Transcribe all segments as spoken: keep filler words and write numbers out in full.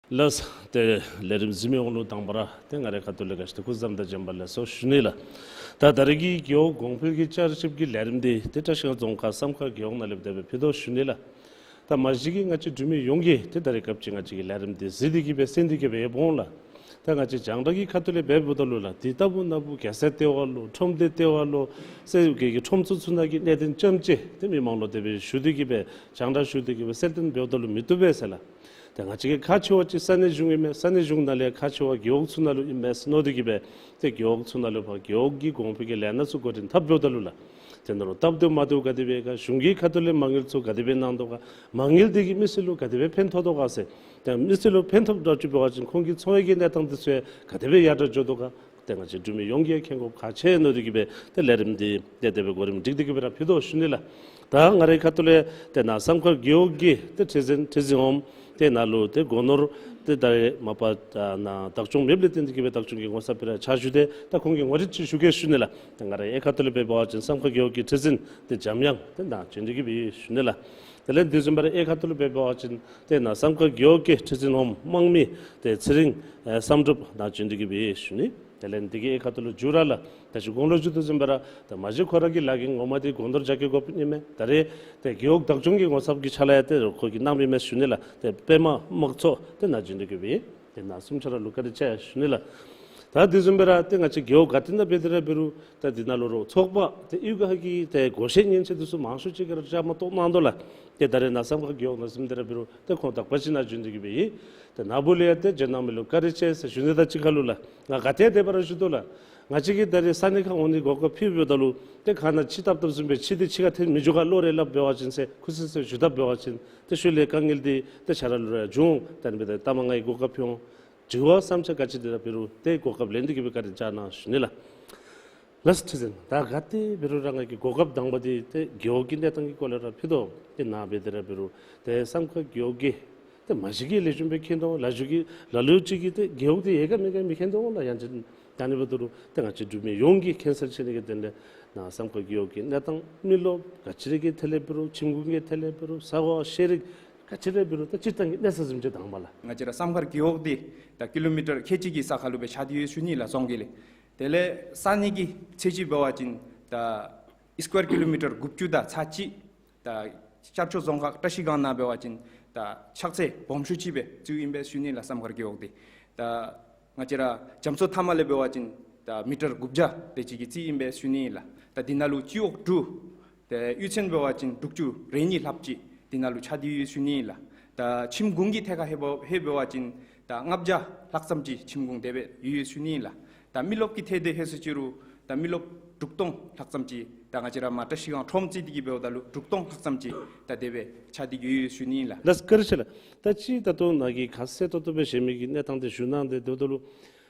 ལགས། ཏེ་ལས་རིམ་གཟིགས་མི་ཡོངས་ལུ་དང་པ་ར་ཏེ་ང་རའི་ཁ་ཐུག་ལས་ག་ཅི་ཏེ་སྐུ་གཟུགས་བཟང་དང་བྱོན་པ་ལེགས་སོ་ཞུ་ནི་ལགས། ད་ད་རེས་ཀྱི་རྒེད་འོག་གོང་འཕེལ་གྱི་བསྐྱར་ཞིབ་ཀྱི་ལས་རིམ་འདི་ཏེ་བཀྲིས་སྒང་རྫོང་ཁག་བསམ་མཁར་རྒེད་འོག་ནང་ལས་འབད་ཕུལ་དོ་ཞུ་ནི་ལགས། ད་མ་གཞི་གིས་ང་བཅས་འབྲུག་མི་ཡོངས་ཀྱིས་ཏེ་ད་རེས་སྐབས་ཅིག་ང་བཅས་ཀྱི་ལས་རིམ་འདི་གཟིགས་ཏེ་གིས་སྦེ་གསན་ཏེ་གིས་སྦེ་ཡོདཔ་འོང་ལགས། ད་ང་བཅས་རྒྱང་བསྒྲགས་ཀྱི་ཁ་ཐུག་ལས་འབདཝ་ད་ལུ་ལགས་འདི་ལྟ་བུ་ན་བུ་རྒྱལ་སྲས་ལྟེ་བ་ལུ་ཁྲོམ་སྡེ་ལྟེ་བ་ལུ་སེ་གི་གི་ཁྲོམ་ཚུ་ཚུ་ནང་གི་གནད་དོན་རྐྱངམ་ཅིག་ཏེ་མི་མང་ལུ་དེ་སྦེ་ཞུ་སྟེ་གིས་སྦེ་རྒྱང་བསྒྲགས་ཞུ་སྟེ་གིས་སྦེ་གསལ་སྟོན་འབདཝ་ད་ལུ་མི་བཏུབ་པས་ཟེར་ལགས། ཏེ་ང་བཅས་ཀྱིས་ཁག་ཆེ་བ་ཅིག་ས་གནས་གཞུང་ཨིན་མས། ས་གནས་གཞུང་ནང་ལས་ཁག་ཆེ་བ་རྒེད་འོག་ཚུ་ནང་ལུ་ཨིན་མས་ཟེར་མནོ་སྟེ་གིས་སྦེ་ཏེ་རྒེད་འོག་ཚུ་ནང་ལུ་ཕར་རྒེད་འོག་གི་གོང་འཕེལ་གྱི་ལས་སྣ་ཚུ་འགོ་འདྲེན་འཐབ་འབདཝ་ད་ལུ་ལགས། ཏེ་ནཱ་ལུ་སྟབས་བདེཝ་མ་བདེཝ་ག་དེ་སྦེ་ག་གཞུང་གི་ཁ་ཐུག་ལས་མ་དངུལ་ཚུ་ག་དེ་སྦེ་གནང་དོ་ག། མ་དངུལ་དེ་གིས་མི་སེར་ལུ་ག་དེ་སྦེ་ཕན་ཐོགས་དོ་ག་ཟེར། ཏེ་མི་སེར་ལུ་ཕན་ཐོགས་འདྲཝ་ཅིག་འབད་བ་ཅིན་ཁོང་གི་འཚོ་བའི་གི་གནས་སྟངས་དེ་ཚུ་ཡང་ག་དེ་སྦེ་ཡར་དྲག་འགྱོ་དོ་ག། ཏེ་ང་བཅས་འབྲུག་མི་ཡོངས་ཀྱིས་མཁྱེན་དགོཔ་ཁག་ཆེ་མནོ་སྟེ་གིས་སྦེ་ཏེ་ལས་རིམ་འདི་ཏེ་དེ་སྦེ་གོ་རིམ་སྒྲིག་སྟེ་གིས་སྦེ་ར་ཕུལ་དོ་ཞུ་ནི་ལགས། ད་ང་རའི་ཁ་ཐུག་ལས་ཏེ་ནཱ་བསམ་མཁར་རྒེད་འོག་གི་ཏེ་ཁྲི་འཛིན་ཁྲི་འཛིན་འོགམ་ཏེ་ནཱ་ལུ་ཏེ་སྒོ་ནོར་ཏེ་ད་རེས་མ་པ་ད་ནཱ་བདག་སྐྱོང་མེདཔ་ལས་བརྟེན་ཏེ་གིས་སྦེ་བདག་སྐྱོང་གི་ངོ་ཚབ་སྦེ་ར་ཕྱག་ཞུ་སྟེ་ད་ཁོང་གི་ངོ་རིས་ཅིག་ཞུ་གེ་ཞུ་ནི་ལགས། ཏེ་ང་རའི་ཨེ་ཁ་ཐུག་ལས་འབད་བ་ཅིན་བསམ་མཁར་རྒེད་འོག་གི་ཁྲི་འཛིན་ཏེ་འཇམ་དབྱངས་ཏེ་ནཱ་བྱོན་ཏེ་གིས་སྦེ་ཡོད་ཞུ་ནི་ལགས། དེ་ལས་དེ་བཟུམ་སྦེ་ར་ཨེ་ཁ་ཐུག་ལུ་འབད་བ་ཅིན་ཏེ་ནཱ་བསམ་མཁར་རྒེད་འོག་གི་ཁྲི་འཛིན་འོགམ་དམངས་མི་ཏེ་ཚེ་རིང་ཨེ་བསམ་གྲུབ་ནཱ་བྱོན་ཏེ་གིས་སྦེ་ཡོད་ཞུ་ནི། དེ་ལས་འདི་གི་ཨེ་ཁ་ཐུག་ལུ་མཇུག་ར་ལགས་ད་ཅི་གོང་ལུ་ཞུ་དོ་བཟུམ་སྦེ་ར་ཏེ་མ་གཞི་ཁོ་ར་གི་ལཱ་གི་ངོ་མ་འདི་སྒོ་ནོར་རྒྱ་སྐྱེད་དགོཔ་ཨིན་མས། ད་རེས་ཏེ་རྒེད་འོག་བདག་སྐྱོང་གི་ངོ་ཚབ་ཀྱི་ཕྱག་ལཱ་ཡང་ཏེ་ཁོ་གིས་གནངམ་ཨིན་མས་ཞུ་ནི་ལགས། ཏེ་པདྨ་དམག་ཚོགས་ཏེ་ནཱ་བྱོན་ཏེ་གིས་སྦེ་ཏེ་ནཱ་གསུམ་ཆ་ར་ལུ་བཀའ་དྲིན་ཆེ་ཞུ་ནི་ལགས། ད་དེ་བཟུམ་སྦེ་ར་ཏེ་ང་བཅས་རྒེད་འོག་ག་ཏེ་ནང་འབད་དེ་ར་འབད་རུང་ད་འདི་ནང་ལུ་རོགས་ཚོགས་པ་ཏེ་གཡུས་ཁ་གི་ཏེ་བགོ་བཤའ་ཉེན་ཆེ་དེ་ཚུ་མང་ཤོས་ཅིག་ག་ར་བཅའ་མར་གཏོགས་གནང་དོ་ལགས། ཏེ་ད་རེས་ནཱ་བསམ་མཁར་རྒེད་འོག་ནང་གཟིམས་ཏེ་ར་འབད་རུང་ཏེ་ཁོང་དག་པ་ཅིག་ནཱ་བྱོན་ཏེ་གིས་སྦེ་ཡོད། ཏེ་ནཱ་བུ་ལས་ཡང་ཏེ་བྱོན་གནང་མི་ལུ་བཀའ་དྲིན་ཆེ་ཟེར་ཞུ་ནི་དང་གཅིག་ཁར་ལུ་ལགས་ང་ག་ཏེ་དེ་སྦེ་ར་ཞུ་དོ་ལགས། ང་བཅས་ཀྱིས་ད་རེས་ས་གནས་ཁར་འོང་ནི་གོ་སྐབས་ཕུལཝ་ད་ལུ་ཏེ་ག་ནང་ཕྱི་བཏབ་བཏབ་བཟུམ་སྦེ་ཕྱི་འདི་ཕྱི་ཁར་ཐོན་མི་འགྱོ་ག་ལོ་རེ་སླབ་འབད་བ་ཅིན་ཟེར་ཁུ་སིམ་སིམ་ཞུ་དཔ་འབད་བ་ཅིན་ཏེ་ཤུལ་ལས་དཀའ་ངལ་འདི་ཏེ་ཆ་ར་ལུ་ར་འབྱུང་། ད་ནི་འབདཝ་ད་ལྟ་མ་ང་གིས་གོ་སྐབས་ཕུལ་འོང་། དྲི་བ་བསམ་འཆར་ག་ཅི་འདི་ར་འབད་རུང་ཏེ་གོ་སྐབས་ལེན་ཏེ་གིས་སྦེ་བཀའ་དྲིན་བསྐྱང་གནང་ཞུ་ནི་ལགས། ལགས་ཁྲི་འཛིན། ད་ག་ཏེ་འབད་རུང་ར་ང་གི་གོ་སྐབས་དང་པ་འདི་ཏེ་རྒེད་འོག་གི་གནས་སྟངས་ཀྱི་སྐོར་ལས་ར་ཕུལ་དོ། ཏེ་ནཱ་འབད་དེ་ར་འབད་རུང་ཏེ་བསམ་མཁར་རྒེད་འོག་གི་ཏེ་མ་གཞི་གིས་ལེགས་ཤོམ་སྦེ་མཁྱེན་དོ་ལགས། ཞུ་གི་ལ་ལུ་ཅིག་གིས་ཏེ་རྒེད་འོག་འདི་ཡོད་ག་མེད་ག་མི་མཁྱེན་དོ་ལགས། ཡང་ཅིན་ད་ནི་འབདཝ་ད་ལུ་ཏེ་ང་བཅས་འབྲུག་མི་ཡོངས་ཀྱིས་མཁྱེན་གསལ་ཆེ་ནི་གི་དོན་ལས་ནཱ་བསམ་མཁར་རྒེད་འོག་གི་གནས་སྟངས་མི་རློབས་ག་ཅི་ར་གི་ཐད་ལས་འབད་རུང་ཁྱིམ་གུང་གི་ཐད་ལས་འབད་རུང་ས་གོ་ཤེས་རིག་ག་ཅི་ར་འབད་རུང་ད་སྤྱིར་བཏང་གི་གནས་ས་གཟིམ་ཅུང་དང་པ་ལགས། ང་བཅས་ར་བསམ་མཁར་རྒེད་འོག་འདི་ད་ཀི་ལོ་མི་ཊར་ཁལ་གཅིག་གི་ས་ཁར་ལུ་སྦེ་ཆགས་ཏེ་ཡོད་ཞུ་ནི་ལགས་རྫོང་གི་ལས། དེ་ལས་ས་གནས་ཀྱི་ཚད་གཞི་འབད་བ་ཅིན་ད་སི་ཀུ་ཝེར་ཀི་ལོ་མི་ཊར་དགུ་བཅུ་དང་ཚག་གཅིག། ད་ཤར་ཕྱོགས་རྫོང་ཁག་བཀྲིས་སྒང་ནང་འབད་བ་ཅིན་ད་ཆགས་ཚད་སྦོམ་ཤོས་ཅིག་སྦེ་བརྩིཝ་ཨིན་པས་ཞུ་ནི་ལགས་བསམ་མཁར་རྒེད་འོག་འདི། ད་ང་བཅས་ར་རྒྱ་མཚོ་མཐའ་མ་ལས་འབད་བ་ཅིན་ད་མི་ཊར་དགུ་བརྒྱ་དེ་ཅིག་གི་རྩིས་ཨིན་པས་ཞུ་ནི་ལགས། ད་འདི་ནང་ལུ་སྤྱི་འོག་དྲུག། ཏེ་གཡུས་ཚན་འབད་བ་ཅིན་དྲུག་ཅུ་རེ་གཉིས་ལྷགཔ་ཅིག་འདི་ནང་ལུ་ཆགས་ཏེ་ཡོད་ཞུ་ནི་ལགས། ད་ཁྱིམ་གུང་གི་ཐད་ཁར་ཧེ་འབད་ཧེ་འབད་བ་ཅིན་ད་ལྔ་བརྒྱ་ལྷག་ཙམ་ཅིག་ཁྱིམ་གུང་དེ་སྦེ་ཡོད་ཞུ་ནི་ལགས། ད་མི་རློབས་ཀྱི་ཐད་དེ་ཧེ་སུ་ཅི་རུང་ད་མི་རློབས་དྲུག་སྟོང་ལྷག་ཙམ་ཅིག་ད་ང་བཅས་ར་མར་བཀྲིས་སྒང་ཁྲོམ་རྩིས་འདི་གིས་འབདཝ་ད་ལུ་དྲུག་སྟོང་ལྷག་ཙམ་ཅིག་ད་དེ་སྦེ་ཆགས་ཏེ་ཡོད་ཞུ་ནི་ལགས། ལགས་བཀའ་དྲིན་ཆེ་ལགས། ད་ཅི་ད་ལྟོ་ནཱ་གིས་ཁ་གསལ་ཏོག་ཏོ་སྦེ་ཞུ་མི་གི་གནས་སྟངས་དེ་ཞུ་གནང་སྟེ་འབདཝ་ད་ལུ་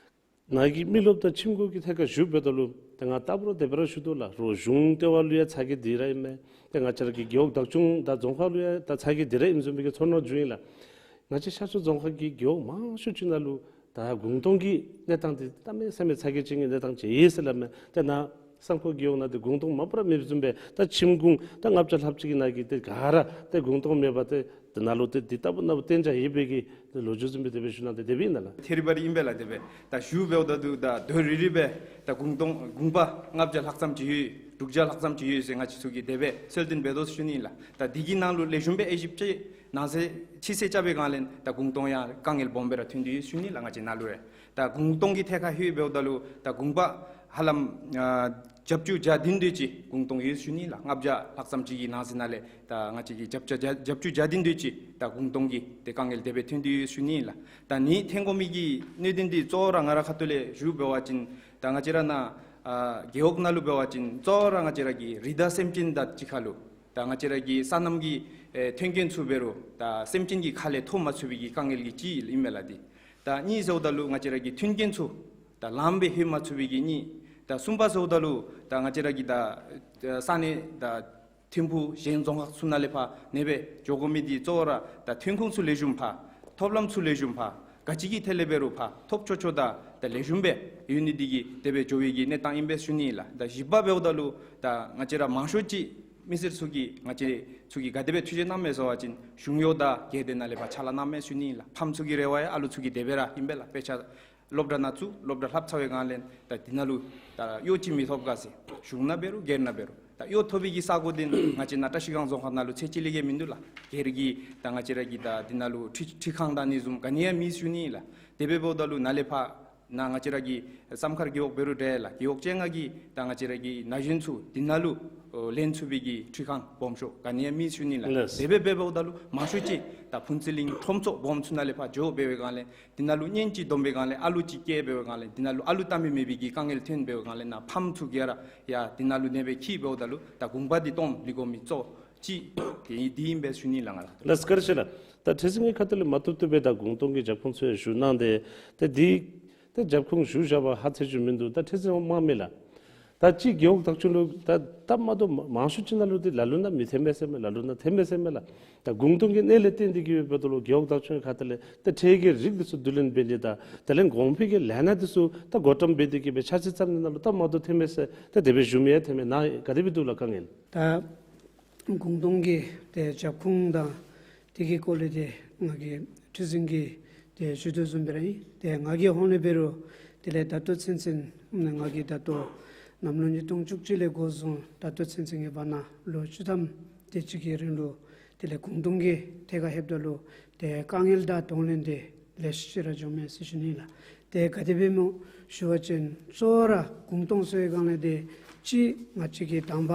ནཱ་གིས་མི་རློབས་དང་ཁྱིམ་གུང་གི་ཐད་ཁར་ཞུཝ་འབདཝ་ད་ལུ་ཏེ་ང་རྟག་བུ་ར་དེ་སྦེ་ར་ཞུ་དོ་ལགས། རོགས་གཞུང་ལྟེ་བ་ལུ་ཡང་ཚ་གྱང་འདི་ར་ཨིན་མས། ཏེ་ང་བཅས་ར་གི་རྒེད་འོག་བདག་སྐྱོང་དང་རྫོང་ཁག་ལུ་ཡང་ད་ཚ་གྱང་འདི་ར་ཨིནམ་བཟུམ་སྦེ་གི་ཚོར་སྣང་བྱུང་ཡི་ལགས། ང་བཅས་ཤར་ཕྱོགས་རྫོང་ཁག་གི་རྒེད་འོག་མང་ཤོས་ཅིག་ནང་ལུ་ད་གུང་སྟོང་གི་གནས་སྟངས་འདི་གནམ་མེད་ས་མེད་ཚ་གྱང་ཅན་གྱི་གནས་སྟངས་ཅིག་ཡོད་ཟེར་སླབ་མས། ཏེ་ནཱ་བསམ་མཁར་རྒེད་འོག་ནང་འདི་གུང་སྟོང་མ་པ་ར་མེདཔ་བཟུམ་སྦེ་ད་ཁྱིམ་གུང་ད་ལྔ་བརྒྱ་ལྷགཔ་ཅིག་གི་ནང་གི་ཏེ་ག་ར་ཏེ་གུང་སྟོང་མེད་པར་ཏེ་ཏེ་ནཱ་ལུ་ཏེ་འདི་ལྟ་བུ་ནཱ་བུ་གཏན་འཇགས་ཡོད་པའི་གི་ལོ་རྒྱུས་བཟུམ་སྦེ་དེ་སྦེ་ཞུ་གནང་སྟེ་དེ་སྦེ་ཨིན་ན་ལགས། ཐེ་རི་བ་རི་ཨིན་པས་ལགས། དེ་སྦེ་ད་ཞུཝ་འབདཝ་ད་ལུ་ད་དོན་རེ་རེ་སྦེ་ད་གུང་སྟོང་གུང་པ་ལྔ་བརྒྱ་ལྷག་ཙམ་ཅིག་ཡོད་དྲུག་བརྒྱ་ལྷག་ཙམ་ཅིག་ཡོད་ཟེར་ང་བཅས་ཚུ་གིས་དེ་སྦེ་གསལ་སྟོན་འབད་དོ་ཞུ་ནི་ལགས། ད་འདི་གི་ནང་ལུ་ལེགས་ཤོམ་སྦེ་དབྱེ་ཞིབ་ཅིག་གནང་ས་ཅིག་ཟེར་རྐྱབ་པའི་སྒང་ལས་ད་གུང་སྟོང་ཡང་དཀའ་ངལ་སྦོམ་སྦེ་ར་ཐོན་ཏེ་ཡོད་ཞུ་ནི་ལགས། ང་བཅས་ནཱ་ལུ་ཡང་ད་གུང་སྟོང་གི་ཐད་ཁར་ཧེ་འབདཝ་ད་ལུ་ད་གུང་པ་ཧ་ལམ་ཨ་བརྒྱད་ཅུ་གྱ་བདུན་དེ་ཅིག་གུང་སྟོང་ཡོད་ཞུ་ནི་ལགས། ལྔ་བརྒྱ་ལྷག་ཙམ་ཅིག་གི་ནང་གསེས་ནང་ལས་ད་ང་བཅས་ཀྱི་བརྒྱད་ཅུ་གྱ་བརྒྱད་ཅུ་གྱ་བདུན་དེ་ཅིག་ད་གུང་སྟོང་གི་ཏེ་དཀའ་ངལ་དེ་སྦེ་ཐོན་ཏེ་ཡོད་ཞུ་ནི་ལགས། ད་ནི་ཐོན་དགོ་མི་གི་གནད་དོན་འདི་གཙོ་བོ་ར་ང་རའི་ཁ་ཐུག་ལས་ཞུ་འབད་བ་ཅིན་ད་ང་བཅས་ར་ནཱ་ཨ་རྒེད་འོག་ནང་ལུ་འབད་བ་ཅིན་གཙོ་བོ་ར་ང་བཅས་ར་གི་རི་དྭགས་སེམས་ཅན་དང་གཅིག་ཁར་ལུ་ད་ང་བཅས་ར་གི་སོ་ནམ་གྱི་ཨེ་མཐུན་རྐྱེན་ཚུ་འབད་རུང་ད་སེམས་ཅན་གྱི་ཁ་ལས་ཐོབ་མ་ཚུགས་པའི་གི་དཀའ་ངལ་གྱི་གཅིག་ཨིན་མས་ལགས། འདི་ད་གཉིས་ཟེརཝ་ད་ལུ་ང་བཅས་ར་གི་མཐུན་རྐྱེན་ཚུ་ད་ལངམ་སྦེ་ལྷོད་མ་ཚུགས་པའི་གི་གཉིས། ད་གསུམ་པ་ཟེརཝ་ད་ལུ་ད་ང་བཅས་ར་གི་ད་ས་གནས་ད་ཐིམ་ཕུག་གཞན་རྫོང་ཁག་ཚུ་ནང་ལས་ཕར་ཨ་ནེ་སྦེ་འགྱོ་དགོ་མི་འདི་གཙོ་བོ་ར་ད་ཐོན་ཁུངས་ཚུ་ལེགས་ཤོམ་ཕར་ཐོབ་ལམ་ཚུ་ལེགས་ཤོམ་ཕར་ག་ཅི་གི་ཐད་ལས་འབད་རུང་ཕར་ཐོབ་ཆོག་ཆོག་དང་ད་ལེགས་ཤོམ་སྦེ་ཡོད་ནི་འདི་གིས་དེ་སྦེ་འགྱོ་བའི་གི་གནས་སྟངས་ཨིན་པས་ཞུ་ནི་ལགས། ད་བཞི་པ་འབདཝ་ད་ལུ་ད་ང་བཅས་ར་མང་ཤོས་ཅིག་ མི་སེར་ཚུ་གིས་ང་བཅས་ཚུ་གིས་ག་དེ་སྦེ་ཐུགས་རྗེ་གནངམ་མས་ཟེར་བ་ཅིན་གཞུང་གཡོག་དང་སྒེར་སྡེ་ནང་ལས་ཕར་ཕྱག་ལཱ་གནངམ་མས་ཞུ་ནི་ལགས། ཕམ་ཚུ་གི་རེ་བ་ཡང་ཨ་ལུ་ཚུ་གིས་དེ་སྦེ་ར་ཨིན་པས་ལགས། དཔེ་ཆ་སློབ་གྲྭ་ནང་བཙུགས། སློབ་གྲྭ་ལྷབ་ཚར་བའི་སྒང་ལས་ད་འདི་ནང་ལུ་ད་གཡོག་ཅིག་མི་ཐོབ་ག་ཟེར། གཞུང་ནང་འབད་རུང་སྒེར་ནང་འབད་རུང་ད་གཡོག་ཐོབ་པའི་གི་ས་གོ་འདི་ང་བཅས་ནཱ་བཀྲིས་སྒང་རྫོང་ཁག་ནང་ལུ་ཚད་ཅིག་ལས་བརྒལ་མིན་འདུག་ལགས། སྒེར་གྱི་ད་ང་བཅས་ར་གི་ད་འདི་ནང་ལུ་འཕྲུལ་འཕྲུལ་ཁང་དང་ཨ་ནི་བཟུམ་ག་ནི་ཡང་མེད་ཞུ་ནི་ལགས། དེ་སྦེ་འབདཝ་ད་ལུ་ནཱ་ལས་ཕར་ནཱ་ང་བཅས་ར་གི་བསམ་མཁར་རྒེད་འོག་འབད་རུང་འདྲ་ལགས། རྒེད་འོག་བཅོ་ལྔ་གི་ད་ང་བཅས་ར་གི་ན་གཞོན་ཚུ་འདི་ནང་ལུ་ཨོ་ལེན་ཚུགས་པའི་གི་འཕྲུལ་ཁང་སྦོམ་ཤོས་ག་ནི་ཡང་མེད་ཞུ་ནི་ལགས། ལགས། དེ་སྦེ་འབད་འབདཝ་ད་ལུ་མང་ཤོས་ཅིག་ད་ཕུན་ཚོགས་གླིང་ཁྲོམ་ཚོགས་སྦོམ་ཚུ་ནང་ལས་ཕར་འགྱོ་འབད་བའི་སྒང་ལས་འདི་ནང་ལུ་གཉེན་ཅིག་བསྡོམས་པའི་སྒང་ལས་ཨ་ལུ་ཅིག་སྐྱེས་འབད་བའི་སྒང་ལས་འདི་ནང་ལུ་ཨ་ལུ་ལྟ་མི་མེད་པའི་གི་དཀའ་ངལ་ཐོན་འབད་བའི་སྒང་ལས་ནཱ་ཕམ་ཚུ་གིས་ར་ཡ་འདི་ནང་ལུ་གནས་པའི་ཁྱིད་འབདཝ་ད་ལུ་ད་གུང་པ་འདི་སྟོངམ་ལུ་དགོ་མི་གཙོ་ཅིག་དེ་འདི་ཨིན་པས་ཞུ་ནི་ལགས་ང་ལགས། ལགས་བཀའ་དྲིན་ཆེ་ལགས། ད་ཁྲི་འཛིན་གྱི་ཁ་ཐུག་ལས་མ་བཏུབ་བཏུབ་སྦེ་ད་གུང་སྟོང་གི་རྒྱབ་ཁུངས་ཚུ་ཡང་ཞུ་གནང་སྟེ་ད་འདི་ད་རྒྱབ་ཁུངས་ཞུ་བཞག་པ་ཧ་ཚད་ཅིག་མིན་འདུག། ད་ཁྲི་འཛིན་དབང་མེད་ལགས། ད་ཅི་རྒེད་འོག་བདག་སྐྱོང་ལུ་ད་སྟབས་མ་བདེཝ་མང་ཤོས་ཅིག་ནང་ལུ་འདི་ལ་ལུ་ནང་མི་ཐོནམ་མས་ཟེར་མས། ལ་ལུ་ནང་ཐོནམ་མས་ཟེར་མས་ལགས། ད་གུང་སྟོང་གི་གནས་ལས་བརྟེན་ཏེ་གིས་འབདཝ་ད་ལུ་རྒེད་འོག་བདག་སྐྱོང་གི་ཁ་ཐུག་ལས་ད་ཁྲལ་གྱི་རིགས་འདི་ཚུ་བསྡུ་ལེན་འབད་ནི་དང་དེ་ལས་གོང་འཕེལ་གྱི་ལས་སྣ་འདི་ཚུ་ད་བགོ་བཀྲམ་འབད་དེ་གིས་འབད་འཆར་གཞི་བརྩམ་ནི་ནང་ལུ་སྟབས་མ་བདེཝ་ཐོནམ་མས་ཟེར་ད་དེ་སྦེ་ཞུ་མི་ཡང་ཐོནམ་མས། ནཱ་ག་དེ་སྦེ་འདུག་ལགས་དཀའ་ངལ། ད་གུང་སྟོང་གི་ཏེ་རྒྱབ་ཁུངས་དང་དེ་གི་སྐོར་ལས་ཏེ་ང་གིས་ཁྲི་འཛིན་གྱིས་ཏེ་ཞུ་དོ་བཟུམ་སྦེ་ར་ཨིན། ཏེ་ང་གི་ཧོངས་ལས་འབད་རུང་དེ་ལས་ད་ལྟོ་ཚུན་ཚོད་ང་གིས་ད་ལྟོ་གནམ་ལོ་ཉིས་སྟོང་བཅུ་གཅིག་ལས་འགོ་བཟུང་ད་ལྟོ་ཚུན་ཚོད་ཀྱི་བར་ན་ལོ་བཅུ་ཐམ་དེ་ཅིག་གི་རིང་ལུ་དེ་ལས་གུང་སྟོང་གི་ཐད་ཁར་ལྷོདཔ་ད་ལུ་ཏེ་དཀའ་ངལ་དང་གདོང་ལེན་འདི་ལེ་ཤ་ཅིག་ར་བྱུངམ་མས་ཟེར་ཞུ་ནི་ལགས། ཏེ་ག་དེ་སྦེ་སྨོ་ཞུ་བ་ཅིན་གཙོ་བོ་ར་གུང་སྟོང་ཟེར་བའི་སྒང་ལས་ཏེ་གཅིག་ང་བཅས་ཀྱི་དང་པ་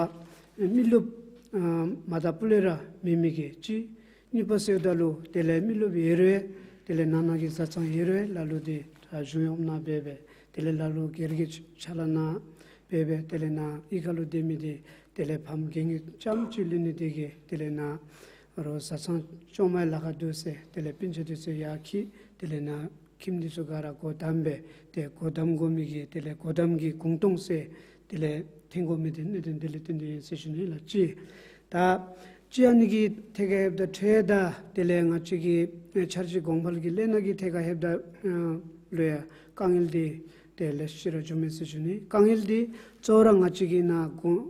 མི་རློབས་ཨ་མ་དང་ཕུ་ལས་ར་མེད་མི་གི་གཅིག། གཉིས་པ་ཟེརཝ་ད་ལུ་དེ་ལས་མི་རློབས་ཡོད་རུང་དེ་ལས་ནང་ན་གི་བཟའ་ཚང་ཡོད་རུང་ལ་ལུ་འདི་ད་གཞུང་གཡོག་ནང་འབད་འབད་དེ་ལས་ལ་ལུ་སྒེར་གྱི་ཕྱག་ལཱ་ནང་འབད་འབད་དེ་ལས་ནཱ་གཡུས་ཁ་ལུ་སྡོད་མི་འདི་དེ་ལས་ཕམ་རྒན་གྱི་རྐྱངམ་ཅིག་ལུས་ནི་དེ་གིས་དེ་ལས་ནཱ་རོགས་བཟའ་ཚང་ཅོག་མའི་ལཱ་ཁག་འདུག་ཟེར་དེ་ལས་སྤུན་ཆ་འདི་ཚུ་ཡར་འཁྱིད་དེ་ལས་ནཱ་ཁྱིམ་འདི་ཚུ་ག་ར་སྒོ་བསྡམས་སྦེ་ཏེ་སྒོ་བསྡམ་དགོ་མི་གི་དེ་ལས་སྒོ་བསྡམ་གྱི་གུང་སྟོང་ཟེར་དེ་ལས་ཐོན་དགོ་མི་འདི་གནད་དོན་འདི་ལས་བརྟེན་ཏེ་ཨིན་ཟེར་ཞུ་ནི་ལགས། གཅིག། ད་གཅིག་ཨ་ནི་གི་ཐད་ཁར་ལྷོདཔ་ད་ཁྲལ་དང་དེ་ལས་ང་བཅས་ཀྱི་ཨེ་འཆར་གཞི་གོང་འཕེལ་གྱི་ལས་སྣ་གི་ཐད་ཁར་ལྷོདཔ་ད་ཨ་ལུ་ཡང་དཀའ་ངལ་འདི་ཏེ་ལེ་ཤ་ཅིག་ར་བྱུངམ་མས་ཟེར་ཞུ་ནི། དཀའ་ངལ་འདི་གཙོ་བོ་ར་ང་བཅས་ཀྱི་ནཱ་གུང་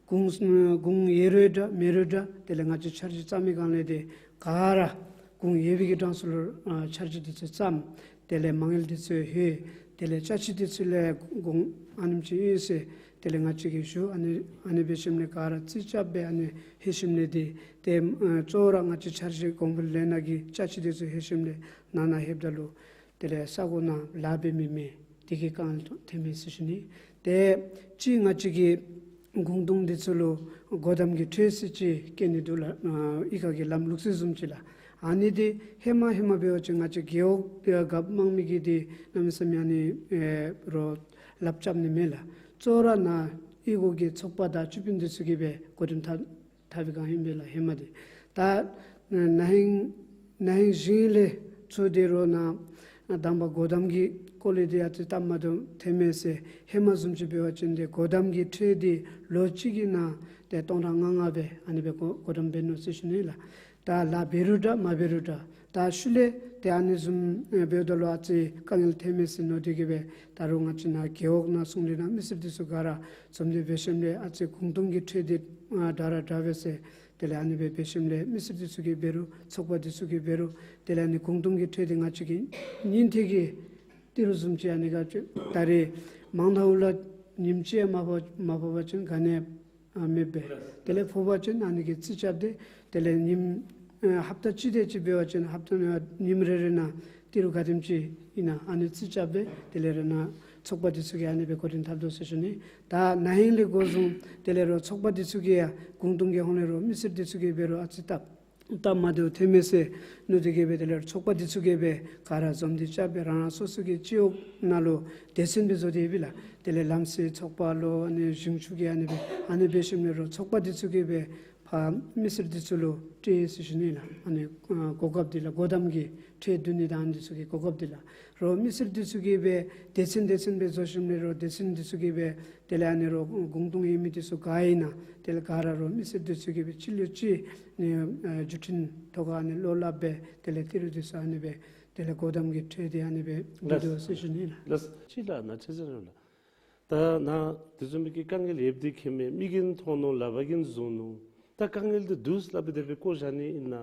གུང་གུང་ཡོད་རུང་འདྲ་མེད་རུང་འདྲ་དེ་ལས་ང་བཅས་འཆར་གཞི་བརྩམ་མི་སྒང་ལས་ཏེ་ག་ར་གུང་ཡོད་པའི་གི་གྲངས་སུ་ལུ་ཨ་འཆར་གཞི་འདི་ཚུ་བརྩམ། དེ་ལས་མ་དངུལ་འདི་ཚུ་ལྷོད། དེ་ལས་ཅ་ཆས་འདི་ཚུ་ལས་གུང་ཨ་ནེམ་ཅིག་ཨིན་ཟེར་དེ་ལས་ང་བཅས་ཀྱིས་ཞུ། ཨ་ནི་ཨ་ནི་འབད་ཞིནམ་ལས་ག་ར་རྩིས་རྐྱབ་སྦེ་ཨ་ནི་ལྷོད་ཞིནམ་ལས་འདི་ཏེ་ཨ་གཙོ་བོ་ར་ང་བཅས་འཆར་གཞི་གོང་འཕེལ་ལས་སྣ་གི་ཅ་ཆས་འདི་ཚུ་ལྷོད་ཞིནམ་ལས་ནང་ན་ལྷོདཔ་ད་ལུ་དེ་ལས་ས་གོ་ནང་ལཱ་འབད་མི་མེད། དེ་གི་དཀའ་ངལ་ཐོན་མས་ཟེར་ཞུ་ནི། ཏེ་གཅིག་ང་བཅས་ཀྱི་གུང་སྟོང་འདི་ཚུ་ལུ་སྒོ་བསྡམ་གྱི་ཁྲལ་ཟེར་ཅིག་བཀལ་ནི་འདུག་ལགས། ཨ་གཡུས་ཁ་གི་ལམ་ལུགས་སྲོལ་བཟུམ་ཅིག་ལགས། ཨ་ནི་འདི་ཧེ་མ་ཧེ་མ་འབད་བ་ཅིན་ང་བཅས་རྒེད་འོག་རྒཔོ་དམངས་མི་གིས་འདི་གནམ་མེད་ས་མེད་ཨ་ནི་ཨེ་རོགས་ལགཔ་རྐྱབ་ནི་མེད་ལགས། གཙོ་བོ་ར་ནཱ་གཡུས་སྒོ་གི་ཚོགས་པ་དང་གཅུས་སྤུན་འདི་ཚུ་གིས་སྦེ་འགོ་འདྲེན་འཐབ་འཐབ་པའི་སྒང་ཨིན་པས་ལགས་ཧེ་མ་འདི། ད་ན་ཧིང་ན་ཧིང་ཞིང་ལས་ཚུར་ཏེ་རོགས་ནཱ་དང་པ་སྒོ་བསྡམ་གྱི་སྐོར་ལས་འདི་ཨ་ཙི་སྟབས་མ་བདེཝ་ཐོན་མས་ཟེར། ཧེ་མ་བཟུམ་ཅིག་འབད་བ་ཅིན་ཏེ་སྒོ་བསྡམ་གྱི་ཁྲལ་འདི་ལོ་གཅིག་གི་ནང་ཏེ་སྟོང་ཕྲག་ལྔ་ལྔ་སྦེ་ཨ་ནི་སྦེ་སྒོ་སྒོ་བསྡམ་འབད་ནུག་ཟེར་ཞུ་ནི་ལགས། ད་ལཱ་འབད་རུང་འདྲ་མ་འབད་རུང་འདྲ། ད་ཤུལ་ལས་ཏེ་ཨ་ནི་བཟུམ་ཨེ་འབདཝ་ད་ལུ་ཨ་ཙི་དཀའ་ངལ་ཐོན་མས་ཟེར་མནོ་སྟེ་གིས་སྦེ་ད་རུང་ང་བཅས་ནཱ་རྒེད་འོག་ནང་ཚུན་ལས་ནཱ་མི་སེར་འདི་ཚུ་ག་ར་འཛོམས་ཏེ་འབད་ཞིནམ་ལས་ཨ་ཙི་གུང་སྟོང་གི་ཁྲལ་འདི་ཨ་དྲག་ར་དྲག་པས་ཟེར། དེ་ལས་ཨ་ནི་སྦེ་འབད་ཞིནམ་ལས་མི་སེར་འདི་ཚུ་གིས་འབད་རུང་ཚོགས་པ་འདི་ཚུ་གིས་འབད་རུང་དེ་ལས་ཨ་ནི་གུང་སྟོང་གི་ཁྲལ་འདི་ང་བཅས་ཀྱིས་ཉིན་ཐོག་གི་ཏི་རུ་བཟུམ་ཅིག་ཨ་ནི་ག་ཅི་ད་རེས་མང་ཐང་ལུ་ཉིནམ་གཅིག་མ་ཕོག་མ་ཕོག་པ་ཅིན་ག་ནི་ཨ་མེདཔ་སྦེ། དེ་ལས་ཕོག་པ་ཅིན་ཨ་ནི་གི་རྩིས་རྐྱབ་སྟེ་དེ་ལས་ཉིནམ་ཨེ་ཧབ་ཏ་གཅིག་དེ་ཅིག་འབད་བ་ཅིན་ཧབ་ཏ་ནང་ཉིནམ་རེ་རེ་ནང་ཏི་རུ་ག་དེམ་ཅིག་ཨིན་ན་ཨ་ནི་རྩིས་རྐྱབ་སྦེ་དེ་ལས་ར་ནཱ་ཚོགས་པ་འདི་ཚུ་གིས་ཨ་ནི་སྦེ་འགོ་འདྲེན་འཐབ་དོ་ཟེར་ཞུ་ནི། ད་ན་ཧིང་ལས་འགོ་བཟུང་དེ་ལས་རོགས་ཚོགས་པ་འདི་ཚུ་གིས་ཡང་གུང་སྟོང་གི་ཧོང་ལས་རོགས་མི་སེར་འདི་ཚུ་གིས་འབད་རུང་ཨ་ཙི་སྟབས་སྟབས་མ་བདེཝ་ཐོན་མས་ཟེར་མནོ་སྟེ་གིས་སྦེ་དེ་ལས་རོགས་ཚོགས་པ་འདི་ཚུ་གིས་སྦེ་ག་ར་འཛོམས་ཏེ་རྐྱབ་སྦེ་རང་རང་སོ་སོ་གི་སྤྱི་འོག་ནང་ལུ་སྡེ་ཚན་སྦེ་བཟོ་སྟེ་ཡོད་པས་ལགས། དེ་ལས་ལམ་སེལ་ཚོགས་པ་ལོ་ཨ་ནི་ཞིང་ཆུ་གི་ཨ་ནི་སྦེ་ཨ་ནི་འབད་ཞིནམ་ལས་རོགས་ཚོགས་པ་འདི་ཚུ་གིས་སྦེ་ཕར་མི་སེར་འདི་ཚུ་ལུ་སྤྲོད་ཟེར་ཞུ་ནི་ལགས། ཨ་ནི་ཨ་གོ་སྐབས་འདི་ལགས། སྒོ་བསྡམ་གྱི་ཁྲལ་བསྡུ་ནི་དང་ཨ་ནི་འདི་ཚུ་གི་གོ་སྐབས་འདི་ལགས། རོགས་མི་སེར་འདི་ཚུ་གིས་སྦེ་སྡེ་ཚན་སྡེ་ཚན་སྦེ་བཟོ་ཞིནམ་ལས་རོགས་སྡེ་ཚན་འདི་ཚུ་གིས་སྦེ་དེ་ལས་ཨ་ནི་རོགས་གུང་སྟོང་ཡོད་མི་འདི་ཚུ་ག་ཨིན་ན་དེ་ལས་ག་ར་རོགས་མི་སེར་འདི་ཚུ་གིས་སྦེ་སྤྱི་ལོ་གཅིག་ནི་ཨ་བརྒྱུད་འཕྲིན་ཐོག་ཁར་ཨ་ནི་བློ་སླབ་སྦེ་དེ་ལས་ཏི་རུ་འདི་ཚུ་ཨ་ནི་སྦེ་དེ་ལས་སྒོ་བསྡམ་གྱི་ཁྲལ་འདི་ཨ་ནི་སྦེ་བསྡུ་དོ་ཟེར་ཞུ་ནི་ལགས། ལགས་ཅི་ལགས་ན་ཆེ་ཟེར་ལགས། ད་ནཱ་དེ་བཟུམ་མའི་གི་དཀའ་ངལ་ཡོདཔ་འདི་མཁྱེན་མས། མིག་གིས་མཐོང་ནུག། ལག་པ་གིས་བཟུང་ནུག། ད་དཀའ་ངལ་འདི་འདུག་སླབ་སྦེ་དེ་སྦེ་བཀོ་བཞག་ནི་ཨིན་ན།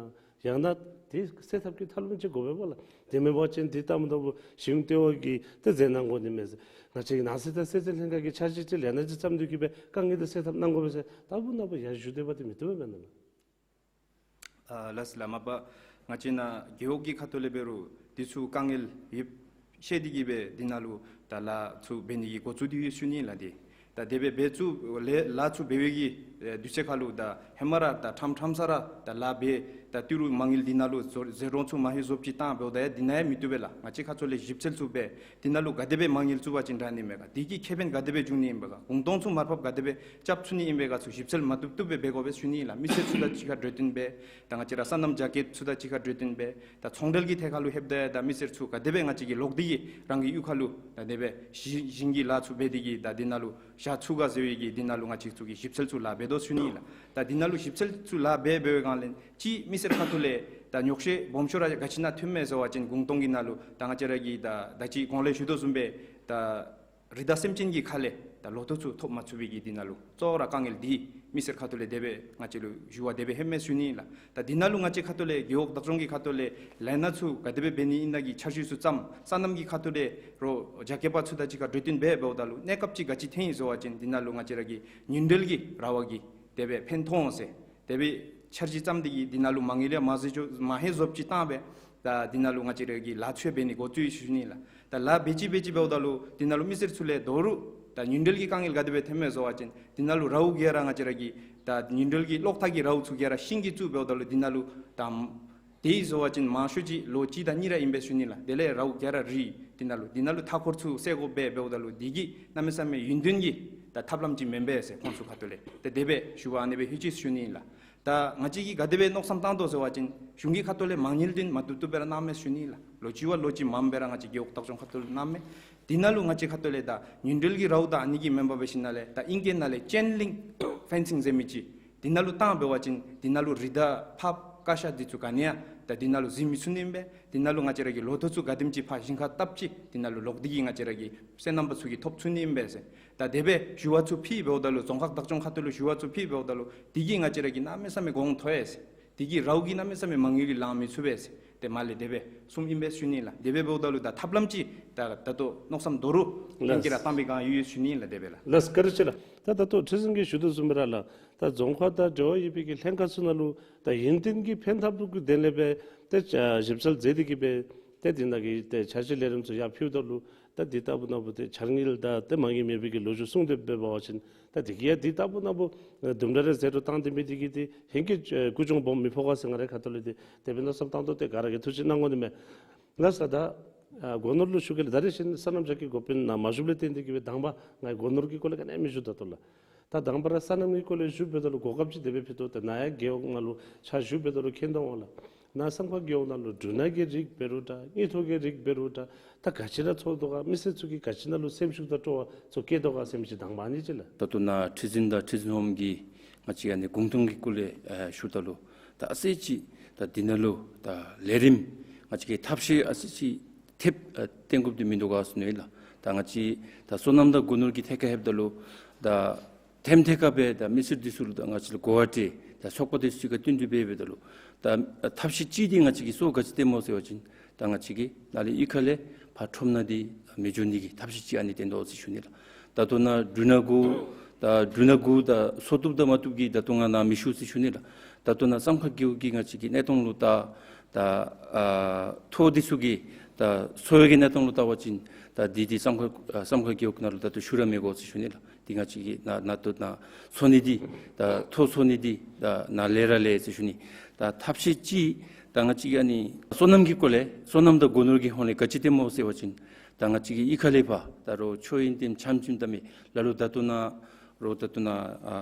ཡང་ན་དེ་སེལ་ཐབས་ཀྱི་ཐབས་ལམ་ཅིག་དགོ་པས་པ་ལགས། དེ་མེན་པ་ཅིན་འདི་ལྟ་བུ་ལྟ་བུ་གཞུང་ལྟེ་བ་གིས་ཏེ་མཛད་གནང་དགོ་ནི་མས་ཟེར། ང་བཅས་ཀྱི་ནང་སྲིད་དང་སྲིད་འཛིན་ལྷན་ཁག་གིས་འཆར་གཞི་ཅིག་ལས་སྣ་ཅིག་བརྩམས་ཏེ་གི་སྦེ་དཀའ་ངལ་འདི་སེལ་ཐབས་གནང་དགོ་པས་ཟེར་ལྟ་བུ་ལྟ་བུ་ཡར་ཞུ་སྡོད་པ་དེ་མི་བཏུབ་པས་མེན་ན་ལགས། ཨ་ལགས་སོ་ལགས། མ་པ་ང་བཅས་ནཱ་རྒེད་འོག་གི་ཁ་ཐུག་ལས་འབད་རུང་འདི་ཚུ་དཀའ་ངལ་ཡོདཔ་ཤེས་ཏེ་གི་སྦེ་འདི་ནང་ལུ་ད་ལཱ་ཚུ་འབད་ནི་གི་འགོ་བཙུགས་ཏེ་ཡོད་ཟེར་ཞུ་ནི་ལགས། ཏེ་ད་དེ་སྦེ་འབད་ཚུགས་ལས་ལཱ་ཚུ་འབད་བའི་གི་ཨེ་དུས་ཚོད་ཁར་ལུ་ད་ཧེ་མ་ར་ད་ཁྲམ་ཁྲམ་ས་ར་ད་ལཱ་འབད་ད་ཏི་རུ་མ་དངུལ་འདི་ནང་ལུ་ཟོ་ཟད་འགྲོ་ཚུ་མ་ཧེ་བཟོཔ་ཅིག་བཏང་འབདཝ་ད་ཡང་འདི་ནང་ཡང་མི་བཏུབ་པས་ལགས། ང་བཅས་ཁ་ཐུག་ལས་ཞིབ་འཚོལ་ཚུ་འབད་འདི་ནང་ལུ་ག་དེ་སྦེ་མ་དངུལ་བཙུགས་པ་ཅིན་དྲག་ནི་མས་ག། དེ་གི་ཁེ་ཕན་ག་དེ་སྦེ་འབྱུང་ནི་ཨིན་པས་ག། གུང་སྟོང་ཚུ་མར་ཕབ་ག་དེ་སྦེ་རྐྱབ་ཚུགས་ནི་ཨིན་པས་ག་ཚུ་ཞིབ་འཚོལ་མ་བཏུབ་བཏུབ་སྦེ་འབད་དགོ་པས་ཟེར་ཞུ་ནི་ལགས། མི་སེར་ཚུ་དང་གཅིག་ཁར་གྲོས་བསྟུན་འབད་ད་ང་བཅས་ར་སོ་ནམ་རྒྱ་སྐྱེད་ཚུ་དང་གཅིག་ཁར་གྲོས་བསྟུན་འབད་ད་ཚོང་འབྲེལ་གྱི་ཐད་ཁར་ལུ་ལྷོདཔ་ད་ཡང་ད་མི་སེར་ཚུ་ག་དེ་སྦེ་ང་བཅས་ཀྱིས་ལོག་སྟེ་གི་རང་གི་གཡུས་ཁར་ལུ་ད་དེ་སྦེ་ཞིང་ཞིང་གི་ལཱ་ཚུ་འབད་དེ་གི་ད་འདི་ནང་ལུ་བཞག་ཚུགས་ག་ཟེར་བའི་གི་འདི་ནང་ལུ་ང་བཅས་ཚུ་གིས་ཞིབ་འཚོལ་ཚུ་ལཱ་འབད་དོ་ཟེར་ཞུ་ནི་ལགས། ད་འདི་ནང་ལུ་ཞིབ་འཚོལ་ཚུ་ལཱ་འབད་འབད་བའི་སྒང་ལས་ཅིག་མི་སེར་ཁ་ཐུག་ལས་ད་ཉོགས་བཤད་སྦོམ་ཤོས་ར་ག་ཅི་ནང་ཐོནམ་མས་ཟེར་བ་ཅིན་གུང་སྟོང་གི་ནང་ལུ་ད་ང་བཅས་ར་གིས་ད་ད་ཅི་གོང་ལས་ཞུ་དོ་བཟུམ་སྦེ་ད་རི་དྭགས་སེམས་ཅན་གྱི་ཁ་ལས་ད་ལོ་ཐོག་ཚུ་ཐོབ་མ་ཚུགས་པའི་གི་འདི་ནང་ལུ་གཙོ་བོ་ར་དཀའ་ངལ་འདི་མི་སེར་ཁ་ཐུག་ལས་དེ་སྦེ་ང་བཅས་ལུ་ཞུ་བ་དེ་སྦེ་ལྷོདཔ་མས་ཟེར་ཞུ་ནི་ལགས། ད་འདི་ནང་ལུ་ང་བཅས་ཁ་ཐུག་ལས་རྒེད་འོག་བདག་སྐྱོང་གི་ཁ་ཐུག་ལས་ལས་སྣ་ཚུ་ག་དེ་སྦེ་འབད་ནི་ཨིན་ན་གི་འཆར་གཞི་ཚུ་བརྩམས། སོ་ནམ་གྱི་ཁ་ཐུག་ལས་རོགས་རྒྱ་སྐྱེད་པ་ཚུ་དང་གཅིག་ཁར་གྲོས་བསྟུན་འབད་འབདཝ་ད་ལུ་གནས་སྐབས་ཅིག་ག་ཅི་ཐོན་ཡི་ཟེར་བ་ཅིན་འདི་ནང་ལུ་ང་བཅས་ར་གི་ཉིན་རེའི་གི་ར་བ་གིས་དེ་སྦེ་ཕན་ཐོགས་ཟེར་དེ་སྦེ་འཆར་གཞི་བརྩམས་ཏེ་གི་འདི་ནང་ལུ་མ་དངུལ་ཡང་མ་ཟད་ཚུ་མ་ཧེ་བཟོཔ་ཅིག་བཏང་སྦེ་ད་འདི་ནང་ལུ་ང་བཅས་ར་གིས་ལཱ་ཚུ་འབད་ནི་འགོ་བཙུགས་ཡི་ཟེར་ཞུ་ནི་ལགས། ད་ལཱ་འབད་ཅི་འབད་ཅི་འབདཝ་ད་ལུ་འདི་ནང་ལུ་མི་སེར་ཚུ་ལས་ད་རུང་ད་ཉིན་རེའི་གི་དཀའ་ངལ་ག་དེ་སྦེ་ཐོནམ་མས་ཟེར་བ་ཅིན་འདི་ནང་ལུ་རཝ་ག་ར་ང་བཅས་ར་གིས་ད་ཉིན་རེའི་གི་གློག་ཐག་གི་རཝ་ཚུ་ག་ར་ཤིང་གིས་བཙུགས་འབདཝ་ད་ལུ་འདི་ནང་ལུ་ད་དེ་ཟེར་བ་ཅིན་མང་ཤོས་ཅིག་ལོ་གཅིག་དང་གཉིས་ར་ཨིན་པས་ཟེར་ཞུ་ནི་ལགས། དེ་ལས་རཝ་ག་ར་རུལ། འདི་ནང་ལུ་འདི་ནང་ལུ་མཐའ་འཁོར་ཚུ་སེལ་དགོཔ་སྦེ་འབདཝ་ད་ལུ་འདི་གིས་གནམ་མེད་ས་མེད་ཡུན་བརྟན་གྱི་ད་ཐབས་ལམ་ཅིག་མེན་པས་ཟེར་ཁོང་ཚུ་ཁ་ཐུག་ལས་ཏེ་དེ་སྦེ་ཞུ་བ་ཨ་ནི་སྦེ་ལྷོད་ཅི་ཟེར་ཞུ་ནི་ལགས། ད་ང་བཅས་ཀྱིས་ག་དེ་སྦེ་མནོ་བསམ་བཏང་དོ་ཟེར་བ་ཅིན་གཞུང་གི་ཁ་ཐུག་ལས་མ་དངུལ་འདི་མ་བཏུབ་བཏུབ་སྦེ་ར་གནངམ་མས་ཟེར་ཞུ་ནི་ལགས། ལོ་གཅིག་བ་ལོ་གཅིག་མངམ་སྦེ་ར་ང་བཅས་རྒེད་འོག་བདག་སྐྱོང་ཁ་ཐུག་ལས་གནངམ་མས། འདི་ནང་ལུ་ང་བཅས་ཁ་ཐུག་ལས་ད་ཉིན་རེའི་གི་རཝ་དང་ཨ་ནི་གིས་མེན་པར་འབད་ཞིནམ་ལས་ད་ཨིང་སྐད་ནང་ལས་ཅེན་ལིང་ཕེན་སིང་ཟེར་མི་ཅིག་འདི་ནང་ལུ་བཏང་འབད་བ་ཅིན་འདི་ནང་ལུ་རི་དྭགས་ཕགཔ་ཀ་ཤ་འདི་ཚུ་ག་ནི་ཡང་ད་འདི་ནང་ལུ་འཛུལ་མི་ཚུགས་ནི་ཨིན་པས། འདི་ནང་ལུ་ང་བཅས་ར་གི་ལོ་ཐོག་ཚུ་ག་དེམ་ཅིག་ཕར་ཞིང་ཁར་བཏབ་ཅི་འདི་ནང་ལུ་ལོག་སྟེ་གི་ང་བཅས་ར་གི་སོ་ནམ་པ་ཚུ་གིས་ཐོབ་ཚུགས་ནི་ཨིན་པས་ཟེར། ད་དེ་སྦེ་ཞུ་བ་ཚུ་ཕུལ་འབདཝ་ད་ལུ་རྫོང་ཁག་བདག་སྐྱོང་ཁ་ཐུག་ལུ་ཞུ་བ་ཚུ་ཕུལ་འབདཝ་ད་ལུ་འདི་གིས་ང་བཅས་ར་གི་གནམ་མེད་ས་མེད་གོང་མཐོ་ཡི་ཟེར། འདི་གིས་རཝ་གིས་གནམ་མེད་ས་མེད་མ་དངུལ་ལང་མི་ཚུགས་པས་ཟེར་ཏེ་མར་ལས་དེ་སྦེ་གསུངམ་ཨིན་པས་ཟེར་ཞུ་ནི་ལགས། དེ་སྦེ་འབདཝ་ད་ལུ་ད་ཐབས་ལམ་ཅིག་ད་ད་ལྟོ་མནོ་བསམ་དོ་རུང་ལྷན་རྒྱས་ར་བཏང་པའི་སྒང་ཡོད་ཡོད་ཟེར་ཞུ་ནི་ལགས། དེ་སྦེ་ལགས། ལགས་བཀའ་དྲིན་ཆེ་ལགས། ད་ད་ལྟོ་ཁྲི་འཛིན་གྱིས་ཞུ་དོ་བཟུམ་སྦེ་ར་ལགས། ད་རྫོང་ཁག་དང་འབྲེལ་བ་ཡོད་པའི་གི་ལྷན་ཁག་ཚུ་ནང་ལུ་ད་ཡུན་བརྟན་གྱི་ཕན་ཐབས་ཀྱི་དོན་ལས་སྦེ་ཏེ་ཞིབ་འཚོལ་མཛད་དེ་གི་སྦེ་ཏེ་འདི་ནང་གི་ཏེ་འཆར་གཞི་ལས་རིམ་ཚུ་ཡར་ཕུལཝ་ད་ལུ་ད་འདི་ལྟ་བུ་ནང་བུ་ཏེ་འཆར་དངུལ་དང་ཏེ་མ་དངུལ་མེད་པའི་གི་ལོ་རྒྱུས་གསུངས་ཏེ་འབད་བ་ཅིན་ད་འདི་གིས་ཡང་འདི་ལྟ་བུ་ནང་བུ་དུམ་གྲ་རེ་ཟད་འགྲོ་བཏང་སྟེ་མི་འདི་གིས་ཏེ་ཧེང་སྐལ་ཀུ་ཅོང་སྦོམ་མི་ཕོག་ག་ཟེར་ང་རའི་ཁ་ཐུག་ལས་ཏེ་དེ་སྦེ་མནོ་བསམ་བཏང་དོ། ཏེ་ག་ར་གིས་ཐུགས་རྗེ་གནང་དགོ་ནི་མས། ལགས་སོ། ད་ཨ་སྒོ་ནོར་ལུ་ཞུ་གེ་ལགས། ད་རེས་ཅིག་སོ་ནམ་རྒྱ་སྐྱེད་འགོ་དཔོན་ནཱ་མ་བཞུགསཔ་ལས་བརྟེན་ཏེ་གི་སྦེ་དང་པ་ང་སྒོ་ནོར་གྱི་སྐོར་ལས་ག་ནི་ཡང་མི་ཞུ་ད་ལྟོ་ལགས། ད་དང་པ་ར་སོ་ནམ་གྱི་སྐོར་ལས་ཞུ་འབདཝ་ད་ལུ་གོ་སྐབས་ཅིག་དེ་སྦེ་ཕུལ་དོ། ཏེ་ནཱ་ཡང་རྒེད་འོག་ནང་ལུ་ཕྱག་ཞུ་འབདཝ་ད་ལུ་མཁྱེན་དོ་འོང་ལགས། ནཱ་སམ་ཁ་རྒེད་འོག་ནང་ལུ་འབྲུ་སྣ་གི་རིགས་འབད་རུང་འདྲ་དངུལ་ཐོག་གི་རིགས་འབད་རུང་འདྲ་ད་ག་ཅི་ར་འཚོ་དོ་ག། མི་སེར་ཚུ་གིས་ག་ཅི་ནང་ལུ་སེམས་ཤུགས་དང་སྤྲོ་བ་ཚུ་བསྐྱེད་དོ་ག་ཟེར་མི་ཅིག་དང་པ་ཨ་ནི་ཅིག་ལགས། ད་ལྟོ་ནཱ་ཁྲི་འཛིན་དང་ཁྲི་འཛིན་འོགམ་གིས་ང་བཅས་ཨ་ནི་གུང་སྟོང་གི་སྐོར་ལས་ཨ་ཞུཝ་ད་ལུ་ད་ཨ་ཙི་ཅིག་ད་འདི་ནང་ལུ་ད་ལས་རིམ་ང་བཅས་ཀྱིས་ཐབས་ཤེས་ཨ་ཙི་ཅིག་ཐེབས་ཨ་བཏོན་དགོཔ་འདི་མིན་འདུག་ག་ཟེར་ཞུ་ནི་ལགས། ད་ང་བཅས་ད་སོ་ནམ་དང་སྒོ་ནོར་གྱི་ཐད་ཁར་ལྷོདཔ་ད་ལུ་ད་ཐེམ་ཐད་ཁར་སྦེ་ད་མི་སེར་འདི་ཚུ་ལུ་ད་ང་བཅས་ལུ་གོ་བ་སྤྲོད་ད་ཚོགས་པ་འདི་ཚུ་གཅིག་ཁར་བསྟུན་ཏེ་སྦེ་འབདཝ་ད་ལུ་ད་ཐབས་ཤེས་ཅིག་འདི་ང་བཅས་ཀྱིས་གཙོ་བོ་ག་ཅི་བཏོནམ་སྨོ་ཟེར་བ་ཅིན་ད་ང་བཅས་ཀྱིས་ནཱ་ལས་གཡུས་ཁ་ལས་ཕར་ཁྲོམ་ནང་འདི་མི་འགྱོ་ནི་གི་ཐབས་ཤེས་ཅིག་ཨ་ནི་བཏོན་དོ་ཟེར་ཞུ་ནི་ལགས། ད་ལྟོ་ནཱ་འབྲུ་སྣ་གུ་ད་འབྲུ་སྣ་གུ་ད་སོ་བཏུབ་དང་མ་བཏུབ་ཀྱི་ད་ལྟོ་ང་ནཱ་མི་ཞུ་ཟེར་ཞུ་ནི་ལགས། ད་ལྟོ་ནཱ་སམ་ཁ་རྒེད་འོག་གི་ང་བཅས་ཀྱི་གནས་སྟངས་ལུ་ད་ད་ཨ་ཐོག་འདི་ཚུ་གི་ད་འཚོ་བའི་གི་གནས་སྟངས་ལུ་བལྟ་བ་ཅིན་ད་འདི་འདི་སམ་ཁ་ཨ་སམ་ཁ་རྒེད་འོག་ནང་ལུ་ད་ལྟོ་ཤུལ་ར་མི་དགོ་ཟེར་ཞུ་ནི་ལགས། འདི་ང་བཅས་ཀྱིས་ནཱ་ནཱ་ལྟོ་ནཱ་འཚོ་ནི་འདི་ད་ཐོག་འཚོ་ནི་འདི་ད་ནཱ་ལས་ར་ལས་ཟེར་ཞུ་ནི། ད་ཐབས་ཤེས་ཅིག་ད་ང་བཅས་ཀྱིས་ཨ་ནི་སོ་ནམ་གྱི་སྐོར་ལས་སོ་ནམ་དང་སྒོ་ནོར་གྱི་ཧོངས་ལས་ག་ཅི་བཏོནམ་སྨོ་ཟེར་བ་ཅིན་ད་ང་བཅས་ཀྱིས་གཡུས་ཁ་ལས་ཕར་ད་རོགས་ཆོས་ཡོན་ཏན་འཆམ་འཆམ་ད་མི་ལ་ལུ་ད་ལྟོ་ནཱ་རོགས་ད་ལྟོ་ནཱ་ཨ་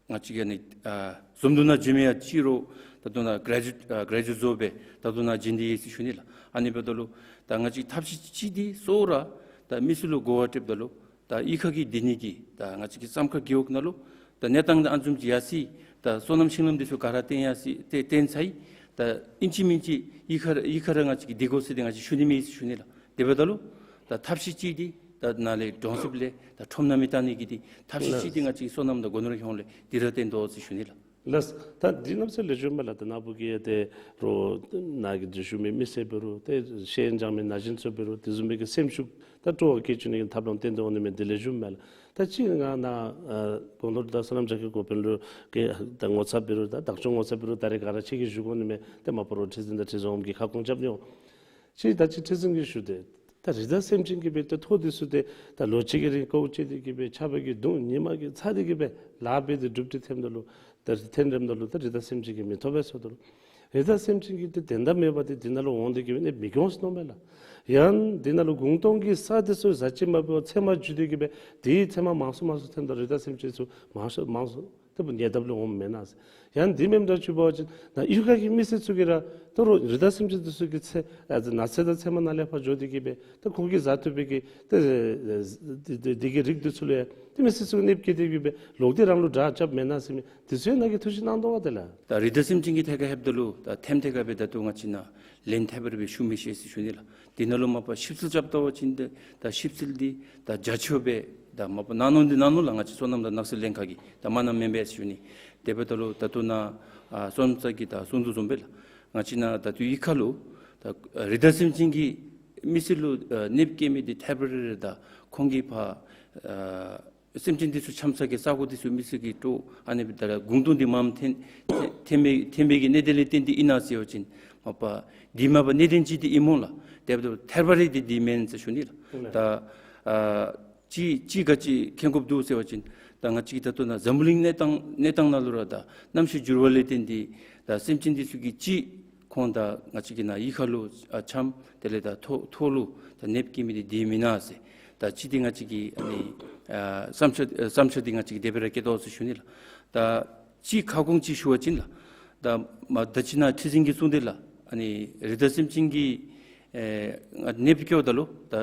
ང་བཅས་ཀྱིས་ཨ་ནི་ཨ་འཛོམས་འདུ་ནང་བྱོན་མི་ཡང་ཅིག་རོགས་ད་ལྟོ་ནཱ་གྲྭ་བཞུགས་ཨ་གྲྭ་བཞུགས་བཟོ་སྦེ་ད་ལྟོ་ནཱ་བྱོན་ཏེ་ཡོད་ཟེར་ཞུ་ནི་ལགས། ཨ་ནི་འབདཝ་ད་ལུ་ད་ང་བཅས་ཐབས་ཤེས་ཅིག་འདི་གཙོ་བོ་ར་ད་མི་སེར་ལུ་གོ་བ་སྤྲོདཔ་ད་ལུ་ད་གཡུས་ཁ་གི་འདི་ནི་གི་ད་ང་བཅས་ཀྱི་སམ་ཁ་རྒེད་འོག་ནང་ལུ་ད་གནས་སྟངས་ད་ཨ་ནི་བཟུམ་ཅིག་ཡར་སོ་ཡི། ད་སོ་ནམ་ཤིང་ལམ་འདི་ཚུ་ག་ར་བཏོན་ཡར་སོ་ཡི། ཏེ་བཏོན་ཚར་ཡི། ད་ཨིན་ཅི་མིན་ཅི་གཡུས་ཁ་ར་གཡུས་ཁ་ར་ང་བཅས་ཀྱིས་འདི་དགོ་ཟེར་ཏེ་ང་བཅས་ཞུ་ནི་མེད་ཟེར་ཞུ་ནི་ལགས། དེ་འབདཝ་ད་ལུ་ད་ཐབས་ཤེས་ཅིག་འདི་ད་ནཱ་ལས་གྲོང་གསེབ་ལས་ད་ཁྲོམ་ནང་མི་བཏང་ནི་གི་འདི་ཐབས་ཤེས་ཅིག་འདི་ང་བཅས་ཀྱིས་སོ་ནམ་དང་སྒོ་ནོར་གྱི་ཧོངས་ལས་འདི་ར་བཏོན་དོ་ཟེར་ཞུ་ནི་ལགས། ལགས། ད་འདི་གནམ་ས་ལེགས་ཤོམ་མས་ལགས། ད་ནཱ་བུ་གིས་ཏེ་རོགས་ནཱ་གི་འདི་ཞུ་མི་མི་སེར་འབད་རུང་ཏེ་ཤེས་ཡོན་སྦྱང་མི་ན་གཞོན་ཚུ་འབད་རུང་དེ་བཟུམ་མའི་གི་སེམས་ཤུགས་ད་སྤྲོ་བ་སྐྱེ་བཅུག་ནི་གི་ཐབས་ལམ་བསྟན་ཏེ་འོང་ནི་མས། འདི་ལེགས་ཤོམ་མས་ལགས། ད་ཅི་ང་ནཱ་ཨ་སྒོ་ནོར་ད་སོ་ནམ་རྒྱ་སྐྱེད་འགོ་དཔོན་ལུ་གི་ད་ངོ་ཚབ་འབད་རུང་ད་བདག་སྐྱོང་ངོ་ཚབ་འབད་རུང་ད་རེས་ག་ར་ཁྱེད་ཀྱིས་ཞུ་དགོ་ནི་མས། ཏེ་མ་པ་རོགས་ཁྲི་འཛིན་དང་ཁྲི་འཛིན་འོགམ་གིས་ཁ་སྐོང་རྐྱབ་ནི་འོང་། ཅིག་ད་ཅི་ཁྲི་འཛིན་གྱིས་ཞུ་སྟེ་ད་རི་དྭགས་སེམས་ཅན་གྱི་སྦེ་ཏེ་ཐོག་འདི་ཚུ་ཏེ་ད་ལོ་གཅིག་གི་རིང་ཀོ་བཅད་དེ་གི་སྦེ་ཆརཔ་གིས་བརྡུང་ཉི་མ་གིས་ཚ་སྟེ་གི་སྦེ་ལཱ་འབད་དེ་གྲུབ་སྟེ་ཐོནམ་ད་ལུ་ད་ཐོན་རནམ་ད་ལུ་ད་རི་དྭགས་སེམས་ཅན་གྱིས་མི་ཐོབ་པས་ཟེརཝ་ད་ལུ་རི་དྭགས་སེམས་ཅན་གྱིས་ཏེ་དོན་དག་མེད་པར་ཏེ་འདི་ནང་ལུ་འོང་སྟེ་གི་སྦེ་གནོདཔ་མི་འོང་ཟེར་མནོཝ་མས་ལགས། ཡང་འདི་ནང་ལུ་གུང་སྟོང་གི་ས་འདི་ཚུ་ཟ་ཅིག་མ་འབད་བར་ཚལ་མ་འགྱུར་ཏེ་གི་སྦེ་དེའི་ཚལ་མ་མང་སུ་མང་སུ་ཐོནམ་ད་རི་དྭགས་སེམས་ཅན་ཚུ་མང་སུ་མང་སུ་ཏེ་ཉེ་འདབས་ལུ་འོངམ་མེན་ན་ཟེར། ཡང་འདི་མེནམ་འདྲཝ་ཅིག་འབད་བ་ཅིན་ནཱ་གཡུས་ཁ་གི་མི་སེར་ཚུ་གིས་ར་ད་རུང་རི་དྭགས་སེམས་ཅན་འདི་ཚུ་གི་ཚལ་ཨ་ནགས་ཚལ་དང་ཚལ་མ་ནང་ལས་ཕར་འགྱོ་སྟེ་གི་སྦེ་ད་ཁོང་གིས་ཟ་བཏུབ་པའི་གི་ད་འདི་འདི་གི་རིགས་འདི་ཚུ་ལུ་ཡང་ཏེ་མི་སེར་ཚུ་གིས་གནོདཔ་བཀལ་ཏེ་གི་སྦེ་ལོག་སྟེ་རང་ལུ་དགྲ་རྐྱབ་མེན་ན་ཟེར་མི་འདི་ཚུ་ཡང་ནཱ་གིས་ཐུགས་ཞིབ་གནང་དོ་བ་དེ་ལགས། ད་རི་དྭགས་སེམས་ཅན་གྱི་ཐད་ཁར་ལྷོདཔ་ད་ལུ་ད་ཐེམ་ཐད་ཁར་སྦེ་ད་ལྟོ་ང་བཅས་ནཱ་ལན་ཐད་པར་སྦེ་ཞུ་མི་ཤེས་ཟེར་ཞུ་ནི་ལགས། འདི་ནང་ལུ་མ་པ་ཞིབ་འཚོལ་རྐྱབ་ལྟ་བ་ཅིན་ད་ད་ཞིབ་འཚོལ་འདི་ད་རྒྱ་ཆེཝ་སྦེ་ད་མ་པ་གནང་ནུག་འདི་གནང་ནུག་ལགས། ང་བཅས་སོ་ནམ་དང་ནགས་ཚལ་ལྷན་ཁག་གིས་ད་མ་གནངམ་མེན་པས་ཟེར་ཞུ་ནི། དེ་འབདཝ་ད་ལུ་ད་ལྟོ་ནཱ་ཨ་སོ་ནམ་སར་གྱིས་ད་གསུང་དོ་བཟུམ་སྦེ་ལགས། ང་བཅས་ནཱ་ད་ལྟོ་གཡུས་ཁ་ལུ་ད་རི་དྭགས་སེམས་ཅན་གྱིས་མི་སེར་ལུ་ཨ་གནོདཔ་བཀལ་མི་འདི་ཐད་པར་རེ་རེ་ད་ཁོང་གིས་ཕར་ཨ་སེམས་ཅན་འདི་ཚུ་འཁྱམས་ས་གི་ས་གོ་འདི་ཚུ་མི་སེར་གྱིས་སྤྲོ་ཨ་ནི་སྦེ་ད་གུང་སྟོང་འདི་མངམ་ཐོན་ཐོན་མི་ཐོན་མི་གི་གནད་དོན་ལས་བརྟེན་ཏེ་ཨིན་ན་ཟེར་བ་ཅིན་མ་པ་འདི་མ་པ་གནད་དོན་ཅིག་འདི་ཨིན་སྨོ་ལགས། དེ་འབདཝ་ད་ཐད་པར་རེ་འདི་འདི་མེན་ཟེར་ཞུ་ནི་ལགས། ད་ཨ་ཅིག་ཅིག་ག་ཅི་མཁྱེན་དགོཔ་འདུག་ཟེར་བ་ཅིན་ད་ང་བཅས་ཀྱི་ད་ལྟོ་ནཱ་འཛམ་བུ་གླིང་གནས་སྟངས་གནས་སྟངས་ནང་ལུ་ར་ད་གནམ་གཤིས་འགྱུར་བ་ལས་བརྟེན་ཏེ་ད་སེམས་ཅན་འདི་ཚུ་གིས་ཅིག་ཁོང་ད་ང་བཅས་ཀྱི་ནཱ་གཡུས་ཁ་ལུ་ཨ་འཁྱམས་དེ་ལས་ད་ཐོག་ཐོག་ལུ་ད་གནོདཔ་བཀལ་མི་འདི་འདི་མེན་ན་ཟེར། ད་ཅི་འདི་ང་བཅས་ཀྱིས་ཨ་ནི་ཨ་བསམ་འཆར་ཨ་བསམ་འཆར་འདི་ང་བཅས་ཀྱིས་དེ་སྦེ་ར་བསྐྱེད་དོ་ཟེར་ཞུ་ནི་ལགས། ད་ཅིག་ཁ་སྐོང་ཅིག་ཞུ་བ་ཅིན་ལགས། ད་མ་ད་ཅི་ནཱ་ཁྲི་འཛིན་གྱིས་གསུངས་དེ་ལགས། ཨ་ནི་རི་དྭགས་སེམས་ཅན་གྱིས་ཨེ་གནོདཔ་བཀལཝ་ད་ལུ་ད་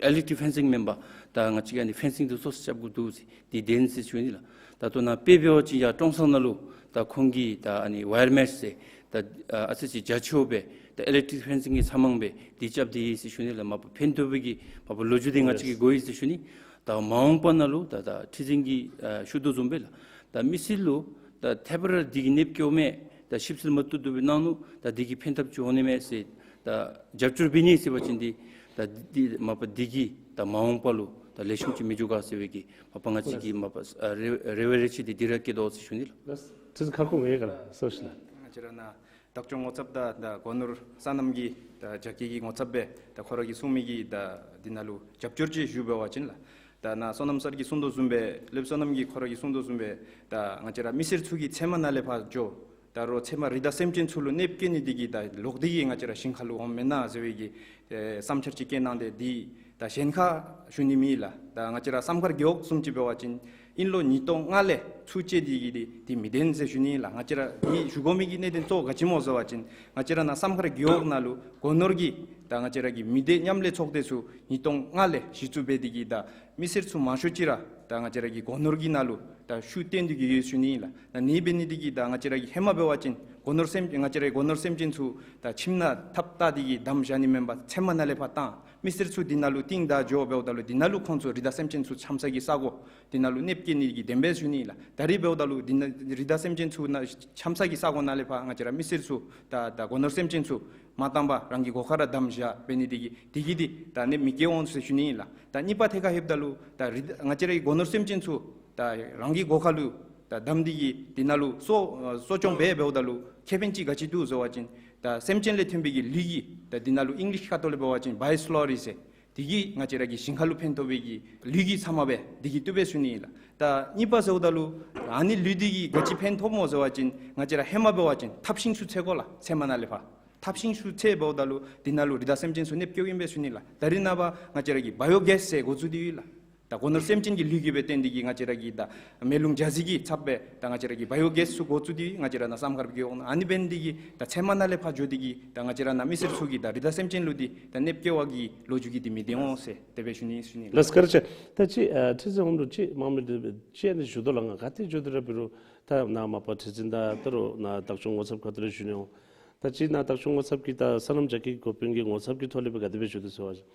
ཨི་ལེག་ཊིག་ཕེན་སིང་མེན་པར་ད་ང་བཅས་ཀྱིས་ཨ་ནི་ཕེན་སིང་འདི་སོར་ཆ་རྐྱབ་དགོཔ་འདུག་ཟེར་འདི་བདེན་ཟེར་ཞུ་ནི་ལགས། ད་ལྟོ་ནཱ་དཔེ་འབད་བ་ཅིན་ཡར་ཀྲོང་གསར་ནང་ལུ་ད་ཁོང་གིས་ད་ཨ་ནི་ཝའི་ཡར་མེཤ་ཟེར་ད་ཨ་ཨ་ཙི་ཅིག་རྒྱ་ཆེཝ་སྦེ་ད་ཨི་ལེག་ཊིག་ཕེན་སིང་གི་ས་མང་སྦེ་འདི་རྐྱབ་སྟེ་ཡོད་ཟེར་ཞུ་ནི་ལགས། མ་པ་ཕན་ཐོགས་པའི་གི་མ་པ་ལོ་རྒྱུས་འདི་ང་བཅས་ཀྱིས་གོ་ཡི་ཟེར་ཞུ་ནི། ད་མ་འོངས་པ་ནང་ལུ་ད་ད་ཁྲི་འཛིན་གྱིས་ཨ་ཞུ་དོ་བཟུམ་སྦེ་ལགས། ད་མི་སེར་ལུ་ད་ཐད་པར་འདི་གིས་གནོདཔ་བཀལཝ་མས། ད་ཞིབ་འཚོལ་མ་བཏུབ་བཏུབ་སྦེ་གནང་ནུག། ད་འདི་གིས་ཕན་ཐབས་ཅིག་འོང་ནི་མས་ཟེར་ད་རྒྱབ་སྐྱོར་འབད་ནི་ཟེར་བ་ཅིན་འདི་ད་འདི་མ་པ་འདི་གིས་ད་མ་འོངས་པ་ལུ་ད་ལེགས་ཤོམ་ཅིག་མི་འགྱོ་ག་ཟེར་བའི་གི་མ་པ་ང་བཅས་ཀྱི་མ་པ་ཨ་རེ་རེ་བ་རེ་ཆེ་འདི་འདི་ར་བསྐྱེད་དོ་ཟེར་ཞུ་ནི་ལགས། ལགས། ཁྲི་འཛིན་ཁ་སྐོང་ཡོད་ག་ལགས། གསུངས་ཤིག་ལགས། ང་བཅས་ར་ནཱ་བདག་སྐྱོང་ངོ་ཚབ་དང་ད་སྒོ་ནོར་སོ་ནམ་གྱི་ད་རྒྱ་སྐྱེད་ཀྱི་ངོ་ཚབ་སྦེ་ད་ཁོ་ར་གིས་གསུང་མི་གི་ད་འདི་ནང་ལུ་རྒྱབ་སྐྱོར་ཅིག་ཞུ་འབད་བ་ཅིན་ལགས། ད་ནཱ་སོ་ནམ་སར་གྱིས་གསུང་དོ་བཟུམ་སྦེ་ལེགས་པ་སོ་ནམ་གྱིས་ཁོ་ར་གིས་གསུང་དོ་བཟུམ་སྦེ་ད་ང་བཅས་ར་མི་སེར་ཚུ་གི་ཚལ་མ་ནང་ལས་ཕར་འགྱོ་ད་རུང་ཚལ་མ་རི་དྭགས་སེམས་ཅན་ཚུ་ལུ་གནོདཔ་བཀལ་ནི་འདི་གིས་ད་ལོག་སྟེ་གི་ང་བཅས་ར་ཞིང་ཁ་ལུ་འོངམ་མེན་ན་ཟེར་བའི་གི་ཨེ་བསམ་འཆར་ཅིག་བསྐྱེད་གནང་སྟེ་འདི་ད་གཞན་ཁར་ཞུ་ནི་མེད་ལགས། ད་ང་བཅས་ར་བསམ་མཁར་རྒེད་འོག་བཟུམ་ཅིག་འབད་བ་ཅིན་ཨིན་ལོ་ཉིས་སྟོང་ལྔ་ལས་ཚུར་བཅད་དེ་གི་འདི་འདི་མི་བདེན་ཟེར་ཞུ་ནི་ལགས། ང་བཅས་ར་འདི་ཞུ་དགོ་མི་གི་གནད་དོན་གཙོ་བོ་ག་ཅི་སྨོ་ཟེར་བ་ཅིན་ང་བཅས་ར་ནཱ་བསམ་མཁར་རྒེད་འོག་ནང་ལུ་སྒོ་ནོར་གྱི་ད་ང་བཅས་ར་གི་མི་སྡེ་མཉམ་ལས་ཚོགས་སྡེ་ཚུ་ཉིས་སྟོང་ལྔ་ལས་གཞི་བཙུགས་འབད་དེ་གི་ད་མི་སེར་ཚུ་མང་ཤོས་ཅིག་ར་ད་ང་བཅས་ར་གི་སྒོ་ནོར་གྱི་ནང་ལུ་ད་ཤུགས་བཏོན་ཏེ་གི་ཡོད་ཞུ་ནི་ལགས། ད་ནི་འབད་ནི་འདི་གིས་ད་ང་བཅས་ར་གི་ཧེ་མ་འབད་བ་ཅིན་སྒོ་ནོར་སེམས་ང་བཅས་ར་གི་སྒོ་ནོར་སེམས་ཅན་ཚུ་ད་ཁྱིམ་ནང་ཐགཔ་བཏགས་ཏེ་གི་བསྡམས་བཞག་ནི་མེན་པར་ཚལ་མ་ནང་ལས་ཕར་བཏང་མི་སེར་ཚུ་འདི་ནང་ལུ་གཏིང་བདའ་འགྱོ་འབདཝ་ད་ལུ་འདི་ནང་ལུ་ཁོང་ཚུ་རི་དྭགས་སེམས་ཅན་ཚུ་འཁྱམས་ས་གི་ས་གོ་འདི་ནང་ལུ་གནོདཔ་བཀལ་ནི་གི་བདེན་པས་ཞུ་ནི་ལགས། ད་རེས་འབདཝ་ད་ལུ་འདི་ནང་རི་དྭགས་སེམས་ཅན་ཚུ་ནང་འཁྱམས་ས་གི་ས་གོ་ནང་ལས་ཕར་ང་བཅས་ར་མི་སེར་ཚུ་ད་ད་སྒོ་ནོར་སེམས་ཅན་ཚུ་མ་བཏང་པར་རང་གི་སྒོ་ཁར་ར་བསྡམས་བཞག་འབད་ནི་འདི་གིས་འདི་གིས་འདི་ད་གནོདཔ་མི་བཀལ་འོང་ཟེར་ཞུ་ནི་ལགས། ད་གཉིས་པ་ཐད་ཁར་ལྷོདཔ་ད་ལུ་ད་རི་ང་བཅས་ར་གི་སྒོ་ནོར་སེམས་ཅན་ཚུ་ད་རང་གི་སྒོ་ཁ་ལུ་ད་བསྡམས་ཏེ་གི་འདི་ནང་ལུ་གསོ་གསོ་སྐྱོང་འབད་འབདཝ་ད་ལུ་ཁེ་ཕན་ཅིག་ག་ཅི་འདུག་ཟེར་བ་ཅིན་ད་སེམས་ཅན་ལས་ཐོན་པའི་གི་ལུད་ཀྱི་ད་འདི་ནང་ལུ་ཨིང་ལིཤ་ཁ་ཐོག་ལས་འབད་བ་ཅིན་བའི་སི་ལོ་རི་ཟེར་འདི་གིས་ང་བཅས་ར་གི་ཞིང་ཁ་ལུ་ཕན་ཐོགས་པའི་གི་ལུད་ཀྱི་ས་མ་སྦེ་འདི་གིས་བཏུབ་པས་ཞུ་ནི་ལགས། ད་གཉིས་པ་ཟེརཝ་ད་ལུ་ཨ་ནི་ལུད་འདི་གིས་ག་ཅི་ཕན་ཐོགས་སྨོ་ཟེར་བ་ཅིན་ང་བཅས་ར་ཧེ་མ་འབད་བ་ཅིན་ཐབ་ཤིང་ཚུ་འཚོལ་དགོ་ལགས། ཚལ་མ་ནང་ལས་ཕར་ཐབ་ཤིང་ཚུ་འཚོལ་འབདཝ་ད་ལུ་འདི་ནང་ལུ་རི་དྭགས་སེམས་ཅན་ཚུ་གནོདཔ་བཀལཝ་ཨིན་པས་ཞུ་ནི་ལགས། ད་རེས་ནངས་པ་ང་བཅས་ར་གི་བའི་ཡོ་གེསི་ཟེར་འགོ་བཙུགས་ཏེ་ཡོད་ལགས། ད་སྒོ་ནོར་སེམས་ཅན་གྱི་ལུད་ཀྱི་སྦེ་བརྟེན་ཏེ་གི་ང་བཅས་ར་གི་ད་མེ་རླུང་རྒྱ་ཟིལ་གྱི་ཚབ་སྦེ་ད་ང་བཅས་ར་གི་བའི་ཡོ་གེསི་ཚུ་འགོ་བཙུགས་ཏེ་ང་བཅས་ར་ནཱ་བསམ་མཁར་རྒེད་འོག་ནང་ཨ་ནི་འབད་ནི་འདི་གིས་ད་ཚལ་མ་ནང་ལས་ཕར་འགྱོ་སྟེ་གི་ད་ང་བཅས་ར་ནཱ་མི་སེར་ཚུ་གིས་ད་རི་དྭགས་སེམས་ཅན་ལུ་འདི་ད་གནོདཔ་བཀལ་བ་གི་ལོ་རྒྱུས་ཀྱི་འདི་མི་བདེན་འོང་ཟེར་དེ་སྦེ་ཞུ་ནི་ཞུ་ནི་ལགས། ལགས་སོ་བཀའ་དྲིན་ཆེ། ད་ཅི་ཨ་ཁྲི་འཛིན་འོགམ་ལུ་ཅིག་མང་མི་འདི་ཅིག་ཨ་ནི་ཞུ་དོ་ལགས། ང་ག་ཏེ་འགྱོ་དེ་ར་འབད་རུང་ད་ནཱ་མ་པ་ཁྲི་འཛིན་དང་ད་རུང་ནཱ་བདག་སྐྱོང་ངོ་ཚབ་ཁ་ཐུག་ལས་ཞུ་ནི་འོང་། ད་ཅི་ནཱ་བདག་སྐྱོང་ངོ་ཚབ་ཀྱིས་ད་སོ་ནམ་རྒྱ་སྐྱེད་འགོ་དཔོན་གྱི་ངོ་ཚབ་ཀྱི་ཐོག་ལས་སྦེ་ག་དེ་སྦེ་ཞུ་དོ་ཟེར་བ་ཅིན་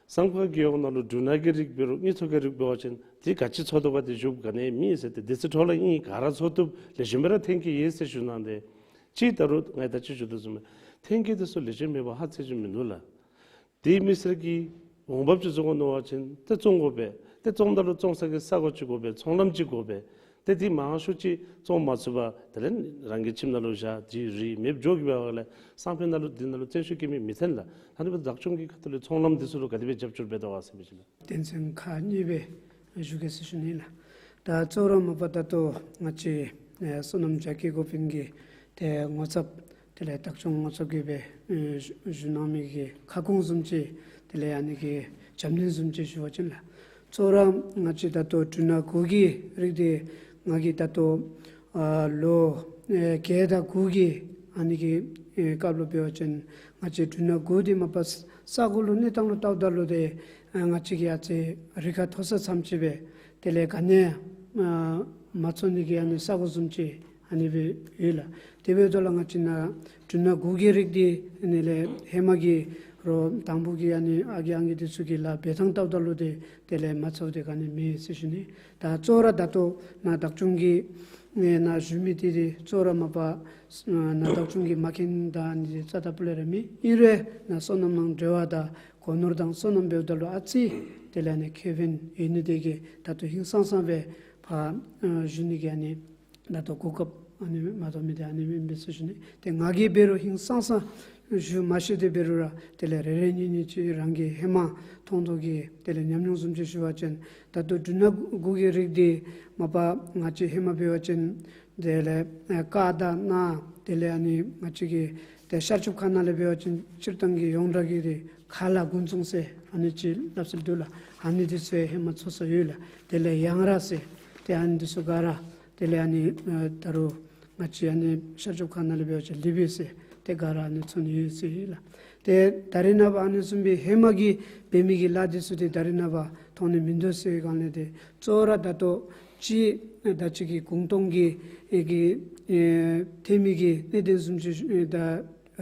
སམ་ཁ་རྒེད་འོག་ནང་ལུ་འབྲུ་སྣ་གི་རིགས་འབད་རུང་དངུལ་ཐོག་གི་རིགས་འབད་བ་ཅིན་དེ་ག་ཅི་འཚོ་དོ་ག་དེ་བཞུགས་ག་ནི་མེད་ཟེར་ཏེ་དེ་ཚུ་འཕྲོ་བརླག་ཨིན། ག་ར་འཚོ་བཏུབ་ལེགས་ཤོམ་སྦེ་ར་ཐོན་གྱི་ཡོད་ཟེར་ཞུ་གནང་སྟེ། ཅིག་ད་རུང་ང་ད་ཅི་ཞུ་དོ་བཟུམ་སྦེ་ཐོན་སྐྱེད་དེ་ཚུ་ལེགས་ཤོམ་མེད་པར་ཧ་ཅང་ཅིག་མིན་འདུག་ལགས། དེ་མི་སེར་གྱི་འོང་འབབ་ཅིག་བཟོ་དགོ་མནོ་བ་ཅིན་ཏེ་བཙོང་དགོ་པས། ཏེ་བཙོངམ་ད་ལུ་བཙོང་ས་གི་ས་གོ་ཅིག་དགོ་པས། ཚོང་ལམ་ཅིག་དགོ་པས། ཏེ་དེ་མང་ཤོས་ཅིག་བཙོང་མ་ཚུགས་པར་དེ་ལས་རང་གི་ཁྱིམ་ནང་ལུ་བཞག་དེ་རིལ་མེདཔ་འགྱོ་གི་འབད་བ་ལས་སང་ཕོད་ནང་ལུ་དེ་ནང་ལུ་བཙན་ཤུགས་བསྐྱེད་མི་མི་ཐོན་ལགས། ཨ་ནི་འབདཝ་ད་བདག་སྐྱོང་གི་ཁ་ཐུག་ལས་ཚོང་ལམ་དེ་ཚུ་ལུ་ག་དེ་སྦེ་རྒྱབ་སྐྱོར་འབད་དོ་ག་ཟེར་མི་ཅིག་ལགས། དོན་ཚན་ཁག་གཉིས་སྦེ་ཞུ་གེ་ཟེར་ཞུ་ནི་ལགས། ད་གཙོ་བོ་ར་མ་པ་ད་ལྟོ་ང་བཅས་ཨེ་སོ་ནམ་རྒྱ་སྐྱེད་འགོ་དཔོན་གྱིས་ཏེ་ངོ་ཚབ་དེ་ལས་བདག་སྐྱོང་ངོ་ཚབ་ཀྱིས་སྦེ་ཨེ་ཞུ་ཞུ་གནང་མི་གི་ཁ་སྐོང་བཟུམ་ཅིག་དེ་ལས་ཨ་ནི་གི་རྒྱབ་སྣོན་བཟུམ་ཅིག་ཞུ་བ་ཅིན་ལགས། གཙོ་བོ་ར་ང་བཅས་ད་ལྟོ་འབྲུ་སྣ་དགུ་གི་རིགས་དེ་ང་གིས་ད་ལྟོ་ཨ་ལོ་ཨེ་བརྒྱད་དང་དགུ་གི་ཨ་ནི་གི་ཨེ་སྐབས་ལུ་འབད་བ་ཅིན་ང་བཅས་འབྲུ་སྣ་དགུ་དེ་མ་པ་ས་གོ་ལུ་གནས་སྟངས་ལུ་བལྟཝ་ད་ལུ་ཏེ་ཨ་ང་བཅས་ཀྱི་ཨ་ཙི་རི་ཁ་མཐོ་ས་མཚམས་ཅིག་སྦེ་དེ་ལས་ག་ནི་ཡང་ཨ་མ་འཚོ་ནི་གི་ཨ་ནི་ས་གོ་བཟུམ་ཅིག་ཨ་ནི་སྦེ་ཡོད་ལགས། དེ་འབདཝ་ད་ལུ་ང་བཅས་ནཱ་འབྲུ་སྣ་དགུ་གི་རིགས་དེ་ཨ་ནི་ལས་ཧེ་མ་གི་རོགས་དང་ཕུ་གི་ཨ་ནི་ཨ་རྒས་ཨང་རྒས་དེ་ཚུ་གིས་ལཱ་འབད་ཐངས་བལྟཝ་ད་ལུ་ཏེ་དེ་ལས་མ་འཚོཝ་དེ་ག་ནི་མེད་ཟེར་ཞུ་ནི། ད་གཙོ་བོ་ར་ད་ལྟོ་ནཱ་བདག་སྐྱོང་གི་ཨེ་ནཱ་ཞུ་མི་དེ་དེ་གཙོ་བོ་ར་མ་པ་ནཱ་བདག་སྐྱོང་གི་མ་མཁྱེན་དང་ཨ་ནི་རྩ་དང་ཕུ་ལས་ར་མེད། ཨིན་རུང་ནཱ་སོ་ནམ་ནང་འབྲེལ་བ་དང་སྒོ་ནོར་དང་སོ་ནམ་འབདཝ་ད་ལུ་ཨ་ཙི་དེ་ལས་ཨ་ནི་ཁེ་ཕན་ཡོད་ནི་དེ་གིས་ད་ལྟོ་ཧིང་སངས་སངས་སྦེ་ཕར་ཨ་ཞུ་ནི་གི་ཨ་ནི་ད་ལྟོ་གོ་སྐབས་ཨ་ནི་མ་ཐོབ་མི་དེ་ཨ་ནི་ཨིན་པས་ཟེར་ཞུ་ནི། ཏེ་ང་གིས་འབད་རུང་ཧིང་སངས་སངས་ཞུ་མ་ཤེས་ཏེ་འབད་རུང་ར་དེ་ལས་རེ་རེ་གཉིས་གཉིས་ཅིག་རང་གིས་ཧེ་མ་མཐོང་རྟོགས་ཀྱི་དེ་ལས་ཉམས་མྱོང་བཟུམ་ཅིག་ཞུ་བ་ཅིན་ད་ལྟོ་འབྲུ་སྣ་དགུ་གི་རིགས་དེ་མ་པ་ང་བཅས་ཧེ་མ་འབད་བ་ཅིན་དེ་ལས་ཨ་ཀ་དང་ན་དེ་ལས་ཨ་ནི་ང་བཅས་ཀྱི་ཏེ་ཤར་ཕྱོགས་ཁ་ནང་ལས་འབད་བ་ཅིན་སྤྱིར་བཏང་གི་ཡོངས་གྲགས་ཀྱི་དེ་ཁ་ལ་དགུན་ཚོང་ཟེར་ཨ་ནི་ཅིག་སླབ་སྲོལ་འདུག་ལགས། ཨ་ནི་དེ་ཚུ་ཧེ་མ་འཚོ་ས་ཡོད་ལགས། དེ་ལས་ཡང་ར་ཟེར་ཏེ་ཨ་ནི་དེ་ཚུ་ག་ར་དེ་ལས་ཨ་ནི་ཨ་ད་རུང་ང་བཅས་ཨ་ནི་ཤར་ཕྱོགས་ཁ་ནང་ལས་འབད་བ་ཅིན་ལི་བི་ཟེར་ཏེ་ག་ར་ཨ་ནི་འཚོ་ནི་ཡོད་ཟེར་ལགས། ཏེ་ད་རེས་ནངས་པ་ཨ་ནི་བཟུམ་སྦེ་ཧེ་མ་གི་འབད་མི་གི་ལཱ་དེ་ཚུ་དེ་ད་རེས་ནངས་པ་མཐོང་ནི་མིན་འདུག་ཟེར་བའི་སྒང་ལས་ཏེ་གཙོ་བོ་ར་ད་ལྟོ་ཅིག་ད་ཅི་གི་གུང་སྟོང་གི་ཨེ་གི་ཨེ་ཐོན་མི་གི་གནད་དོན་བཟུམ་ཅིག་ཨེ་ད་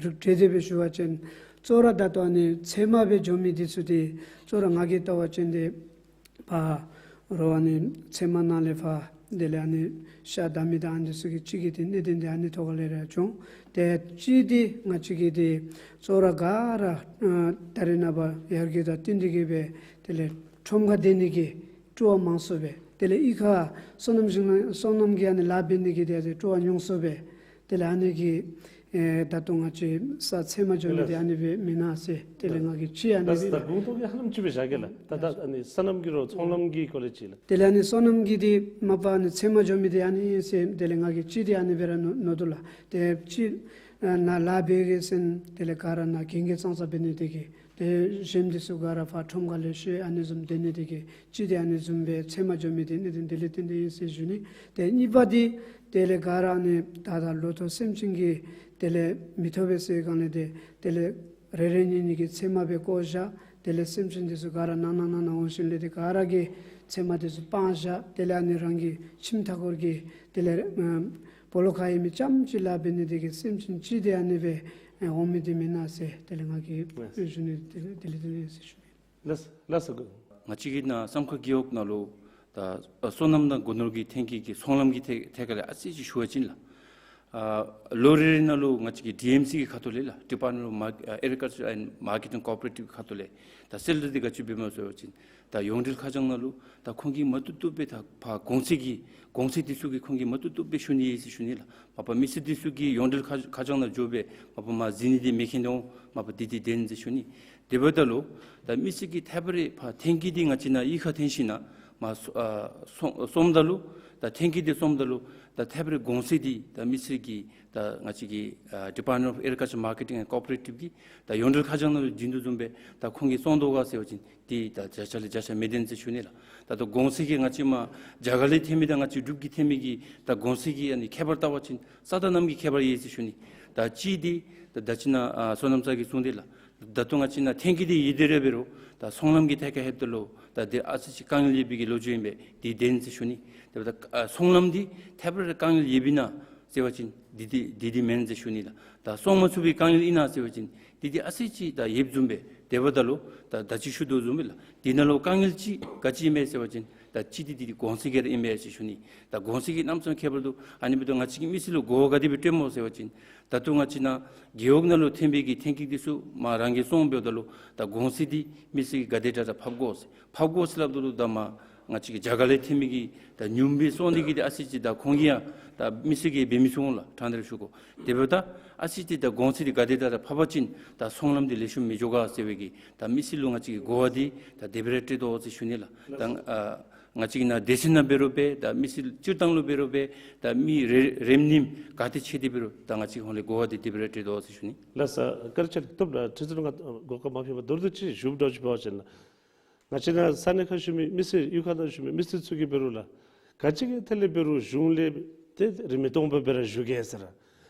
རིགས་འགྲེ་སྟེ་སྦེ་ཞུ་བ་ཅིན་གཙོ་བོ་ར་ད་ལྟོ་ཨ་ནི་ཚལ་མ་སྦེ་འགྱོ་མི་དེ་ཚུ་དེ་གཙོ་བོ་ར་ང་གིས་བལྟ་བ་ཅིན་དེ་ཕར་རོགས་ཨ་ནི་ཚལ་མ་ནང་ལས་ཕར་དེ་ལས་ཨ་ནི་ཤ་བདའ་མི་དང་ཨ་ནི་ཚུ་གི་ཅིག་གི་དེ་གནད་དོན་དེ་ཨ་ནི་ཐོག་ཁ་ལས་ར་བྱུང་། ཏེ་ཅིག་དེ་ང་བཅས་ཀྱི་དེ་གཙོ་བོ་ར་ག་ར་ཨ་ད་རེས་ནངས་པ་ཡར་རྒྱས་དང་བསྟུན་ཏེ་གི་སྦེ་དེ་ལས་ཁྲོམ་ཁར་སྡོད་ནི་གི་སྤྲོ་བ་མང་སུ་སྦེ་དེ་ལས་གཡུས་ཁར་སོ་ནམ་ཞིང་སོ་ནམ་གྱི་ཨ་ནི་ལཱ་འབད་ནི་གི་དེ་སྤྲོ་བ་ཉུང་སུ་སྦེ་དེ་ལས་ཨ་ནི་གི་ཨེ་ད་ལྟོ་ང་བཅས་ས་ཚལ་མ་འགྱོ་མི་དེ་ཨ་ནི་སྦེ་མེན་ན་ཟེར་དེ་ལས་ང་གིས་ཅིག་ཨ་ནི་སྦེ་ད་གུང་སྟོང་གི་ཧ་ལམ་ཅིག་སྦེ་བཞག་གེ་ལགས། ད་ད་ཨ་ནི་སོ་ནམ་གྱི་རོགས་ཚོང་ལམ་གྱི་སྐོར་ལས་ཅིག་ལགས། དེ་ལས་ཨ་ནི་སོ་ནམ་གྱི་དེ་མ་པ་ཨ་ནི་ཚལ་མ་འགྱོ་མི་དེ་ཨ་ནི་ཨིན་ཟེར་དེ་ལས་ང་གིས་ཅིག་དེ་ཨ་ནི་སྦེ་ར་མནོ་མནོ་འདུག་ལགས། ཏེ་ཅིག་ཨ་ནཱ་ལཱ་འབད་གེ་ཟེར་དེ་ལས་ག་ར་ནཱ་གན་རྒྱ་ཙང་ཙ་འབད་ནི་དེ་གིས་ཏེ་གཞན་དེ་ཚུ་ག་ར་ཕར་ཁྲོམ་ཁ་ལས་ཤོར་ཨ་ནི་བཟུམ་སྡོད་ནི་དེ་གིས་ཅིག་དེ་ཨ་ནི་བཟུམ་སྦེ་ཚལ་མ་འགྱོ་མི་དེ་གནད་དོན་དེ་ལས་བརྟེན་ཏེ་ཨིན་ཟེར་ཞུ་ནི། ཏེ་གཉིས་པ་དེ་དེ་ལས་ག་ར་ཨ་ནི་ད་ད་ལོ་ཐོག་སེམས་ཅན་གྱི་དེ་ལས་མི་ཐོབ་པས་ཟེར་བའི་སྒང་ལས་དེ་དེ་ལས་རེ་རེ་གཉིས་གཉིས་ཀྱི་ཚལ་མ་སྦེ་བཀོ་བཞག། དེ་ལས་སེམས་ཅན་དེ་ཚུ་ག་ར་ནང་ན་ནང་ན་འོང་ཞིནམ་ལས་དེ་ག་ར་གིས་ཚལ་མ་དེ་ཚུ་སྤང་བཞག། དེ་ལས་ཨ་ནི་རང་གི་ཁྱིམ་མཐའ་འཁོར་གྱི་དེ་ལས་ཨ་སྦོ་ལོགས་ཁར་ཡོད་མི་ཙམ་ཅིག་ལཱ་འབད་ནི་དེ་གིས་སེམས་ཅན་ཅིག་དེ་ཨ་ནི་སྦེ་ཨེ་འོང་མི་དེ་མེན་ན་ཟེར་དེ་ལས་ང་གིས་ལགས། ཞུ་ནི་དེ་ལས་དེ་ལས་དེ་ཨིན་ཟེར་ཞུ་ནི། ལགས་ལགས་སོ། ང་བཅས་ཀྱི་ནཱ་སམ་ཁ་རྒེད་འོག་ནང་ལུ་ད་ཨ་སོ་ནམ་དང་སྒོ་ནོར་གྱི་ཐོན་སྐྱེད་ཀྱི་ཚོང་ལམ་གྱི་ཐད་ཐད་ཁ་ལས་ཨ་ཙི་ཅིག་ཞུ་བ་ཅིན་ལགས། ཨ་ལོ་རེ་རེ་ནང་ལུ་ང་བཅས་ཀྱི་ཌི་ཨེམ་སི་གི་ཁ་ཐུག་ལས་ལགས། Department of Mar- ཨ་Agriculture and Marketing Cooperative ཁ་ཐུག་ལས་ད་གསལ་བསྒྲགས་འདི་ག་ཅི་འབད་མས་ཟེར་བ་ཅིན་ད་ཡོངས་འབྲེལ་ཁ་བྱང་ནང་ལུ་ད་ཁོང་གིས་མ་བཏུབ་བཏུབ་སྦེ་ད་ཕར་གོང་ཚད་ཀྱི་གོང་ཚད་དེ་ཚུ་གི་ཁོང་གིས་མ་བཏུབ་བཏུབ་སྦེ་ཞུ་ནི་ཡོད་ཟེར་ཞུ་ནི་ལགས། མ་པ་མི་སེར་དེ་ཚུ་གིས་ཡོངས་འབྲེལ་ཁ་ཁ་བྱང་ནང་འགྱོ་སྦེ་མ་པ་མར་གཟིགས་ནི་དེ་མེད་མཁན་འོང་མ་པ་དེ་དེ་བདེན་ཟེར་ཞུ་ནི། དེ་འབདཝ་ད་ལུ་ད་མི་སེར་གྱིས་ཐད་པ་རེ་ཕར་ཐོན་སྐྱེད་འདི་ང་བཅས་ནཱ་གཡུས་ཁར་ཐོན་ཞིནམ་ལས་མར་སོ་ཨ་སོང་སོངམ་ད་ལུ་ད་ཐོན་སྐྱེད་འདི་སོངམ་ད་ལུ་ད་ཐད་པ་རེ་གོང་ཚད་འདི་ད་མི་སེར་གྱིས་ད་ང་བཅས་ཀྱི་ཨ་Department of Agriculture Marketing and Cooperative གིས་ད་ཡོངས་འབྲེལ་ཁ་བྱང་ནང་ལུ་བྱིན་དོ་བཟུམ་སྦེ་ད་ཁོང་གིས་སོང་དོ་ག་ཟེར་བ་ཅིན་དེ་ད་བརྒྱ་ཆ་ལས་བརྒྱ་ཆ་མི་བདེན་ཟེར་ཞུ་ནི་ལགས། ད་ལྟོ་གོང་ཚད་ཀྱི་ང་བཅས་མར་རྒྱ་གར་ལས་ཐོན་མི་དང་ང་བཅས་འབྲུག་གིས་ཐོན་མི་གི་ད་གོང་ཚད་ཀྱི་ཨ་ནི་ཁྱད་པར་བལྟ་བ་ཅིན་ས་དང་གནམ་གྱི་ཁྱད་པར་ཡོད་ཟེར་ཞུ་ནི། ད་ཅིག་དེ་ད་ད་ཅི་ནཱ་ཨ་སོ་ནམ་ཚ་གིས་གསུངས་དེ་ལགས། ད་ལྟོ་ང་བཅས་ནཱ་ཐོན་སྐྱེད་འདི་ཡོད་དེ་ར་འབད་རུང་ད་ཚོང་ལམ་གྱི་ཐད་ཁར་ལྷོདཔ་ད་ལུ་ད་དེ་ཨ་ཙི་ཅིག་དཀའ་ངལ་ཡོད་པའི་གི་ལོ་རྒྱུས་ཨིན་པས། དེ་བདེན་ཟེར་ཞུ་ནི། དེ་འབདཝ་ད་ཨ་ཚོང་ལམ་འདི་ཐད་པ་རེ་དཀའ་ངལ་ཡོད་པས་ན་ ཟེར་བ་ཅིན་འདི་འདི་འདི་འདི་མེན་ཟེར་ཞུ་ནི་ལགས། ད་སོང་མ་ཚུགས་པའི་དཀའ་ངལ་ཨིན་ན་ཟེར་བ་ཅིན་འདི་འདི་ཨ་ཙི་ཅིག་ད་ཡོདཔ་བཟུམ་སྦེ་དེ་འབདཝ་ད་ལུ་ད་ད་ཅི་ཞུ་དོ་བཟུམ་སྦེ་ལགས། འདི་ནང་ལུ་དཀའ་ངལ་ཅིག་ག་ཅི་ཨིན་མས་ཟེར་བ་ཅིན་ད་ཅི་འདི་འདི་འདི་གོང་ཚད་ག་ར་ཨིན་མས་ཟེར་ཞུ་ནི། ད་གོང་ཚད་ཀྱི་གནམ་མེད་ས་མེད་ཁྱད་པར་འདུག། ཨ་ནི་འབདཝ་ད་ང་བཅས་ཀྱིས་མི་སེར་ལུ་གོ་བ་ག་དེ་སྦེ་སྤྲོདཔ་སྨོ་ཟེར་བ་ཅིན་ད་ལྟོ་ང་བཅས་ནཱ་རྒེད་འོག་ནང་ལུ་ཐོན་པའི་གི་ཐོན་སྐྱེད་འདི་ཚུ་མར་རང་གིས་བཙོང་འབདཝ་ད་ལུ་ད་གོང་ཚད་འདི་མི་སེར་གྱིས་ག་དེ་དྲག་དྲག་ཕབ་དགོ་ཟེར། ཕབ་དགོ་ཟེར་སླབ་ད་ལུ་ད་མར་ང་བཅས་ཀྱི་རྒྱ་གར་ལས་ཐོན་མི་གི་ད་ཉུང་སྦེ་བཙོང་ནི་གི་འདི་ཨ་ཙི་ཅིག་ད་ཁོང་གིས་ཡང་ད་མི་སེར་གྱིས་འབད་མི་ཚུགས་འོང་ལགས། ཕྲང་སྟེ་ར་ཞུ་དགོ། དེ་འབདཝ་ད་ཨ་ཙི་ཅིག་ད་གོང་ཚད་འདི་ག་དེ་དྲག་དྲག་ཕབ་པ་ཅིན་ད་ཚོང་ལམ་འདི་ལེགས་ཤོམ་མི་འགྱོ་ག་ཟེར་བའི་གི་ད་མི་སེར་ལུ་ང་བཅས་ཀྱིས་གོ་བ་འདི་ད་དེ་སྦེ་ར་སྤྲོད་དོ་ཟེར་ཞུ་ནི་ལགས། ད་ཨ་ང་བཅས་ཀྱི་ནཱ་སྡེ་ཚན་ནང་འབད་རུང་འབད་ད་མི་སེར་སྤྱིར་བཏང་ལུ་འབད་རུང་འབད་ད་མི་རེ་རེམ་ནེམ་ག་ཏེ་ཆེ་སྟེ་འབད་རུང་ད་ང་བཅས་ཀྱི་ཧོངས་ལས་གོ་བ་འདི་དེ་སྦེ་ར་སྤྲོད་དོ་ཟེར་ཞུ་ནི། ལགས་སོ། བཀའ་དྲིན་ཆེ། བཏུབ་ལགས། ཁྲི་འཛིན་ལུ་ང་གོ་སྐབས་མ་ཕུལ་བར་མདོར་བསྡུས་ཅིག་ཞུཝ་འདྲཝ་ཅིག་འབད་བ་ཅིན་ལགས། ང་བཅས་ནཱ་ས་གནས་ཁར་བཞུགས་མི་མི་སེར་གཡུས་ཁ་ནང་བཞུགས་མི་མི་སེར་ཚུ་གིས་འབད་རུང་ལགས། ག་ཅི་གི་ཐད་ལས་འབད་རུང་གཞུང་ལས་ཏེ་རིན་མེད་སྟོང་པ་སྦེ་ར་བཞུགས་གེ་ཟེར།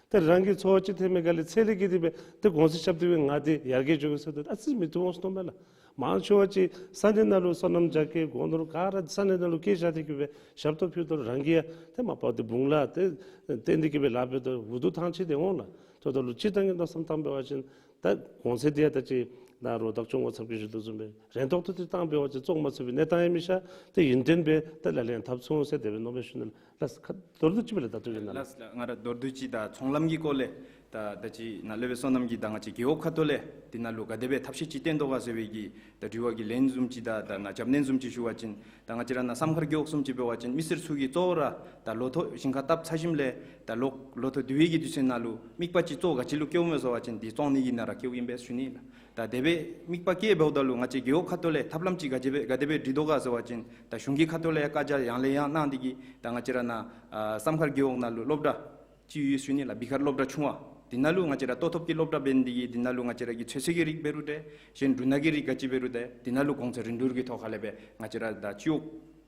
ཏེ་རང་གི་འཚོ་བ་ཅིག་འཐོན་མི་ག་ལས་ཚད་ལས་བརྒལ་ཏེ་སྦེ་ཏེ་གོང་ཚད་རྐྱབ་སྟེ་སྦེ་ང་འདི་ཡར་རྒྱས་འགྱོ་གེ་ཟེར་ཏེ་ཨ་ཙི་མི་བཏུབ་འོང་ཟེར་མནོཝ་མས་ལགས། མང་ཆེ་བ་ཅིག་ས་གནས་ནང་ལུ་སོ་ནམ་རྒྱག་གེ་སྒོ་ནོར་ག་ར་ས་གནས་ནང་ལུ་བསྐྱལ་བཞག་སྟེ་གི་སྦེ་ཞབས་ཏོག་ཕུལ་དོ་རུང་རང་གིས་ཡང་ཏེ་མ་པ་ཏེ་དཔུང་ལ་ཏེ་བརྟེན་ཏེ་གི་སྦེ་ལཱ་འབད་དོ་འུ་སྡུག་ཐང་ཆད་དེ་འོང་ལགས། ད་ལྟོ་ལུ་སྤྱིར་བཏང་གི་མནོ་བསམ་བཏང་འབད་བ་ཅིན་ད་གོང་ཚད་འདི་ཡང་ད་ཅི་ནཱ་རོགས་བདག་སྐྱོང་འགོ་ཚུགས་ཀྱི་ཞུ་དོ་བཟུམ་སྦེ་རན་ཏོག་ཏོ་ཏེ་བཏང་འབད་བ་ཅིན་བཙོང་མ་ཚུགས་པའི་གནས་སྟངས་ཡང་མི་ཤར། ཏེ་ཡུན་བརྟན་སྦེ་ད་ལག་ལེན་འཐབ་ཚུགས་འོང་ཟེར་དེ་སྦེ་མནོ་སྦེ་ཞུ་ནི་ལགས། ལགས་སོ། མདོར་བསྡུས་ཅིག་སྦེ་ལགས། ད་ལྟོ་གི་ནང་ལགས། ལགས་སོ་ལགས། ང་ར་མདོར་བསྡུས་ཅིག་ད་ཚོང་ལམ་གྱི་སྐོར་ལས་ད་ད་ཅི་ནཱ་སློབ་དཔོན་བསོད་ནམས་ཀྱིས་ད་ང་བཅས་རྒེད་འོག་ཁ་ཐུག་ལས་འདི་ནང་ལུ་ག་དེ་སྦེ་ཐབས་ཤེས་ཅིག་བཏོན་དོ་ག་ཟེར་བའི་གི་ད་དྲི་བ་གི་ལན་བཟུམ་ཅིག་དང་ད་ནཱ་རྒྱབ་ལན་བཟུམ་ཅིག་ཞུ་བ་ཅིན་ད་ང་བཅས་ར་ནཱ་བསམ་མཁར་རྒེད་འོག་བཟུམ་ཅིག་འབད་བ་ཅིན་མི་སེར་ཚུ་གིས་གཙོ་བོ་ར་ད་ལོ་ཐོག་ཞིང་ཁ་བཏབ་ཚར་ཞིནམ་ལས་ད་ལོ་ལོ་ཐོག་བསྡུ་བའི་གི་དུས་ཚོད་ནང་ལུ་དམིགས་པ་ཅིག་གཙོ་བོ་ག་ཅི་ལུ་བསྐྱེདཔ་སྨོ་ཟེར་བ་ཅིན་འདི་བཙོང་ནི་གི་ནང་ར་བསྐྱེདཔ་ཨིན་པས་ཞུ་ནི་ལགས། ད་དེ་སྦེ་དམིགས་པ་བསྐྱེད་འབདཝ་ད་ལུ་ང་བཅས་རྒེད་འོག་ཁ་ཐུག་ལས་ཐབས་ལམ་ཅིག་ག་དེ་སྦེ་ག་དེ་སྦེ་སྒྲིག་དོ་ག་ཟེར་བ་ཅིན་ད་གཞུང་གི་ཁ་ཐུག་ལས་བཀའ་རྒྱ་ཡང་ལས་ཡང་གནང་སྟེ་གི་ད་ང་བཅས་ར་ནཱ་ཨ་བསམ་མཁར་རྒེད་འོག་ནང་ལུ་སློབ་གྲྭ་ཅིག་ཡོད་ཞུ་ནི་ལགས། བི་ཁར་སློབ་གྲྭ་ཆུང་བ། འདི་ནང་ལུ་ང་བཅས་ར་ལྟོ་ཐོབ་ཀྱི་སློབ་གྲྭ་འབད་ནི་དེ་གིས་འདི་ནང་ལུ་ང་བཅས་ར་གི་ཚོད་བསྲེ་གི་རིགས་འབད་རུང་འདྲ་གཞན་འབྲུ་སྣ་གི་རིགས་ག་ཅི་འབད་རུང་འདྲ་འདི་ནང་ལུ་གོང་ཚད་རིན་བསྡུར་གྱི་ཐོག་ཁ་ལས་སྦེ་ང་བཅས་ར་ད་སྤྱི་འོག་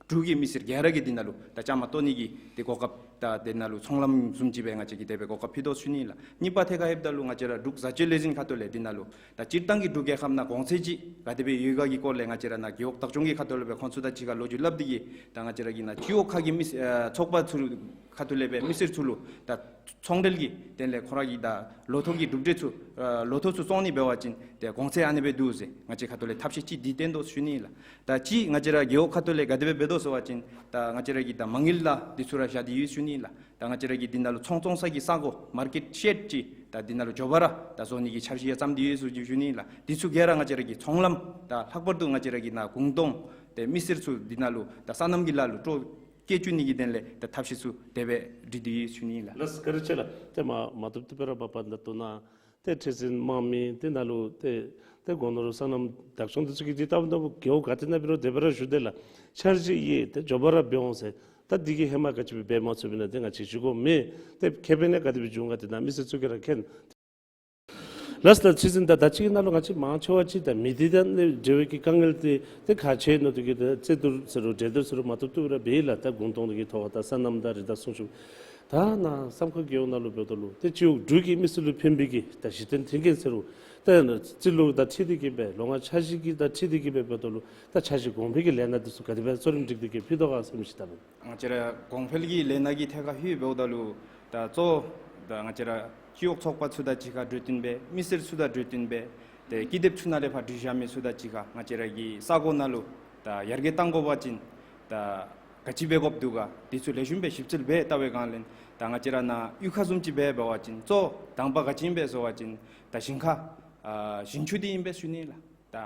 དྲུག་གི་མི་སེར་ག་ར་གིས་འདི་ནང་ལུ་ད་བཅའ་མར་གཏོགས་ནི་གི་ཏེ་གོ་སྐབས་ད་འདི་ནང་ལུ་ཚོང་ལམ་བཟུམ་ཅིག་སྦེ་ང་བཅས་ཀྱིས་དེ་སྦེ་གོ་སྐབས་ཕུལ་དོ་ཞུ་ནི་ལགས། གཉིས་པ་ཐད་ཁར་ལྷོདཔ་ད་ལུ་ང་བཅས་ར་འབྲུག་བཟའ་སྤྱོད་ལས་འཛིན་ཁ་ཐུག་ལས་འདི་ནང་ལུ་ད་སྤྱིར་བཏང་གི་འབྲུག་རྒྱལ་ཁབ་ནང་གོང་ཚད་ཅིག་ག་དེ་སྦེ་ཡོད་ག་གི་སྐོར་ལས་ང་བཅས་ར་ནཱ་རྒེད་འོག་བདག་སྐྱོང་གི་ཁ་ཐུག་ལས་སྦེ་ཁོང་ཚུ་དང་གཅིག་ཁར་ལོ་རྒྱུས་སླབ་སྟེ་གི་ད་ང་བཅས་ར་གི་ནཱ་སྤྱི་འོག་ཁ་གི་མི་ཨ་ཚོགས་པ་ཚུ་ཁ་ཐུག་ལས་སྦེ་མི་སེར་ཚུ་ལུ་ད་ཚོང་འབྲེལ་གྱི་དོན་ལས་ཁོང་ར་གི་ད་ལོ་ཐོག་གི་གྲུབ་འབྲས་ཚུ་ཨ་ལོ་ཐོག་ཚུ་བཙོང་ནི་འབད་བ་ཅིན་ཏེ་གོང་ཚད་ཨ་ནི་སྦེ་འདུག་ཟེར་ང་བཅས་ཁ་ཐུག་ལས་ཐབས་ཤེས་ཅིག་འདི་བཏོན་དོ་ཞུ་ནི་ལགས། ད་ཅི་ང་བཅས་ར་རྒེད་འོག་ཁ་ཐུག་ལས་ག་དེ་སྦེ་འབད་དོ་ཟེར་བ་ཅིན་ད་ང་བཅས་ར་གི་ད་མ་དངུལ་ལག་འདི་ཚུ་ར་བཞག་སྟེ་ཡོད་ཞུ་ནི་ལགས། ད་ང་བཅས་ར་གི་འདི་ནང་ལུ་ཚོང་བཙོང་ས་གི་ས་གོ་མར་ཀེཊ་ཤེཌ་ཅིག་ད་འདི་ནང་ལུ་མགྱོགས་པ་ར་ད་བཟོ་ནི་གི་འཆར་གཞི་ཡང་བརྩམས་ཏེ་ཡོད་ཟེར་ཞུ་ནི་ལགས། འདི་ཚུ་ག་ར་ང་བཅས་ར་གི་ཚོང་ལམ་ད་ལྷག་པར་དུ་ང་བཅས་ར་གི་ནཱ་གུང་སྟོང་ཏེ་མི་སེར་ཚུ་འདི་ནང་ལུ་ད་སོ་ནམ་གྱི་ལཱ་ལུ་སྤྲོ་སྐྱེད་བཅུག་ནི་གི་དོན་ལས་ད་ཐབས་ཤེས་ཚུ་དེ་སྦེ་སྒྲིག་སྟེ་ཡོད་ཞུ་ནི་ལགས། ལགས་སོ་བཀའ་དྲིན་ཆེ་ལགས། ཏེ་མ་མ་བཏུབ་བཏུབ་སྦེ་ར་འབད་བ་ད་ལྟོ་ནཱ་ཏེ་ཁྲི་འཛིན་དམངས་མི་འདི་ནང་ལུ་ཏེ་ཏེ་སྒོ་ནོར་སོ་ནམ་བདག་སྐྱོང་འདི་ཚུ་གིས་འདི་ལྟ་བུ་ལྟ་བུ་རྒེད་འོག་ག་ཏེ་ནང་འབད་རུང་དེ་སྦེ་ར་ཞུ་དེས་ལགས། འཆར་གཞི་ཡོད། ཏེ་མགྱོགས་པ་ར་འབད་འོང་ཟེར། ད་འདི་གིས་ཧེ་མ་ག་ཅི་སྦེ་འབད་མ་ཚུགས་པས་ན་ཏེ་ང་བཅས་ཞུ་དགོཔ་མེད། ཏེ་ཁེ་ཕན་ནི་ག་དེ་སྦེ་འབྱུང་ག་འདི་ནཱ་མི་སེར་ཚུ་གིས་ར་མཁྱེན། ལགས་སོ་ལགས། ཁྲི་འཛིན་ད་ད་ཅི་ནང་ལུ་ང་བཅས་མང་ཆེ་བ་ཅིག་ད་མི་སྡེ་དང་འབྲེལ་བའི་གི་དཀའ་ངལ་འདི་ཏེ་ཁག་ཆེ་ནི་འདུག་གི་ད་རྩོད་བསྡུར་ཟེར་རུང་གྲོས་བསྡུར་ཟེར་རུང་མ་བཏུབ་བཏུབ་ར་འབད་ཡི་ལགས། ད་གུང་སྟོང་འདི་གི་ཐོག་ད་སོ་ནམ་དང་རི་དྭགས་སྲུང་སྐྱོབ། ད་ནཱ་བསམ་མཁར་རྒེད་འོག་ནང་ལུ་འབདཝ་ད་ལུ་ཏེ་སྤྱི་འོག་དྲུག་གི་མི་སེར་ལུ་ཕན་པའི་གི་ད་གཞི་རྟེན་མཐུན་རྐྱེན་ཟེར་རུང་ད་རྩིས་ལོ་དང་འཁྲིལ་ཏེ་གི་སྦེ་ལོ་ལྔ་འཆར་གཞི་གི་དང་འཁྲིལ་ཏེ་གི་སྦེ་འབདཝ་ད་ལུ་ད་འཆར་གཞི་གོང་འཕེལ་གྱི་ལས་སྣ་འདི་ཚུ་ག་དེ་སྦེ་གཙོ་རིམ་སྒྲིག་སྟེ་གི་ཕུལ་དོ་ག་ཟེར་མི་ཅིག་ལྟ་བུ། ང་བཅས་ར་གོང་འཕེལ་གྱི་ལས་སྣ་གི་ཐད་ཁར་ལྷོད་འབདཝ་ད་ལུ་ད་གཙོ་ད་ང་བཅས་ར་སྤྱི་འོག་ཚོགས་པ་ཚུ་དང་གཅིག་ཁར་གྲོས་བསྟུན་འབད་མི་སེར་ཚུ་དང་གྲོས་བསྟུན་འབད་ཏེ་ཀི་དེབ་ཚུ་ནང་ལས་ཕར་འབྲི་བཞག་མི་ཚུ་དང་གཅིག་ཁར་ང་བཅས་ར་གི་ས་གོ་ནང་ལུ་ད་ཡར་རྒྱས་གཏང་དགོ་པ་ཅིན་ད་ག་ཅི་འབད་དགོཔ་འདུག་ག་འདི་ཚུ་ལེགས་ཤོམ་སྦེ་ཞིབ་འཚོལ་འབད་བལྟ་བའི་སྒང་ལས་ད་ང་བཅས་ར་ནཱ་གཡུས་ཁ་བཟུམ་ཅིག་འབད་འབད་བ་ཅིན་གཙོ་དང་པ་ག་ཅི་ཨིན་པས་ཟེར་བ་ཅིན་ད་ཞིང་ཁ་ཨ་ཞིང་ཆུ་འདི་ཨིན་པས་ཞུ་ནི་ལགས། ད་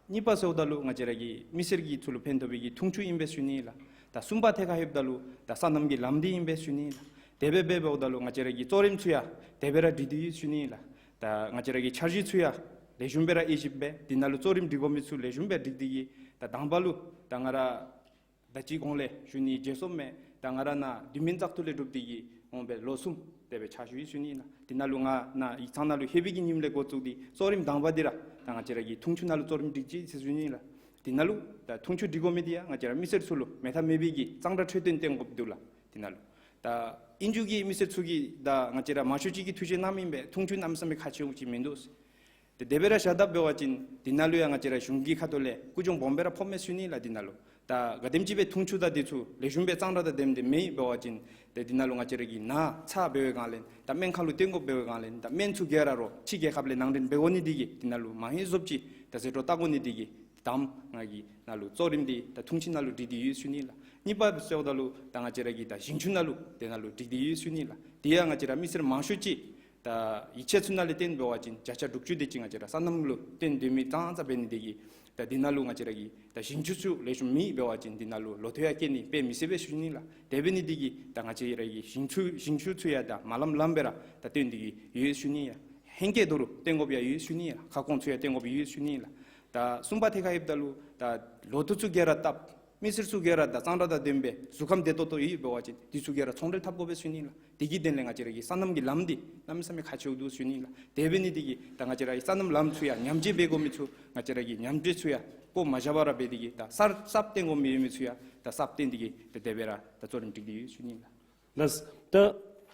གཉིས་པ་ཟེརཝ་ད་ལུ་ང་བཅས་ར་གི་མི་སེར་གྱི་ཚུ་ལུ་ཕན་ཐོགས་པའི་གི་འཐུང་ཆུ་ཨིན་པས་ཞུ་ནི་ལགས། ད་གསུམ་པ་ཐད་ཁར་ལྷོདཔ་ད་ལུ་ད་སོ་ནམ་གྱི་ལམ་འདི་ཨིན་པས་ཞུ་ནི་ལགས། དེ་སྦེ་འབད་འབདཝ་ད་ལུ་ང་བཅས་ར་གི་གཙོ་རིམ་ཚུ་ཡང་དེ་སྦེ་ར་སྒྲིག་སྟེ་ཡོད་ཞུ་ནི་ལགས། ད་ང་བཅས་ར་གི་འཆར་གཞི་ཚུ་ཡང་ལེགས་ཤོམ་སྦེ་ར་དབྱེ་ཞིབ་འབད་འདི་ནང་ལུ་གཙོ་རིམ་སྒྲིག་དགོ་མི་ཚུ་ལེགས་ཤོམ་སྦེ་སྒྲིག་སྟེ་གི་ད་དང་པ་ལུ་ད་ང་ར་ད་ཅི་གོང་ལས་ཞུ་ནི་བརྗེད་སོངམ་མས། ད་ང་ར་ནཱ་དུས་མིན་བཙག་འཐུ་ལས་གྲུབ་སྟེ་གི་འོང་སྦེ་ལོ་གསུམ་དེ་སྦེ་ཕྱག་ཞུ་ཡི་ཞུ་ནི་ལགས། འདི་ནང་ལུ་ང་ནཱ་ཡིག་ཚང་ནང་ལུ་ལྷོད་པའི་གི་ཉིནམ་ལས་འགོ་བཙུགས་ཏེ་གཙོ་རིམ་དང་པ་འདི་ར་ད་ང་བཅས་ར་གི་འཐུང་ཆུ་ནང་ལུ་གཙོ་རིམ་སྒྲིག་ཅི་ཟེར་ཞུ་ནི་ལགས། འདི་ནང་ལུ་ད་འཐུང་ཆུ་སྒྲིག་དགོ་མི་འདི་ཡང་ང་བཅས་ར་མི་སེར་ཚུ་ལུ་མེད་ཐབས་མེད་པའི་གི་གཙང་སྦྲ་འཕྲོད་བསྟེན་བཏོན་དགོཔ་འདུག་ལགས། འདི་ནང་ལུ་ད་ཨིན་རུང་གི་མི་སེར་ཚུ་གིས་ད་ང་བཅས་ར་མང་ཤོས་ཅིག་གིས་ཐུགས་བཞེད་གནངམ་ཨིན་པས། འཐུང་ཆུ་གནམ་མེད་ས་མེད་ཁག་ཆེཝ་ཅིག་མིན་འདུག་ཟེར། ཏེ་དེ་སྦེ་ར་བཞག་ད་འབད་བ་ཅིན་འདི་ནང་ལུ་ཡང་ང་བཅས་ར་གཞུང་གི་ཁ་ཐུག་ལས་ཀུན་སྦྱོང་སྦོམ་སྦེ་ར་ཕོགཔ་མས་ཞུ་ནི་ལགས། འདི་ནང་ལུ་ ད་ག་དེམ་ཅིག་སྦེ་འཐུང་ཆུ་དང་འདི་ཚུ་ལེགས་ཤོམ་སྦེ་གཙང་སྦྲ་དང་ལྡནམ་འདི་མེད་འབད་བ་ཅིན་ཏེ་འདི་ནང་ལུ་ང་བཅས་ར་གི་ན་ཚ་འབད་བའི་སྒང་ལས་ད་སྨན་ཁང་ལུ་བསྟེན་དགོཔ་འབད་བའི་སྒང་ལས་ད་སྨན་ཚུ་ག་ར་རོགས་ཕྱི་རྒྱལ་ཁབ་ལས་ནང་འདྲེན་འབད་དགོ་ནི་འདི་གིས་འདི་ནང་ལུ་མ་ཧེ་བཟོཔ་ཅིག་ད་ཟད་འགྲོ་བལྟ་དགོ་ནི་འདི་གིས་དང་ང་གིས་ནཱ་ལུ་གཙོ་རིམ་འདི་ད་འཐུང་ཆུ་ནང་ལུ་སྒྲིག་སྟེ་ཡོད་ཟེར་ཞུ་ནི་ལགས། གཉིས་པ་ཟེརཝ་ད་ལུ་ད་ང་བཅས་ར་གི་ད་ཞིང་ཆུ་ནང་ལུ་དེ་ནང་ལུ་སྒྲིག་སྟེ་ཡོད་ཟེར་ཞུ་ནི་ལགས། དེ་ཡང་ང་བཅས་ར་མི་སེར་མང་ཤོས་ཅིག་ད་ཡིག་ཆ་ཚུ་ནང་ལས་བཏོན་འབད་བ་ཅིན་བརྒྱ་ཆ་དྲུག་ཅུ་དེ་ཅིག་ང་བཅས་ར་སོ་ནམ་ལུ་བཏོན་སྡོད་མི་ཙང་ཙང་འབད་ནི་འདི་གིས་ད་འདི་ནང་ལུ་ང་བཅས་ར་གི་ད་ཞིང་ཆུ་ཚུ་ལེགས་ཤོམ་མེད་འབད་བ་ཅིན་འདི་ནང་ལུ་ལོ་ཐོག་ཡང་སྐྱེ་ནི་དཔེ་མི་སྲིད་པས་ཟེར་ཞུ་ནི་ལགས། དེ་འབད་ནི་འདི་གིས་ད་ང་བཅས་ར་གི་ཞིང་ཆུ་ཞིང་ཆུ་ཚུ་ཡང་ད་མ་ལམ་ལམ་སྦེ་ར་ད་བཏོན་ཏེ་གི་ཡོད་ཟེར་ཞུ་ནི་ཡ། ཧེང་སྐལ་དོ་རུང་བཏོན་དགོཔ་ཡང་ཡོད་ཟེར་ཞུ་ནི་ཡ། ཁ་སྐོང་ཚུ་ཡང་བཏོན་དགོཔ་ཡོད་ཟེར་ཞུ་ནི་ལགས། ད་གསུམ་པ་ཐད་ཁར་ལྷོདཔ་ད་ལུ་ད་ལོ་ཐོག་ཚུ་ག་ར་བཏབ་མི་སེར་ཚུ་ག་ར་ད་གཙང་སྦྲ་དང་ལྡནམ་སྦེ་གཟུགས་ཁམས་བདེ་ཏོག་ཏོ་ཡོད་འབད་བ་ཅིན་འདི་ཚུ་ག་ར་ཚོང་འབྲེལ་འཐབ་དགོ་པས་ཟེར་ཞུ་ནི་ལགས། དེ་གི་དོན་ལས་ང་བཅས་ར་གི་སོ་ནམ་གྱི་ལམ་འདི་གནམ་མེད་ས་མེད་ཁག་ཆེཝ་འདུག་ཟེར་ཞུ་ནི་ལགས། དེ་འབད་ནི་འདི་གིས་ད་ང་བཅས་ར་གི་སོ་ནམ་ལམ་ཚུ་ཡང་ཉམས་བཅོས་འབད་དགོ་མི་ཚུ་ང་བཅས་ར་གི་ཉམས་བཅོས་ཚུ་ཡང་བཀོ་མ་བཞག་པར་ར་འབད་དེ་གི་ད་གསར་གསརཔ་བཏོན་དགོ་མི་ཡོད་མི་ཚུ་ཡང་ད་གསརཔ་བཏོན་ཏེ་གི་ད་དེ་སྦེ་ར་ད་གཙོ་རིམ་སྒྲིག་སྟེ་ཡོད་ཟེར་ཞུ་ནི་ལགས། ལགས། ད་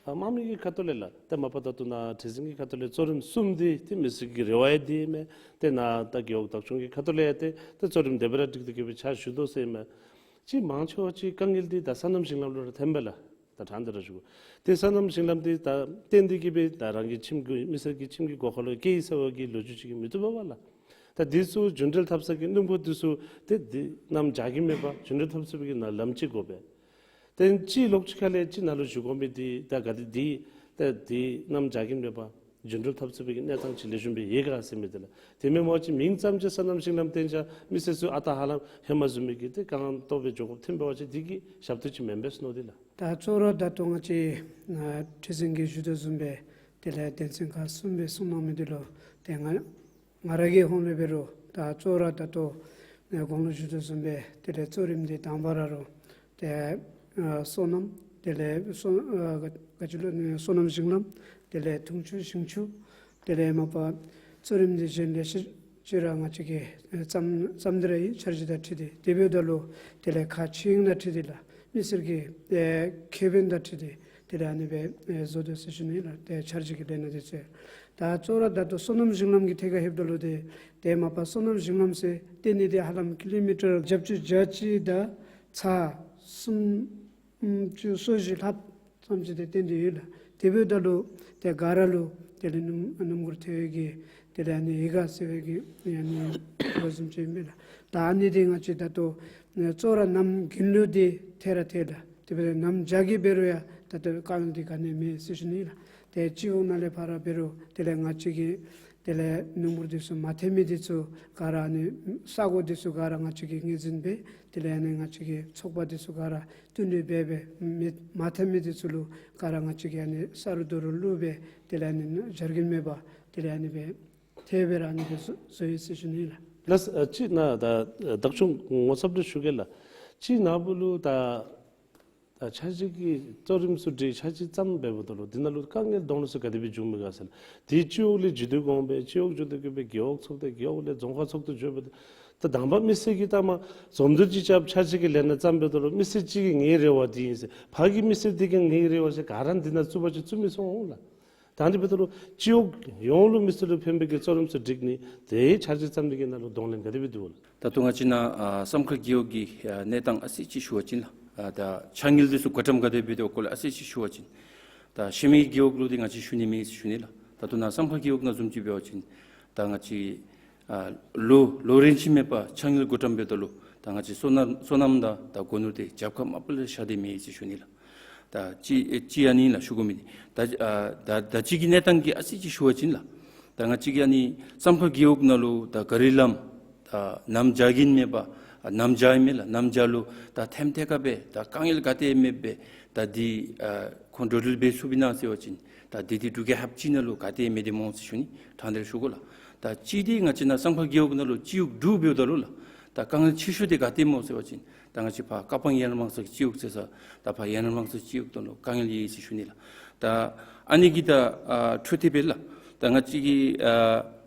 ཨ་དམངས་མི་གི་ཁ་ཐུག་ལས་ལགས། ད་མ་པ་ད་ལྟོ་ནཱ་ཁྲི་འཛིན་གྱི་ཁ་ཐུག་ལས་གཙོ་རིམ་གསུམ་འདི་ཏེ་མི་སེར་གྱི་རེ་བ་ཡང་འདི་ཨིན་མས། ཏེ་ནཱ་ད་རྒེད་འོག་བདག་སྐྱོང་གི་ཁ་ཐུག་ལས་ཡང་ཏེ་ད་གཙོ་རིམ་དེ་སྦེ་ར་སྒྲིག་སྟེ་གི་སྦེ་ཕྱག་ཞུ་དོ་ཟེར་ཨིན་མས། ཅིག་མང་ཆེ་བ་ཅིག་དཀའ་ངལ་འདི་ད་སོ་ནམ་ཞིང་ལམ་ལུ་ར་ཐོན་པས་ལགས། ད་དྲང་སྟེ་ར་ཞུ་དགོ། ཏེ་སོ་ནམ་ཞིང་ལམ་འདི་ད་བརྟེན་ཏེ་གི་སྦེ་ད་རང་གི་ཁྱིམ་གྱི་མི་སེར་གྱི་ཁྱིམ་གྱི་སྒོ་ཁར་ལུ་སྐྱེལ་ཡི་ཟེར་བ་གི་ལོ་རྒྱུས་ཅིག་མི་བཏུབ་པས་ལགས། ད་འདི་ཚུ་རྒྱུན་འགྲུལ་འཐབ་ས་གི་སྣུམ་འཁོར་འདི་ཚུ་ཏེ་འདི་གནམ་བྱཱར་གྱི་མེད་པར་རྒྱུན་འགྲུལ་འཐབ་ཚུགས་པའི་གི་ནཱ་ལམ་ཅིག་དགོ་པས། ཏེ་ཅིག་ལོག་ཅིག་ཁ་ལས་ཅིག་ནཱ་ལུ་ཞུ་དགོ་མི་འདི་ད་ག་དེ་འདི་ད་འདི་གནམ་བྱཱར་གྱི་མེད་པར་རྒྱུན་འགྲུལ་འཐབ་ཚུགས་པའི་གི་གནས་སྟངས་ཅིག་ལེགས་ཤོམ་སྦེ་ཡོད་ག་ཟེར་མི་འདི་ལགས། དེ་མེན་པ་ཅིན་མིང་ཙམ་ཅིག་སོ་ནམ་ཞིང་ལམ་བརྟེན་བཞག་མི་སེར་ཚུ་ཨ་རྟག་ཧ་ལམ་ཧེ་མ་བཟུམ་མའི་གི་ཏེ་དཀའ་ངལ་ཏོག་སྦེ་འགྱོ་དགོཔ་ཐོན་པ་ཅིན་འདི་གིས་ཞབས་ཏོག་ཅིག་མེན་པས་ཟེར་མནོ་སྟེ་ལགས། ད་གཙོ་བོ་ར་ད་ལྟོ་ང་བཅས་ཨ་ཁྲི་འཛིན་གྱིས་ཞུ་དོ་བཟུམ་སྦེ་དེ་ལས་དོན་ཚན་ཁག་གསུམ་སྦེ་གསུངས་གནང་མི་འདི་ལུ་ཏེ་ང་ང་ར་གི་ཧོངས་ལས་འབད་རུང་ད་གཙོ་བོ་ར་ད་ལྟོ་ཨ་གོང་ལུ་ཞུ་དོ་བཟུམ་སྦེ་དེ་ལས་གཙོ་རིམ་འདི་དང་པ་ར་རུང་ཏེ་ཨ་སོ་ནམ་དེ་ལས་སོ་ཨ་ག་ཅི་ལོ་ནི་སོ་ནམ་ཞིང་ལམ་དེ་ལས་འཐུང་ཆུ་ཞིང་ཆུ་དེ་ལས་མ་པ་གཙོ་རིམ་འདི་གཞན་ལེ་ཤ་ཅིག་ར་ང་བཅས་ཀྱིས་ཨེ་བརྩམ་བརྩམ་སྟེ་ར་ཡོད། འཆར་གཞི་དང་འཁྲིལ་ཏེ་དེ་འབདཝ་ད་ལུ་དེ་ལས་ཁག་ཆེ་ཧིང་དང་འཁྲིལ་ཏེ་ལགས། མི་སེར་གྱི་ཨེ་ཁེ་ཕན་དང་འཁྲིལ་ཏེ་དེ་ལས་ཨ་ནི་སྦེ་ཨེ་བཟོ་དོ་ཟེར་ཞུ་ནི་ལགས། ཏེ་འཆར་གཞི་གི་ལས་སྣ་འདི་ཚུ། ད་གཙོ་བོ་ར་ད་ལྟོ་སོ་ནམ་ཞིང་ལམ་གྱི་ཐད་ཁར་ལྷོདཔ་ད་ལུ་ཏེ་ཏེ་མ་པ་སོ་ནམ་ཞིང་ལམ་ཟེར་བརྟེན་ནི་འདི་ཧ་ལམ་ཀི་ལོ་མི་ཊར་བརྒྱད་ཅུ་གྱ་གཅིག་དང་ཚག་སུམ་ཅུ་སོ་བཞི་ལྷགཔ་ཙམ་ཅིག་ཏེ་བརྟེན་ཏེ་ཡོད་ལགས། དེ་འབདཝ་ད་ལུ་ཏེ་ག་ར་ལུ་དེ་ལས་སྣུམ་སྣུམ་འཁོར་ཐོན་ཡོད་ཀྱི་དེ་ལས་ཨ་ནི་ཡོད་ག་ཟེར་བའི་གི་ཨ་ནི་ལོ་གསུམ་ཅིག་ཨིན་པས་ལགས། ད་ཨ་ནི་འདི་ང་བཅས་ད་ལྟོ་གཙོ་བོ་ར་གནམ་དགུན་ལུ་འདི་ཐད་ར་ཐད་ལགས། དེ་འབདཝ་ད་གནམ་བྱཱར་གྱི་འབད་རུང་ཡང་ད་ལྟོ་དཀའ་ངལ་འདི་ག་ནི་ཡང་མེད་ཟེར་ཞུ་ནི་ལགས། ཏེ་སྤྱི་འོག་ནང་ལས་ཕར་འབད་རུང་དེ་ལས་ང་བཅས་ཀྱི་དེ་ལས་སྣུམ་འཁོར་འདི་ཚུ་མ་ཐོན་མི་འདི་ཚུ་ག་ར་ཨ་ནི་ས་གོ་འདི་ཚུ་ག་ར་ང་བཅས་ཀྱིས་ངོས་འཛིན་འབད་དེ་ལས་ཨ་ནི་ང་བཅས་ཀྱི་ཚོགས་པ་འདི་ཚུ་ག་ར་བསྟུན་གྲོས་འབད་འབད་མི་མ་ཐོན་མི་འདི་ཚུ་ལུ་ག་ར་ང་བཅས་ཀྱིས་ཨ་ནི་ས་རུ་རྡོ་རུ་བླུགས་འབད་དེ་ལས་ཨ་ནི་བྱཱར་གྱི་མེད་པར་དེ་ལས་ཨ་ནི་འབད་དེ་སྦེ་ར་ཨ་ནི་འབད་བཟོ་བཟོ་ཡི་ཟེར་ཞུ་ནི་ལགས། ལགས། ཨ་ཅིག་ནཱ་ད་བདག་སྐྱོང་ངོ་ཚབ་ཏུ་ཞུ་གེ་ལགས། ཅིག་ནཱ་བུ་ལུ་ད་ད་འཆར་གཞི་གི་གཙོ་རིམ་ཚུ་སྒྲིག་འཆར་གཞི་བརྩམ་འབདཝ་ད་ལུ་འདི་ནང་ལུ་དཀའ་ངལ་འདོན་ལུགས་ཚུ་ག་དེ་སྦེ་འབྱུངམ་མས་ག་ཟེར་ལགས། ཏེ་སྤྱི་འོག་ལས་བརྒྱུད་དེ་འོང་སྦེ་སྤྱི་འོག་བརྒྱུད་དེ་གི་སྦེ་རྒེད་འོག་ཚོགས་སྡེ་རྒེད་འོག་ལས་རྫོང་ཁག་ཚོགས་སྡེ་འགྱོ་སྦེ་ད་དང་པ་མི་སེར་གྱིས་ད་མ་འཛོམས་འདུ་ཅིག་རྐྱབ་འཆར་གཞི་གི་ལས་སྣ་བརྩམ་འབདཝ་ད་ལུ་མི་སེར་ཅིག་གིས་ངེའི་རེ་བ་འདི་ཨིན་ཟེར་ཕར་གྱི་མི་སེར་འདི་གིས་ངེའི་རེ་བ་ཟེར་ག་ར་འདི་ནང་བཙུགས་པ་ཅིན་བཙུགས་མི་ཚུགས་འོང་ལགས། ད་འདི་འབདཝ་ད་ལུ་སྤྱི་འོག་ཡོངས་ལུ་མི་སེར་ལུ་ཕན་པའི་གི་གཙོ་རིམ་ཚུ་སྒྲིག་ནི་དེ་འཆར་གཞི་བརྩམ་ནི་གི་ནང་ལུ་གདོང་ལེན་ག་དེ་སྦེ་འདུག་ལགས། ད་ལྟོ་ང་བཅས་ནཱ་ཨ་བསམ་མཁར་རྒེད་འོག་གི་ཨ་གནས་སྟངས་ཨ་ཙི་ཅིག་ཞུ་བ་ཅིན་ལགས། ཨ་ད་ཕྱགས་སྙིགས་འདི་ཚུ་བགོ་བཀྲམ་ག་དེ་སྦེ་འདུག་སྐོར་ལས་ཨ་ཙི་ཅིག་ཞུ་བ་ཅིན། ད་ཤེ་མི་རྒེད་འོག་ལུ་འདི་ང་བཅས་ཞུ་ནི་མེད་ཟེར་ཞུ་ནི་ལགས། ད་ལྟོ་ནཱ་བསམ་མཁར་རྒེད་འོག་ནང་བཟུམ་ཅིག་འབད་བ་ཅིན་ད་ང་བཅས་ཨ་ལོ་ལོ་རིམ་བཞིན་མེད་པར་ཕྱགས་སྙིགས་བགོ་བཀྲམ་འབདཝ་ད་ལུ་ད་ང་བཅས་སོ་ནམ་སོ་ནམ་དང་ད་སྒོ་ནོར་འདི་རྒྱབ་ཁར་མ་པ་ལས་བཞག་སྟེ་མེད་ཟེར་ཞུ་ནི་ལགས། ད་ཅི་ཨེ་ཅི་ཨ་ནི་ལགས་ཞུ་དགོ་མི་འདི། ད་ཨ་ད་ད་ཅི་གི་གནས་སྟངས་ཀྱི་ཨ་ཙི་ཅིག་ཞུ་བ་ཅིན་ལགས། ད་ང་བཅས་ཀྱི་ཨ་ནི་བསམ་མཁར་རྒེད་འོག་ནང་ལུ་ད་ག་རི་ལམ་ད་གནམ་བྱཱར་གྱི་མེད་པར་ཨ་གནམ་བྱཱར་ཨིན་མས་ལགས། གནམ་བྱཱར་ལུ་ད་ཐེམ་ཐེ་ཁ་སྦེ་ད་དཀའ་ངལ་ག་ཏེ་མེད་པར་ད་འདི་ཨ་ཁོང་འགྲོ་འགྲུལ་འབད་ཚུགས་པས་ན་ཟེར་བ་ཅིན་ད་འདི་འདི་འབྲུག་རྒྱལ་ཁབ་ཅིག་ནང་ལུ་ག་ཏེ་མེད་དེ་སྨོ་ཟེར་ཞུ་ནི་དྲང་སྟེ་ཞུ་དགོ་ལགས། ད་ཅི་འདི་ང་བཅས་ནཱ་བསམ་མཁར་རྒེད་འོག་ནང་ལུ་སྤྱི་འོག་དྲུག་འབདཝ་ད་ལུ་ལགས། ད་དཀའ་ངལ་ཆེ་ཤོས་འདི་ག་ཏེ་སྨོ་ཟེར་བ་ཅིན་ད་ང་བཅས་ཕར་ཀ་པང་ཡན་ལག་མང་ཚོགས་ཀྱི་སྤྱི་འོག་ཟེར་ས་ད་ཕར་ཡན་ལག་མང་ཚོགས་སྤྱི་འོག་ད་ལུ་དཀའ་ངལ་ཡོད་ཟེར་ཞུ་ནི་ལགས། ད་ཨ་ནི་གི་ད་ཨ་འཕྲོ་མཐུད་སྦེ་ལགས། ད་ང་བཅས་ཀྱི་ཨ་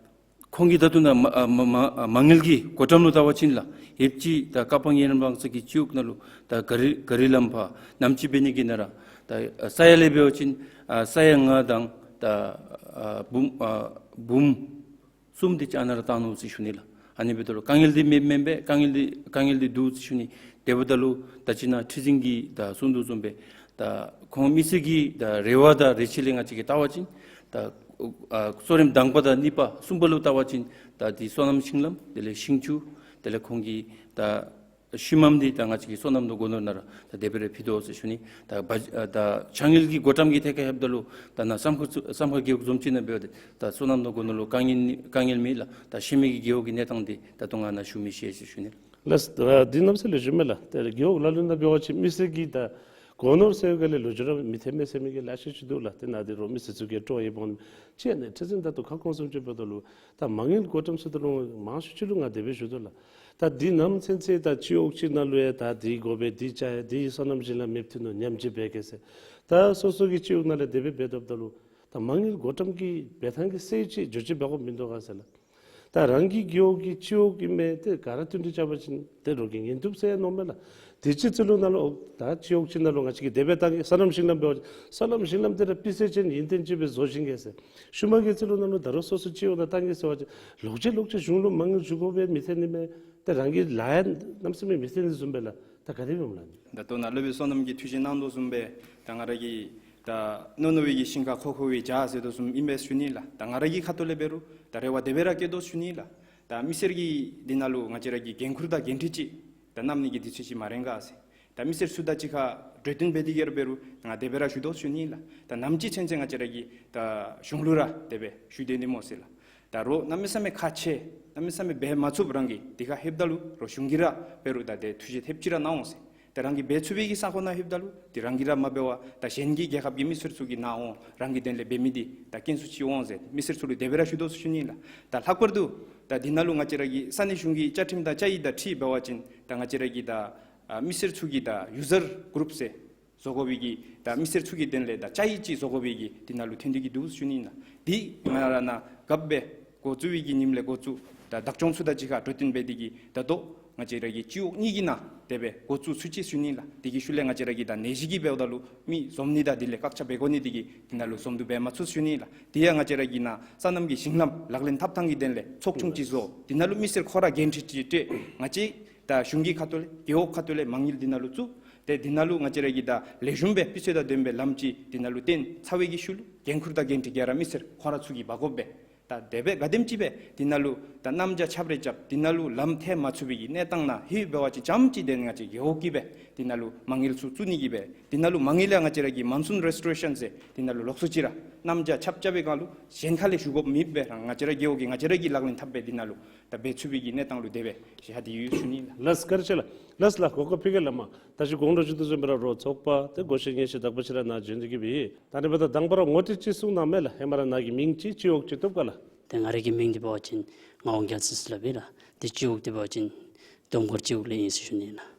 ཁོང་གིས་ད་ལྟོ་ནཱ་མ་ཨ་མ་མ་ཨ་མ་དངུལ་གྱི་བགོ་བཀྲམ་ལུ་བལྟ་བ་ཅིན་ལགས། ཡོདཔ་ཅིག་ད་ཀ་པང་ཡན་ལག་མང་ཚོགས་ཀྱི་སྤྱི་འོག་ནང་ལུ་ད་ག་རི་ག་རི་ལམ་ཕར་གནམ་དཔྱད་འབད་ནི་གི་ནང་ར་ད་ཨ་ས་ཡ་ལས་འབད་བ་ཅིན་ཨ་ས་ཡ་ལྔ་དང་ད་ཨ་འབུམ་ཨ་འབུམ་གསུམ་དེ་ཅིག་ཨ་ནཱ་ར་བཏང་ནུག་ཟེར་ཞུ་ནི་ལགས། ཨ་ནི་འབདཝ་ད་ལུ་དཀའ་ངལ་འདི་མེདཔ་མེན་པས། དཀའ་ངལ་འདི་དཀའ་ངལ་འདི་འདུག་ཟེར་ཞུ་ནི། དེ་འབདཝ་ད་ལུ་ད་ཅི་ནཱ་ཁྲི་འཛིན་གྱིས་ད་གསུང་དོ་བཟུམ་སྦེ་ད་ཁོང་མི་སེར་གྱི་ད་རེ་བ་དང་རེ་ཆེ་ལས་ང་བཅས་ཀྱིས་བལྟ་བ་ཅིན་ད་ཨ་གཙོ་རིམ་དང་པ་དང་གཉིས་པ་གསུམ་པ་ལུ་བལྟ་བ་ཅིན་ད་འདི་སོ་ནམ་ཞིང་ལམ་དེ་ལས་ཞིང་ཆུ་དེ་ལས་ཁོང་གི་ད་ཤུལ་མམ་འདི་ད་ང་བཅས་ཀྱི་སོ་ནམ་དང་སྒོ་ནོར་ནང་ར་ད་དེ་སྦེ་ར་ཕུལ་དོ་ཟེར་ཞུ་ནི། ད་བ་ད་ཕྱགས་སྙིགས་ཀྱི་སྒོ་འགྲམ་གྱི་ཐད་ཁར་ལྷོདཔ་ད་ལུ་ད་ནཱ་བསམ་ཁ་བསམ་ཁ་རྒེད་འོག་འཛོམས་ཅིག་ནང་འབདཝ་ད་ད་སོ་ནམ་དང་སྒོ་ནོར་ལུ་དཀའ་ངལ་དཀའ་ངལ་མེད་ལགས། ད་ཤེས་མི་གི་རྒེད་འོག་གི་གནས་སྟངས་འདི་ད་ལྟོ་ང་ནཱ་ཞུ་མི་ཤེས་ཟེར་ཞུ་ནི། ལགས། ད་འདི་གནམ་ས་ལས་ཞུ་མི་ལགས། ཏེ་རྒེད་འོག་ལ་ལུ་ནང་འབད་བ་ཅིན་མི་སེར་གྱི་ད་སྒོ་ནོར་ཟེར་བའི་སྒང་ལས་ལོ་རྒྱུས་ར་མི་འཐད་མས་ཟེར་མི་གི་ལེ་ཤ་ཅིག་འདུག་ལགས། ཏེ་ནཱ་འདི་རོགས་མི་སེར་ཚུ་གིས་སྤྲོ་བ་ཡོདཔ་འོང་མས། ཅིག་ཨ་ནི་ཁྲི་འཛིན་ད་ལྟོ་ཁ་སྐོང་བཟུམ་ཅིག་འབདཝ་ད་ལུ་ད་མ་དངུལ་སྒོ་འགྲམ་ཟེརཝ་ད་ལུ་མང་ཤོས་ཅིག་ལུ་ང་དེ་སྦེ་ཞུ་དོ་ལགས། ད་འདི་ནམ་ཚུན་ཚོད་ད་སྤྱི་འོག་ཅིག་ནང་ལུ་ཡང་ད་འདི་དགོ་པས་འདི་བྱ་ཡི་འདི་སོ་ནམ་ཞིང་ལམ་མེདཔ་ཐོན་ནུག་ཉམས་བཅོས་འབད་གེ་ཟེར། ད་སོ་སོ་གི་སྤྱི་འོག་ནང་ལས་དེ་སྦེ་འབད་དོཝ་ད་ལུ་ད་མ་དངུལ་སྒོ་འགྲམ་གྱི་འབད་ཐངས་ཀྱི་སྲོལ་ཅིག་འགྱོ་བཅུག་འབད་དགོཔ་མིན་འདུག་ག་ཟེར་ལགས། ད་རང་གི་རྒེད་འོག་གི་སྤྱི་འོག་ཨིན་མས། ཏེ་ག་ར་བསྟུན་ཏེ་རྐྱབ་པ་ཅིན་ཏེ་རོགས་ཀྱིས་ཉན་བཏུབ་ཟེར་མནོཝ་མས་ལགས། དུས་ཅི་ཚུ་ལུ་ནང་ལུ་ད་སྤྱི་འོག་ཅིག་ནང་ལུ་ང་བཅས་ཀྱིས་དེ་སྦེ་བཏང་གེ། སོ་ནམ་ཞིང་ལམ་འབད་བ་ཅིན་སོ་ནམ་ཞིང་ལམ་དེ་ར་སྤུས་ཚད་ཅན་ཡུན་བརྟན་ཅིག་སྦེ་བཟོ་བྱིན་གེ་ཟེར། ཤུལ་མ་གི་ཚུ་ལུ་ནང་ལུ་ད་རུང་སོ་སོ་སྤྱི་འོག་ནང་བཏང་གེ་ཟེར་བ་ཅིན་ལོག་ཅི་ལོག་ཅི་གཞུང་ལུ་མ་དངུལ་ཞུ་དགོ་པས་མི་འཐད་ནི་མས། ཏེ་རང་གི་ལཱ་ཡང་གནམ་མེད་ས་མེད་མི་འཐད་ནི་བཟུམ་སྦེ་ལགས། ད་ག་དེ་སྦེ་སྨོ་ལགས། ད་ལྟོ་ནཱ་སློབ་དཔོན་བསོད་ནམས་ཀྱིས་ཐུགས་བཞེད་གནང་དོ་བཟུམ་སྦེ་ད་ང་ར་གིས་ད་རྣོ་རྣོ་བའི་གི་ཞིང་ཁར་ཁོག་ཁོག་པའི་བྱ་ཟེར་དོ་བཟུམ་ཨིན་པས་ཞུ་ནི་ལགས། ད་ང་ར་གི་ཁ་ཐུག་ལས་འབད་རུང་ད་རེ་བ་དེ་སྦེ་ར་བསྐྱེད་དོ་ཞུ་ནི་ལགས། ད་མི་སེར་གྱིས་འདི་ནང་ལུ་ང་བཅས་ར་གིས་འགན་ཁུར་དང་འགན་འཁྲི་ཅིག་ད་བསྣམ་ནི་གི་དུས་ཚོད་ཅིག་མ་རན་ག་ཟེར། ད་མི་སེར་ཚུ་དང་གཅིག་ཁར་གྲོས་བསྟུན་འབད་དེ་གི་ར་འབད་རུང་ང་དེ་སྦེ་ར་ཞུ་དོ་ཞུ་ནི་ལགས། ད་ནམ་ཅིག་ཚུན་ཚོད་ང་བཅས་ར་གིས་ད་གཞུང་ལུ་ར་དེ་སྦེ་ཞུ་སྡོད་ནི་སྨོ་ཟེར་ལགས། ད་རོགས་གནམ་མེད་ས་མེད་ཁག་ཆེ་གནམ་མེད་ས་མེད་འབད་མ་ཚུགསཔ་རང་གིས་དེ་ཁར་ལྷོདཔ་ད་ལུ་རོགས་གཞུང་གིས་ར་འབད་རུང་ད་དེ་ཐུགས་བཞེད་ཐེབས་ཅིག་ར་གནང་འོང་ཟེར། ད་རང་གིས་འབད་ཚུགས་པའི་གི་ས་ཁོངས་ནང་ལྷོདཔ་ད་ལུ་དེ་རང་གིས་ར་མ་འབད་བར་ད་གཞན་གྱི་རྒྱལ་ཁབ་ཀྱི་མི་སེར་ཚུ་གིས་ནཱ་འོང་རང་གི་དོན་ལས་འབད་མི་འདི་ད་དཀོན་སུ་ཅིག་འོང་ཟེར་མི་སེར་ཚུ་ལུ་དེ་སྦེ་ར་ཞུ་དོ་ཞུ་ནི་ལགས། ད་ལྷག་པར་དུ་ད་འདི་ནང་ལུ་ང་བཅས་ར་གི་ས་གནས་གཞུང་གི་བཅའ་ཁྲིམས་དང་བཅའ་ཡིག་དང་འཁྲིལ་འབད་བ་ཅིན་ད་ང་བཅས་ར་གི་ད་ཨ་མི་སེར་ཚུ་གི་ད་ཡུ་ཟར་གུ་རུབ་ཟེར་བཟོ་དགོ་པའི་གི་ད་མི་སེར་ཚུ་གི་དོན་ལས་ད་བཅའ་ཡིག་ཅིག་བཟོ་དགོ་པའི་གི་འདི་ནང་ལུ་ཐོན་ཏེ་གི་འདུག་ཞུ་ནི་ལགས། འདི་ང་ར་ནཱ་རྒཔོ་སྦེ་འགོ་བཙུགས་པའི་གི་ཉིནམ་ལས་འགོ་བཙུགས་ད་བདག་སྐྱོང་ཚུ་དང་གཅིག་ཁར་གྲོས་བསྟུན་འབད་དེ་གི་ད་ལྟོ་ང་བཅས་ར་གི་སྤྱི་འོག་གཉིས་ཀྱི་ནང་དེ་སྦེ་འགོ་བཙུགས་ཚུགས་ཅི་ཞུ་ནི་ལགས། དེ་གི་ཤུལ་ལས་ང་བཅས་ར་གི་ད་ནད་གཞི་གིས་འབདཝ་ད་ལུ་མི་འཛོམས་ནི་དང་དེ་ལས་བཀག་ཆ་འབད་དགོ་ནི་དེ་གིས་འདི་ནང་ལུ་འཛོམས་འདུ་འབད་མ་ཚུགས་ཞུ་ནི་ལགས། དེ་ཡང་ང་བཅས་ར་གི་ནཱ་སོ་ནམ་གྱི་ཞིང་ལམ་ལག་ལེན་འཐབ་ཐངས་ཀྱི་དོན་ལས་ཚོགས་ཆུང་ཅིག་བཟོ་འདི་ནང་ལུ་མི་སེར་ཁོ་ར་འགན་འཁྲི་ཅིག་སྤྲོད། ང་བཅས་ད་གཞུང་གི་ཁ་ཐུག་ལས་རྒེད་འོག་ཁ་ཐུག་ལས་མ་དངུལ་འདི་ནང་ལུ་བཙུགས། ཏེ་འདི་ནང་ལུ་ང་བཅས་ར་གིས་ད་ལེགས་ཤོམ་སྦེ་སྤུས་ཚད་དང་ལྡན་པའི་ལམ་ཅིག་འདི་ནང་ལུ་བཏོན་ཚར་བའི་གི་ཤུལ་ལུ་འགན་ཁུར་དང་འགན་འཁྲི་ག་ར་མི་སེར་ཁོ་ར་ཚུ་གིས་འབག་དགོ་པས། ད་དེ་སྦེ་ག་དེམ་ཅིག་སྦེ་འདི་ནང་ལུ་ད་གནམ་བྱཱར་ཆརཔ་རེ་རྐྱབ་འདི་ནང་ལུ་ལམ་ཐལ་མ་ཚུགས་པའི་གི་གནས་སྟངས་ནང་ལྷོད་འབད་བ་ཅིན་ཙམ་ཅིག་དེ་ང་བཅས་རྒེད་འོག་གིས་སྦེ་འདི་ནང་ལུ་མ་དངུལ་ཚུ་བཙུགས་ནི་གི་སྦེ་འདི་ནང་ལུ་མ་དངུལ་ཡང་ང་བཅས་ར་གིས་མཱོན་སུན་རེས་ཊོ་རེ་ཤཱན་ཟེར་འདི་ནང་ལུ་ལོགས་སུ་ཅིག་ར་གནམ་བྱཱར་ཆརཔ་རྐྱབ་པའི་སྒང་ལུ་གཞན་ཁ་ལས་ཞུ་དགོཔ་མེདཔ་སྦེ་ར་ང་བཅས་ར་རྒེད་འོག་གིས་ང་བཅས་ར་གིས་ལག་ལེན་འཐབ་སྦེ་འདི་ནང་ལུ་ད་འབད་ཚུགས་པའི་གི་གནས་སྟངས་ལུ་དེ་སྦེ་བཞག་སྟེ་ཡོད་ཞུ་ནི་ལགས། ལགས་བཀའ་དྲིན་ཆེ་ལགས། ལགས་ལགས་གོ་སྐབས་ཕུལ་གེ་ལགས། མ་ད་ཅི་གོང་ལུ་ཞུ་དོ་བཟུམ་སྦེ་ར་རོགས་ཚོགས་པ་ཏེ་སྒོ་ཤེས་གཉེན་ཤེས་དག་པ་ཅིག་ར་ནཱ་བྱོན་ཏེ་གི་སྦེ་ད་ཨ་ནི་འབདཝ་ད་དང་པ་ར་ངོ་སྤྲོད་ཅིག་གསུང་གནང་མས་ལགས། ཧེ་མ་ར་ནཱ་གི་མིང་ཅིག་སྤྱི་འོག་ཅིག་བཏུབ་ག་ལགས། ཏེ་ང་རའི་གི་མིང་འདི་འབད་བ་ཅིན་ངག་དབང་རྒྱལ་མཚན་ཟེར་སླབ་ཨིན་ལགས། ཏེ་སྤྱི་འོག་འདི་འབད་བ་ཅིན་སྡོམ་མགར་སྤྱི་འོག་ལས་ཨིན་ཟེར་ཞུ་ནི་ཨིན་ལགས།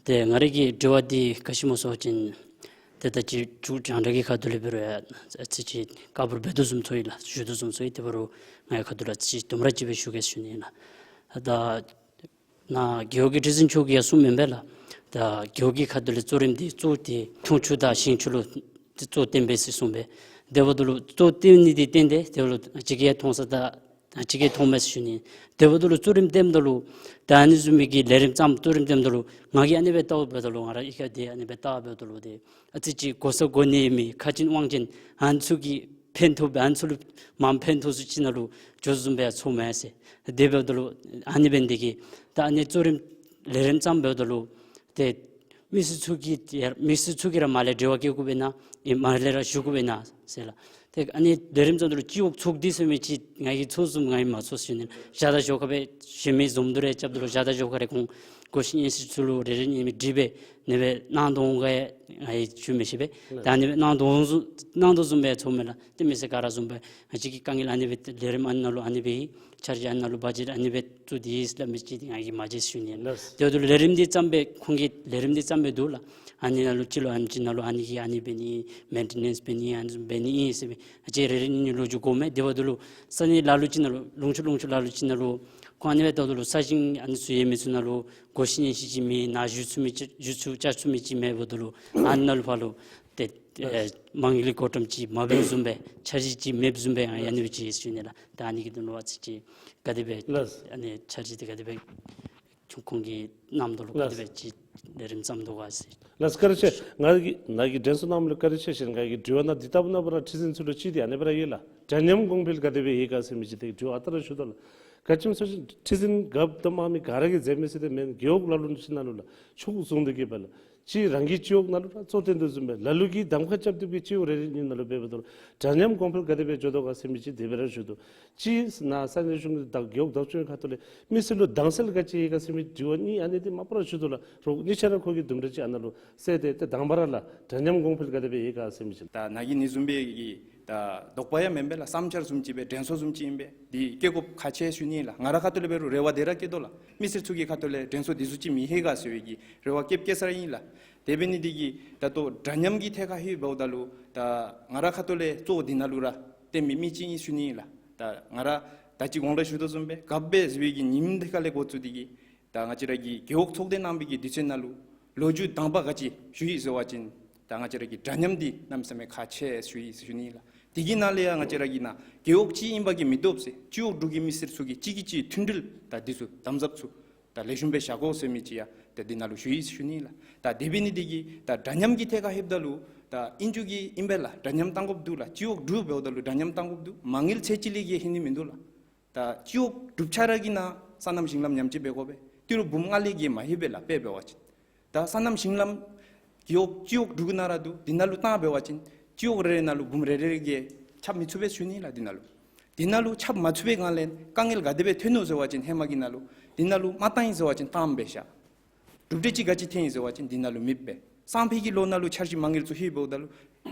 ཏེ་ང་རའི་གི་དྲི་བ་འདི་ག་ཅི་སྨོ་ཟེར་བ་ཅིན་ཏེ་ད་ཅི་མཇུག་རྒྱང་བསྒྲགས་ཀྱི་ཁ་ཐུག་ལས་འབད་རུང་ཡང་ཨ་ཙི་ཅིག་དཀའ་འབོར་འབད་དོ་བཟུམ་ཚོར་ཡི་ལགས། ཞུ་དོ་བཟུམ་ཚོར་ཡི། དེ་འབད་རུང་ངེའི་ཁ་ཐུག་ལས་ཨ་ཙི་ཅིག་དུམ་གྲ་ཅིག་སྦེ་ཞུ་གེ་ཟེར་ཞུ་ནི་ཨིན་ལགས། ད་ནཱ་རྒེད་འོག་གི་ཁྲི་འཛིན་མཆོག་གིས་ཡང་གསུངམ་ཨིན་པས་ལགས། ད་རྒེད་འོག་གི་ཁ་ཐུག་ལས་གཙོ་རིམ་འདི་གཙོ་བོ་འདི་འཐུང་ཆུ་དང་ཞིང་ཆུ་ལུ་གཙོ་བོ་བཏོན་པས་ཟེར་གསུངས་པས། དེ་འབདཝ་ད་ལུ་གཙོ་བོ་བཏོན་ནི་འདི་བཏོན་ཏེ་དེ་འབདཝ་ལུ་ཅིག་གིས་མཐོང་ས་དང་ཅིག་གིས་མཐོང་མེད་ཟེར་ཞུ་ནི། དེ་འབདཝ་ད་ལུ་གཙོ་རིམ་བཏོནམ་ད་ལུ་ད་ཨ་ནི་བཟུམ་མའི་གི་ལས་རིམ་ཙམ་གཙོ་རིམ་བཏོནམ་ད་ལུ་ང་གིས་ཨ་ནི་སྦེ་བལྟཝ་ད་ལུ་ང་ར་གཡུས་ཁ་འདི་ཨ་ནི་སྦེ་བལྟ་བལྟཝ་ད་ལུ་ཏེ་ཨ་ཙི་ཅིག་གོ་ས་གོ་གནས་མེད་ཁ་ཆེན་དབང་ཅན་ཨ་ནི་ཚུ་གིས་ཕན་ཐོགས་སྦེ་ཨ་ནི་ཚུ་ལུ་མ་ཕན་ཐོགས་ཚུ་ཅིག་ནང་ལུ་འགྱོ་བཟུམ་སྦེ་ཡང་ཚོརཝ་མས་ཟེར། དེ་འབདཝ་ད་ལུ་ཨ་ནི་འབད་ནི་དེ་གིས་ད་ཨ་ནི་གཙོ་རིམ་ལས་རིམ་ཙམ་འབདཝ་ད་ལུ་ཏེ་མི་སེར་ཚུ་གིས་ཏེ་མི་སེར་ཚུ་གིས་ར་མར་ལས་འབྲེལ་བ་བཀལ་དགོ་པས་ན་ཨེ་མར་ལས་ར་ཞུ་དགོ་པས་ན་ཟེར་ལགས། ཏེ་ཨ་ནི་ལས་རིམ་ཙམ་ད་ལུ་སྤྱི་འོག་ཚོགས་སྡེ་ཟེར་མི་ཅིག་ང་གིས་ཚོགས་བཟུམ་ང་གིས་མ་ཚོར་ཟེར་ཞུ་ནི། བཞག་དང་ཞོར་ཁར་སྦེ་གཞན་མི་འཛོམས་འདུ་རེ་རྐྱབ་ད་ལུ་བཞག་དང་ཞོར་ཁར་རེ་ཁོང་སྒོ་ཤེས་གཉེན་ཤེས་ཚུ་ལུ་རེ་རེ་གཉིས་གཉིས་དྲི་སྦེ་ཨ་ནི་སྦེ་གནང་དོ་འོང་ག་ཡང་ང་གིས་ཞུ་མི་ཤེས་པས། ད་ཨ་ནི་སྦེ་གནང་དོ་འོང་བཟུམ་གནང་དོ་བཟུམ་སྦེ་ཚོརཝ་མས་ལགས། ཏེ་མི་སེར་ག་ར་བཟུམ་སྦེ་ང་བཅས་ཀྱི་དཀའ་ངལ་ཨ་ནི་སྦེ་ལས་རིམ་ཨ་ནི་ནང་ལུ་ཨ་ནི་སྦེ་འཆར་གཞི་ཨ་ནི་ནང་ལུ་བ་ཇེཊ་ཨ་ནི་སྦེ་བཙུགས་ཏེ་ཡོད་ཟེར་སླབ་མི་ཅིག་འདི་ང་གིས་མ་མཇལ་ཞུ་ནི་ལགས། དེ་འབདཝ་ད་ལུ་ལས་རིམ་འདི་ཙམ་སྦེ་ཁོང་གི་ལས་རིམ་འདི་ཙམ་སྦེ་འདུག་ལགས། ཨ་ནི་ནང་ལུ་སྤྱི་ལོ་ཨ་ནི་ཅིག་ནང་ལུ་ཨ་ནི་གིས་ཨ་ནི་འབད་ནི་མེན་ཊེ་ནེནསི་འབད་ནི་ཨ་ནི་བཟུམ་འབད་ནི་ཨིན་ཟེར་སྦེ་ང་བཅས་རེ་རེ་གཉིས་གཉིས་ལོ་རྒྱུས་གོཝ་མས། དེ་འབདཝ་ད་ལུ་ས་གནས་ལ་ལུ་ཅིག་ནང་ལུ་ལུང་ཕྱོགས་ལུང་ཕྱོགས་ལ་ལུ་ཅིག་ནང་ལུ་ཁོང་ཨ་ནི་སྦེ་བལྟཝ་ད་ལུ་ས་ཞིང་ཨ་ནི་ཚུ་ཡོད་མི་ཚུ་ནང་ལུ་སྒོ་ཤེས་གཉེན་ཤེས་ཅིག་མེད། ནཱ་བཞུགས་ཚུགས་མི་ཅིག་བཞུགས་ཚུགས་བཅར་ཚུགས་མི་ཅིག་མེདཔ་ད་ལུ་ཨ་ནི་ནང་ལུ་ཕར་ལུ་ ཏེ་ཨེ་མ་དངུལ་གྱི་མགོ་འགྲམ་ཅིག་མ་འབད་བཟུམ་སྦེ་འཆར་གཞི་ཅིག་མེདཔ་བཟུམ་སྦེ་ཡང་ཡང་ནི་ཅིག་ཞུ་ནི་ལགས། ད་ཨ་ནི་གི་དོན་ལུ་ཅིག་ག་དེ་སྦེ་ལགས། ཨ་ནི་འཆར་གཞི་དེ་ག་དེ་སྦེ་ཁྱོད་ཁོང་གིས་གནམ་དུ་ལུ་ག་དེ་སྦེ་ཅིག་ལས་རིམ་བརྩམ་དོ་ག་ཟེར། ལགས་བཀའ་དྲིན་ཆེ། ང་གིས་ནཱ་གི་དྲན་གསོ་གནངམ་ལུ་བཀའ་དྲིན་ཆེ་ཞུ་ནི། ང་གི་དྲི་བ་ནང་འདི་ལྟ་བུ་ནང་པ་ར་ཁྲི་འཛིན་ཚུ་ལུ་ཅིག་འདི་ཨ་ནི་སྦེ་ར་ཡོད་ལགས། འདྲ་མཉམ་གོང་འཕེལ་ག་དེ་སྦེ་ཡོད་ག་ཟེར་མི་ཅིག་དེ་དྲི་བ་ཨ་རྟག་ར་ཞུ་དོ་ལགས། ག་ཅི་སྨོ་ཟེར་བ་ཅིན་ཁྲི་འཛིན་རྒཔོ་དང་དམངས་མི་ག་ར་གིས་མཛད་མི་ཟེར་དེ་མེན། རྒེད་འོག་ལ་ལུ་ཅིག་ནང་ལུ་ལགས་ཕྱོགས་བཟུང་སྟེ་གི་སྦེ་ལགས། ཅིག་རང་གི་སྤྱི་འོག་ནང་ལུ་ར་གཙོ་བཏོན་དོ་བཟུམ་སྦེ་ལ་ལུ་གིས་གདམ་ཁ་རྐྱབ་སྟེ་གི་སྤྱི་འོག་རེ་རེ་གཉིས་ནང་ལུ་འབད་འབདཝ་ད་ལུ་འདྲ་མཉམ་གོང་འཕེལ་ག་དེ་སྦེ་འགྱོ་དོ་ག་ཟེར་མི་ཅིག་དེ་སྦེ་ར་ཞུ་དོ། ཅིག་ནཱ་ས་གནས་གཞུང་གི་དང་རྒེད་འོག་བདག་སྐྱོང་ཁ་ཐུག་ལས་མི་སེར་ལུ་དྭངས་གསལ་ག་ཅི་ཡོད་ག་ཟེར་མི་དྲི་བ་གཉིས་ཨ་ནི་འདི་མ་པ་ར་ཞུ་དོ་ལགས། རོགས་གཉིས་ཆ་ར་ཁོ་གིས་དུམ་གྲ་ཅིག་ཨ་ནཱ་ལུ་གསལ་ཏེ་ཏེ་དང་པ་ར་ལགས་འདྲ་མཉམ་གོང་འཕེལ་ག་དེ་སྦེ་ཡོད་ག་ཟེར་མི་ཅིག། ད་ནཱ་གི་ཨ་ནི་བཟུམ་སྦེ་གི་ད་དོགས་པ་ཡང་མེན་པས་ལགས། བསམ་འཆར་བཟུམ་ཅིག་སྦེ་དྲན་གསོ་བཟུམ་ཅིག་ཨིན་པས། འདི་བསྐྱེད་དགོཔ་ཁག་ཆེ་ཞུ་ནི་ལགས། ང་ར་ཁ་ཐུག་ལས་འབད་རུང་རེ་བ་དེ་ར་བསྐྱེད་དོ་ལགས། མི་སེར་ཚུ་གི་ཁ་ཐུག་ལས་དྲན་གསོ་འདི་ཚུ་ཅིག་མི་ལྷོད་ག་ཟེར་བའི་གི་རེ་བ་བསྐྱེད་བསྐྱེད་ས་ར་ཨིན་ལགས། དེ་འབད་ནི་འདི་གིས་ད་ལྟོ་འདྲ་མཉམ་གྱི་ཐད་ཁར་ལྷོདཔ་འབདཝ་ད་ལུ་ད་ང་ར་ཁ་ཐུག་ལས་གཙོ་བོ་འདི་ནང་ལུ་ར་བརྟེན་མི་མི་ཅིག་ཨིན་ཞུ་ནི་ལགས། ད་ང་ར་ད་ཅི་གོང་ལུ་ཞུ་དོ་བཟུམ་སྦེ་རྒཔོ་སྦེ་བཞུགས་པའི་གི་ཉིནམ་དེ་ཁ་ལས་འགོ་བཙུགས་ཏེ་གི་ད་ང་བཅས་ར་གི་རྒེད་འོག་ཚོགས་སྡེ་གནང་བའི་གི་དུས་ཚོད་ནང་ལུ་ལོ་རྒྱུས་དང་པ་ག་ཅི་ཞུ་ཡི་ཟེར་བ་ཅིན་ད་ང་བཅས་ར་གི་འདྲ་མཉམ་འདི་གནམ་མེད་ས་མེད་ཁག་ཆེ་ཞུ་ཡི་ཞུ་ནི་ལགས། དེ་གི་ནང་ལས་ཡང་ང་བཅས་ར་གི་ནཱ་རྒེད་འོག་གཅིག་ཨིན་པ་གིས་མི་བཏུབ་ཟེར། སྤྱི་འོག་དྲུག་གི་མི་སེར་ཚུ་གིས་གཅིག་གིས་གཅིག་མཐུན་སྒྲིལ་ད་འདི་ཚུ་དམ་ཟབ་ཚུ་ད་ལེགས་ཤོམ་སྦེ་བཞག་དགོ་ཟེར་མི་ཅིག་ཡང་ད་འདི་ནང་ལུ་ཞུ་ཡི་ཞུ་ནི་ལགས། ད་དེ་འབད་ནི་འདི་གིས་ད་འདྲ་མཉམ་གྱི་ཐད་ཁར་ལྷོདཔ་ད་ལུ་ད་ཨིན་རྒྱུ་གི་ཨིན་པས་ལགས། འདྲ་མཉམ་བཏང་དགོཔ་འདུག་ལགས། སྤྱི་འོག་དྲུག་འབདཝ་ད་ལུ་འདྲ་མཉམ་བཏང་དགོཔ་འདུག། མ་དངུལ་ཚད་གཅིག་ལས་བརྒལ་ལྷོད་ནི་མིན་འདུག་ལགས། ད་སྤྱི་འོག་དྲུག་ཆ་ར་གིས་ནཱ་སོ་ནམ་ཞིང་ལམ་ཉམས་བཅོས་འབད་དགོ་པས། ཏི་རུ་འབུམ་ལྔ་ལས་བརྒལ་མ་ལྷོད་པས་ལགས། དཔེ་འབད་བ་ཅིན། ད་སོ་ནམ་ཞིང་ལམ་རྒེད་འོག་སྤྱི་འོག་དྲུག་ནང་ར་འདུག། འདི་ནང་ལུ་བཏང་འབད་བ་ཅིན་སྤྱི་འོག་རེ་རེ་ནང་ལུ་འབུམ་རེ་རེ་ལས་བརྒལ་ཁྱབ་མི་ཚུགས་པས་ཞུ་ནི་ལགས། འདི་ནང་ལུ་འདི་ནང་ལུ་ཁྱབ་མ་ཚུགས་པའི་སྒང་ལས་དཀའ་ངལ་ག་དེ་སྦེ་ཐོན་ནུག་ཟེར་བ་ཅིན་ཧེ་མ་གི་ནང་ལུ་འདི་ནང་ལུ་མ་བཏང་ཡི་ཟེར་བ་ཅིན་བཏངམ་སྦེ་བཞག། གྲུབ་འབྲས་ཅིག་ག་ཅི་ཐོན་ཡི་ཟེར་བ་ཅིན་འདི་ནང་ལུ་མེདཔ་སྦེ། སང་ཕོད་ཀྱི་ལོ་ནང་ལུ་འཆར་གཞི་མ་དངུལ་ཚུ་ལྷོདཔ་འབདཝ་ད་ལུ་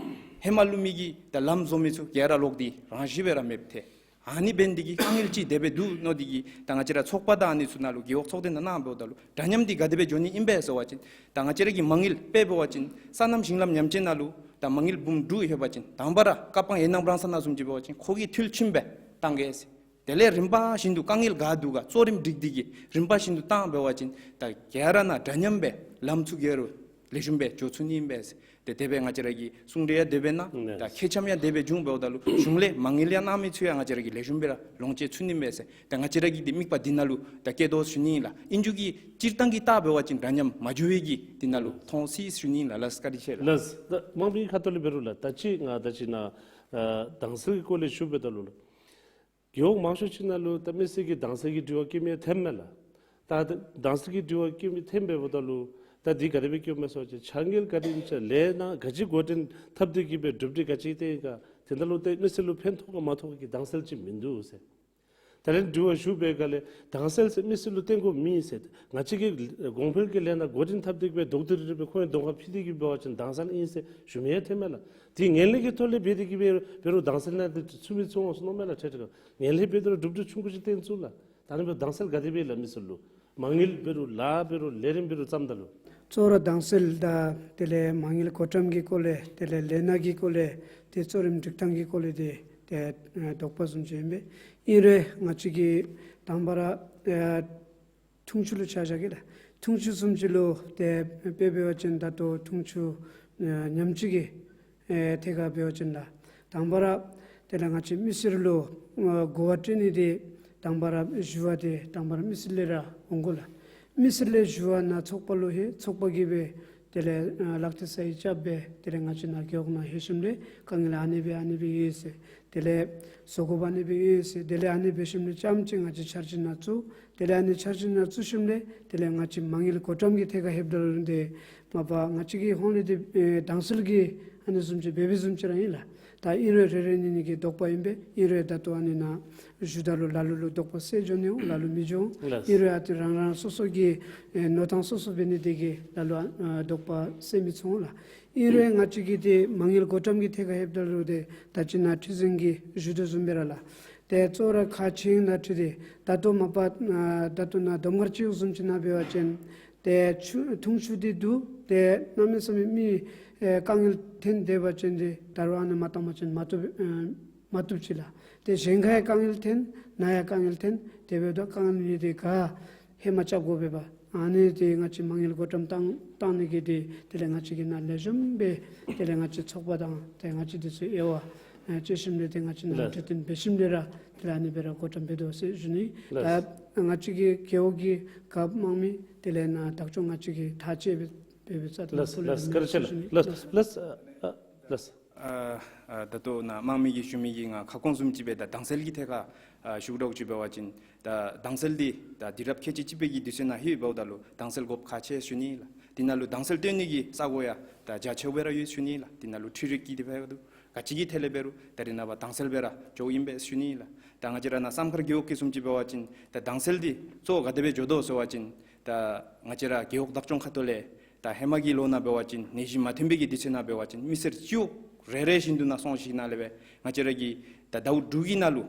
ཧེ་མ་ལུ་མི་གི་ད་ལམ་བཟོ་མི་ཚུ་ག་ར་ལོག་སྟེ་རང་བཞིན་སྦེ་ར་མེདཔ་ཐལ། ཨ་ནི་འབད་ནི་འདི་གིས་དཀའ་ངལ་ཅིག་དེ་སྦེ་འདུག་མནོ་སྟེ་གི་ད་ང་བཅས་ར་ཚོགས་པ་དང་ཨ་ནི་ཚུ་ནང་ལུ་རྒེད་འོག་ཚོགས་སྡེ་ནང་གནངམ་འབདཝ་ད་ལུ་འདྲ་མཉམ་འདི་ག་དེ་སྦེ་འགྱོ་ནི་ཨིན་པས་ཟེར་བ་ཅིན་ད་ང་བཅས་ར་གི་མ་དངུལ་དཔེ་འབད་བ་ཅིན་སོ་ནམ་ཞིང་ལམ་ཉམས་བཅོས་ནང་ལུ་ད་མ་དངུལ་འབུམ་དྲུག་ལྷོད་པ་ཅིན་དང་པ་ར་ཀ་པང་ཡར་ནང་འབྲང་ས་ནང་བཟུམ་ཅིག་འབད་བ་ཅིན་ཁོ་གིས་འཐུས་ལྷོད་ཅིག་སྦེ་བཏང་གེ་ཟེར། དེ་ལས་རིམ་པ་བཞིན་དུ་དཀའ་ངལ་ག་འདུག་ག་གཙོ་རིམ་སྒྲིག་སྟེ་གི་རིམ་པ་བཞིན་དུ་བཏང་འབད་བ་ཅིན་ད་ག་ར་ནཱ་འདྲ་མཉམ་སྦེ་ལམ་ཚུ་ག་ར་ལེགས་ཤོམ་སྦེ་འགྱོ་ཚུགས་ནི་ཨིན་པས་ཟེར། ཏེ་དེ་སྦེ་ང་བཅས་ར་གིས་གསུང་གྲོས་ཡང་དེ་སྦེ་གནང་། ད་མཁས་འཆམ་ཡང་དེ་སྦེ་བྱུང་འབདཝ་ད་ལུ་གཞུང་ལས་མ་དངུལ་ཡང་གནང་མི་ཚུ་ཡང་ང་བཅས་ར་གིས་ལེགས་ཤོམ་སྦེ་ར་ལོངས་སྤྱོད་ཚུགས་ནི་ཨིན་པས་ཟེར། ད་ང་བཅས་ར་གི་འདི་དམིགས་པ་འདི་ནང་ལུ་ད་བསྐྱེད་དོ་ཞུ་ནི་ཨིན་ལགས། ཨིན་རྒྱུ་གི་སྤྱིར་བཏང་གི་བལྟ་འབད་བ་ཅིན་འདྲ་མཉམ་མ་འགྱོ་བའི་གི་འདི་ནང་ལུ་མཐོང་སྲིད་ཞུ་ནི་ཨིན་ལགས། ལགས་བཀའ་དྲིན་ཆེ་ལགས། ལགས་ད་དམངས་མི་ཁ་ཐུག་ལས་འབད་རུང་ལགས་ད་ཅི་ང་ད་ཅི་ནཱ་ཨ་དྭངས་གསལ་གྱི་སྐོར་ལས་ཞུ་འབདཝ་ད་ལུ་ལགས། རྒེད་འོག་མང་ཤོས་ཅིག་ནང་ལུ་ད་མི་སེར་གྱིས་དྭངས་གསལ་གྱི་དྲི་བ་བཀོད་མི་ཐོནམ་མས་ལགས། ད་དྭངས་གསལ་གྱི་དྲི་བ་བཀོད་མི་ཐོནམ་འབདཝ་ད་ལུ་ད་འདི་ག་དེ་སྦེ་བཀོདཔ་མས་ཟེར་བ་ཅིན་ཕྱག་དངུལ་ག་དེ་ཨིན་ཅི་ལས་སྣ་ག་ཅི་འགོ་འདྲེན་འཐབ་སྟེ་གི་སྦེ་གྲུབ་འབྲས་ག་ཅི་བཏོན་ཡི་ག་དེ་ནང་ལུ་ཏེ་མི་སེར་ལུ་ཕན་ཐོགས་ག་མ་ཐོགས་ག་གི་དྭངས་གསལ་ཅིག་མིན་འདུག་ཟེར། ད་རེས་དྲི་བ་ཞུ་བའི་སྒང་ལས་དྭངས་གསལ་ཟེར་མི་སེར་ལུ་བཏོན་དགོཔ་མེད་ཟེར། ང་བཅས་ཀྱིས་གོང་འཕེལ་གྱི་ལས་སྣ་འགོ་འདྲེན་འཐབ་སྟེ་གི་སྦེ་རྡོག་ཏི་རིལ་རི་སྦེ་ཁོང་གི་གདོང་ཁར་ཕུད་དེ་གི་འབད་བ་ཅིན་དྭངས་གསལ་ཨིན་ཟེར་ཞུ་མི་ཡང་ཐོནམ་མས་ལགས། དེ་ངན་ལྷད་ཀྱི་ཐོག་ལས་འབད་དེ་གི་སྦེ་འབད་རུང་དྭངས་གསལ་ནང་དེ་ཚུད་མི་ཚུད་འོང་ཟེར་མནོཝ་མས་ལགས། ཏེ་ཏེ་ངན་ལྷད་འབད་དེ་ར་གྲུབ་འབྲས་ཆུང་ཀུ་ཅིག་བཏོན་ཚུགས་ལགས། ད་ཨ་ནི་འབདཝ་དྭངས་གསལ་ག་དེ་སྦེ་ལགས་མི་སེར་ལུ་མ་དངུལ་འབད་རུང་ལཱ་འབད་རུང་ལས་རིམ་འབད་རུང་བརྩམ་ད་ལུ། གཙོ་བོ་ར་དྭངས་གསལ་དང་དེ་ལས་མ་དངུལ་བགོ་བཀྲམ་གྱི་སྐོར་ལས་དེ་ལས་ལས་སྣ་གི་སྐོར་ལས་ཏེ་གཙོ་རིམ་སྒྲིག་ཐངས་ཀྱི་སྐོར་ལས་ཏེ་ཏེ་ཨ་དོགས་པ་བཟུམ་ཅིག་ཨིན་པས། ཨིན་རུང་ང་བཅས་ཀྱིས་དང་པ་ར་ཨ་འཐུང་ཆུ་ལུ་ཆ་བཞག་གེ་ལགས། འཐུང་ཆུ་བཟུམ་ཅིག་ལུ་ཏེ་དཔེ་འབད་བ་ཅིན་ད་ལྟོ་འཐུང་ཆུ་ཨ་ཉམས་བཅོས་ཀྱི་ཨེ་ཐད་ཁར་འབད་བ་ཅིན་ལགས། དང་པ་ར་དེ་ལས་ང་བཅས་མི་སེར་ལུ་ཨ་གོ་བ་སྤྲོད་ནི་འདི་དང་པ་ར་ཞུ་བ་འདི་དང་པ་ར་མི་སེར་ལས་ར་འོང་དགོ་ལགས། མི་སེར་ལས་ཞུ་བ་ནཱ་ཚོགས་པ་ལུ་ལྷོད། ཚོགས་པ་གིས་སྦེ་དེ་ལས་ཨ་ལག་རྩལ་ས་ཡིག་རྐྱབ་སྦེ་དེ་ལས་ང་བཅས་ནཱ་རྒེད་འོག་ནང་ལྷོད་ཞིནམ་ལས་དཀའ་ངལ་ཨ་ནི་སྦེ་ཨ་ནི་སྦེ་ཡོད་ཟེར། དེ་ལས་བཟོ་དགོཔ་ཨ་ནི་སྦེ་ཡོད་ཟེར། དེ་ལས་ཨ་ནི་འབད་ཞིནམ་ལས་རྐྱངམ་ཅིག་ང་བཅས་འཆར་གཞི་ནང་བཙུགས། དེ་ལས་ཨ་ནི་འཆར་གཞི་ནང་བཙུགས་ཞིནམ་ལས་དེ་ལས་ང་བཅས་མ་དངུལ་བགོ་བཀྲམ་གྱི་ཐད་ཁར་ལྷོདཔ་ད་ལུ་འདི་མ་པ་ང་བཅས་ཀྱི་ཧོངས་ལས་འདི་ཨེ་དྭངས་གསལ་གྱི་ཨ་ནི་བཟུམ་ཅིག་འབད་འབདཝ་བཟུམ་ཅིག་ར་ཨིན་ལགས། ད་ཨིན་རུང་རེ་རེ་གཉིས་གཉིས་ཀྱི་དོགས་པ་ཨིན་པས། ཨིན་རུང་ད་ལྟོ་ཨ་ནི་ནཱ་ཞུཝ་ད་ལུ་ལ་ལུ་ལུ་དོགས་པ་སེལ་འགྱོ་ནི་འོང་། ལ་ལུ་མི་འགྱོ་འོང་། ལགས། ཨིན་རུང་ཨ་ཏི་རང་རང་སོ་སོ་གི་ཨེ་མནོ་ཐངས་སོ་སོ་འབད་ནི་དེ་གིས་ལ་ལུ་ཨ་དོགས་པ་སེལ་མི་ཚུགས་འོང་ལགས། ཨིན་རུང་ང་བཅས་ཀྱི་འདི་མ་དངུལ་བགོ་བཀྲམ་གྱི་ཐད་ཁར་ལྷོདཔ་ད་ལུ་འདི་ད་ཅི་ནཱ་ཁྲི་འཛིན་གྱིས་ཞུ་དོ་བཟུམ་སྦེ་ར་ལགས། ཏེ་གཙོ་བོ་ར་ཁག་ཆེ་ནཱ་ཁྲི་འདི་ད་ལྟོ་མ་པ་ཨ་ད་ལྟོ་ནཱ་ལྡོམ་མཁར་སྤྱི་འོག་བཟུམ་ཅིག་ནང་འབད་བ་ཅིན་ཏེ་ཆུ་འཐུང་ཆུ་འདི་འདུག། ཏེ་གནམ་མེད་ས་མེད་མི་ཨེ་དཀའ་ངལ་ཐོན་སྡོད་པ་ཅིན་འདི་ད་རུང་ཨ་ནི་མ་བཏང་པ་ཅིན་མ་བཏུབ་ཨེ་མ་བཏུབ་ཅིག་ལགས། ཏེ་གཞན་ཁར་ཡང་དཀའ་ངལ་ཐོན། ནཱ་ཡང་དཀའ་ངལ་ཐོན། དེ་འབདཝ་ད་དཀའ་ངལ་ཡོད་དེ་ག་ཧེ་མ་རྐྱབ་དགོ་པས་པ། ཨ་ནི་འདི་ང་བཅས་མ་དངུལ་བགོ་བཀྲམ་བཏང་བཏང་ནི་གི་འདི་དེ་ལས་ང་བཅས་ཀྱིས་ནཱ་ལེགས་ཤོམ་སྦེ་དེ་ལས་ང་བཅས་ཚོགས་པ་དང་ཏེ་ང་བཅས་འདི་ཚུ་དབྱེ་བ་ཨ་དཔྱད་ཞིནམ་ལས་ཏེ་ང་བཅས་ནཱ་ལགས། གྲོས་བསྟུན་འབད་ཞིནམ་ལས་ར་དེ་ལས་ཨ་ནི་སྦེ་ར་བགོ་བཀྲམ་འབད་དོ་ཟེར་ཞུ་ནི། ལགས། ད་ང་བཅས་ཀྱི་རྒེད་འོག་གི་རྒཔོ་དམངས་མི་དེ་ལས་ནཱ་བདག་སྐྱོང་ང་བཅས་ཀྱིས་ཐག་བཅད་སྦེ་འབད་སྦེ་རྩ་དང་ལགས་ཕུལ་ལགས། ལས་བཀའ་དྲིན་ཆེ་ལགས། ཟེར་ཞུ་ནི། ལགས་ལགས། ལགས་ཨ་ལགས། ཨ་ཨ་ད་ལྟོ་ནཱ་དམངས་མི་གིས་ཞུ་མི་གི་ང་ཁ་སྐོང་བཟུམ་ཅིག་སྦེ་ད་དྭངས་གསལ་གྱི་ཐད་ཁར་ཨ་ཞུ་དགོཔ་ཅིག་འབད་བ་ཅིན་ད་དྭངས་གསལ་འདི་ད་དུས་རབས་ཁལ་གཅིག་གཅིག་པའི་གི་དུས་ཚོད་ནང་ལྷོདཔ་ད་ལུ་དྭངས་གསལ་དགོཔ་ཁག་ཆེ་ཞུ་ནི་ལགས། དེ་ནང་ལུ་དྭངས་གསལ་སྟོན་ནི་གི་ས་གོ་ཡང་ད་རྒྱ་ཆེཝ་སྦེ་ར་ཡོད་ཞུ་ནི་ལགས། དེ་ནང་ལུ་འཕྲུལ་རིག་གི་དེ་སྦེ་འདུག། ག་ཅི་གི་ཐད་ལས་འབད་རུང་ད་རེས་ནངས་པ་དྭངས་གསལ་སྦེ་ར་འགྱོཝ་ཨིན་པས་ཞུ་ནི་ལགས། ད་ང་བཅས་ར་ནཱ་བསམ་མཁར་རྒེད་འོག་གི་བཟུམ་ཅིག་འབད་བ་ཅིན་ད་དྭངས་གསལ་འདི་གཙོ་བོ་ག་དེ་སྦེ་འགྱོ་དོ་ཟེར་བ་ཅིན་ད་ང་བཅས་ར་རྒེད་འོག་བདག་སྐྱོང་ཁ་ཐུག་ལས་ད་ཧེ་མ་གི་ལོ་ནང་འབད་བ་ཅིན་ནད་གཞི་མ་ཐོན་པའི་གི་དུས་ཚོད་ནང་འབད་བ་ཅིན་མི་སེར་སྤྱི་འོག་རེ་རེ་བཞིན་དུ་ནཱ་སོང་ཞིནམ་ལས་སྦེ་ང་བཅས་ར་གི་ད་ཟླཝ་དྲུག་གི་ནང་ལུ་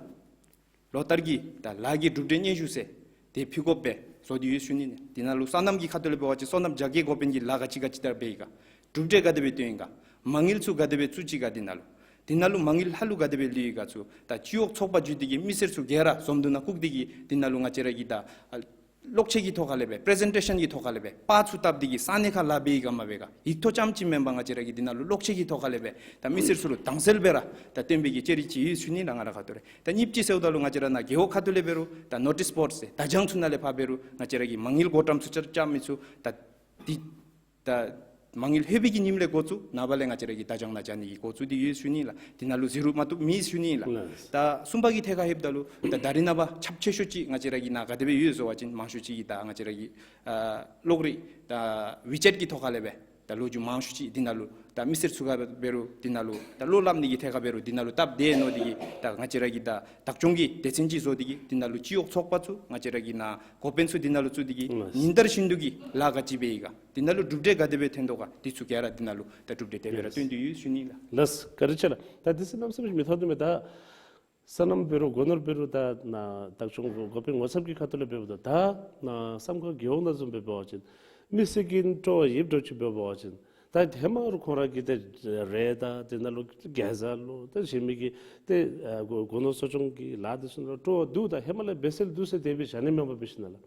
ལོ་ལྟར་གྱི་ད་ལཱ་གི་གྲུབ་འབྲས་སྙན་ཞུ་ཟེར་དེ་ཕུལ་དགོཔ་སྦེ་བཟོ་སྟེ་ཡོད་ཞུ་ནི། དེ་ནང་ལུ་སོ་ནམ་གྱི་ཁ་ཐུག་ལས་འབད་བ་ཅིན་སོ་ནམ་རྒྱ་སྐྱེད་འགོ་དཔོན་གྱིས་ལཱ་ག་ཅི་ག་ཅི་ལྟར་འབད་ཡི་ག། གྲུབ་འབྲས་ག་དེ་སྦེ་བཏོན་ཡི་ག། མ་དངུལ་ཚུ་ག་དེ་སྦེ་བཙུགས་ཅི་ག། དེ་ནང་ལུ་དེ་ནང་ལུ་མ་དངུལ་ལྷ་ལུ་ག་དེ་སྦེ་ལུས་ཡི་ག་ཚུ་ད་སྤྱི་འོག་ཚོགས་པ་བརྒྱུད་དེ་གིས་མི་སེར་ཚུ་ག་ར་འཛོམས་འདུ་ནང་བཀུག་སྟེ་གིས་དེ་ནང་ལུ་ང་བཅས་ར་གིས་ད་ཨ་གློག་ཆས་ཀྱི་ཐོག་ཁ་ལས་སྦེ་པེ་རེ་ཛེན་ཊེ་ཤཱན་གྱི་ཐོག་ཁ་ལས་སྦེ་པར་ཚུ་བཏབ་སྟེ་གིས་ས་གནས་ཁར་ལཱ་འབད་ཡི་ག་མ་འབད་ག། ཡིག་ཐོག་རྐྱངམ་ཅིག་མེན་པར་ང་བཅས་ར་གིས་དེ་ནང་ལུ་གློག་ཆས་ཀྱི་ཐོག་ཁ་ལས་སྦེ་ད་མི་སེར་ཚུ་ལུ་དྭངས་གསལ་སྦེ་ར་ད་སྟོན་པའི་གི་ཅི་རིགས་ཅིག་ཡོད་ཞུ་ནི་ལགས་ང་ར་ཁ་ཐུག་ལས། ད་གཉིས་པ་ཅིག་ཟེརཝ་ད་ལུ་ང་བཅས་ར་ནཱ་རྒེད་འོག་ཁ་ཐུག་ལས་འབད་རུང་ད་ནོ་ཊིསི་བོརཌ་ཟེར་ད་བྱང་ཚུ་ནང་ལས་ཕར་འབད་རུང་ང་བཅས་ར་གིས་མ་དངུལ་བགོ་བཀྲམ་ཚུ་རྐྱབ་རྐྱབ་མི་ཚུ་ད་དེ་ད་མ་དངུལ་ལྷོད་པའི་གི་ཉིནམ་ལས་འགོ་བཙུགས་ནངས་པ་ལས་ང་བཅས་ར་གིས་ད་བྱང་ནང་བྱ་ནི་གི་འགོ་བཙུགས་ཏེ་ཡོད་ཞུ་ནི་ལགས། དེ་ནང་ལུ་ཟེར་རུང་མ་བཏུབ་མེད་ཞུ་ནི་ལགས། ལགས། ད་གསུམ་པ་གི་ཐད་ཁར་ལྷོདཔ་ད་ལུ་ད་ད་རེས་ནངས་པ་ཁྱབ་ཆེ་ཤོས་ཅིག་ང་བཅས་ར་གི་ནཱ་ག་དེ་སྦེ་ཡོད་ཟེར་བ་ཅིན་མང་ཤོས་ཅིག་གིས་ད་ང་བཅས་ར་གི་ཨ་གློག་རིག་ད་ཝི་ཅེཊ་གི་ཐོག་ཁ་ལས་སྦེ་ད་ལོ་རྒྱུས་མང་ཤོས་ཅིག་དེ་ནང་ལུ་ད་མི་སེར་ཚུ་ག་འབད་རུང་དེ་ནང་ལུ་ད་བློ་སླབ་ནི་གི་ཐད་ཁར་འབད་རུང་དེ་ནང་ལུ་སྟབས་བདེ་མནོ་སྟེ་གིས་ད་ང་བཅས་ར་གིས་ད་བདག་སྐྱོང་གི་སྡེ་ཚན་ཅིག་བཟོ་སྟེ་གིས་དེ་ནང་ལུ་སྤྱི་འོག་ཚོགས་པ་ཚུ་ང་བཅས་ར་གིས་ནཱ་འགོ་དཔོན་ཚུ་དེ་ནང་ལུ་བཙུགས་ཏེ་གིས་ལགས། ཉིན་ལྟར་བཞིན་དུ་གིས་ལཱ་ག་ཅི་འབད་ཡི་ག། དེ་ནང་ལུ་གྲུབ་འབྲས་ག་དེ་སྦེ་ཐོན་དོ་ག། དེ་ཚུ་ག་ར་དེ་ནང་ལུ་ད་གྲུབ་འབྲས་དེ་སྦེ་ར་ལགས། སྟོན་ཏེ་ཡོད་ཞུ་ནི་ལགས། ལགས། བཀའ་དྲིན་ཆེ་ལགས། ད་དུས་ཚོད་གནམ་མེད་ས་མེད་མི་ཐོག་དོ་མས། ད་སོ་ནམ་འབད་རུང་སྒོ་ནོར་འབད་རུང་ད་ནཱ་བདག་སྐྱོང་འགོ་དཔོན་ངོ་ཚབ་ཀྱི་ཁ་ཐུག་ལས་འབདཝ་ད་ད་ནཱ་བསམ་མཁར་རྒེད་འོག་ནང་བཟུམ་སྦེ་འབད་བ་ཅིན་མི་སེར་གྱི་སྤྲོ་བ་ཡོདཔ་འདྲཝ་ཅིག་འབད་བ་ཅིན་ད་ཧེ་མ་རུང་ཁོང་ར་གི་ཏེ་རེད་ད་དེ་ནང་ལུ་གེ་ཟ་ལུ་ད་གཞན་མི་གི་ཏེ་ཨ་སྒོ་སྒོ་ནོར་གསོ་སྐྱོང་གི་ལཱ་དེ་ཚུ་ནང་སྤྲོ་བ་འདུག། ད་ཧེ་མ་ལས་འབད་སྲོལ་འདུག་ཟེར་དེ་སྦེ་བཞག་ནི་མེན་པར་འབད་ཞིནམ་ལས་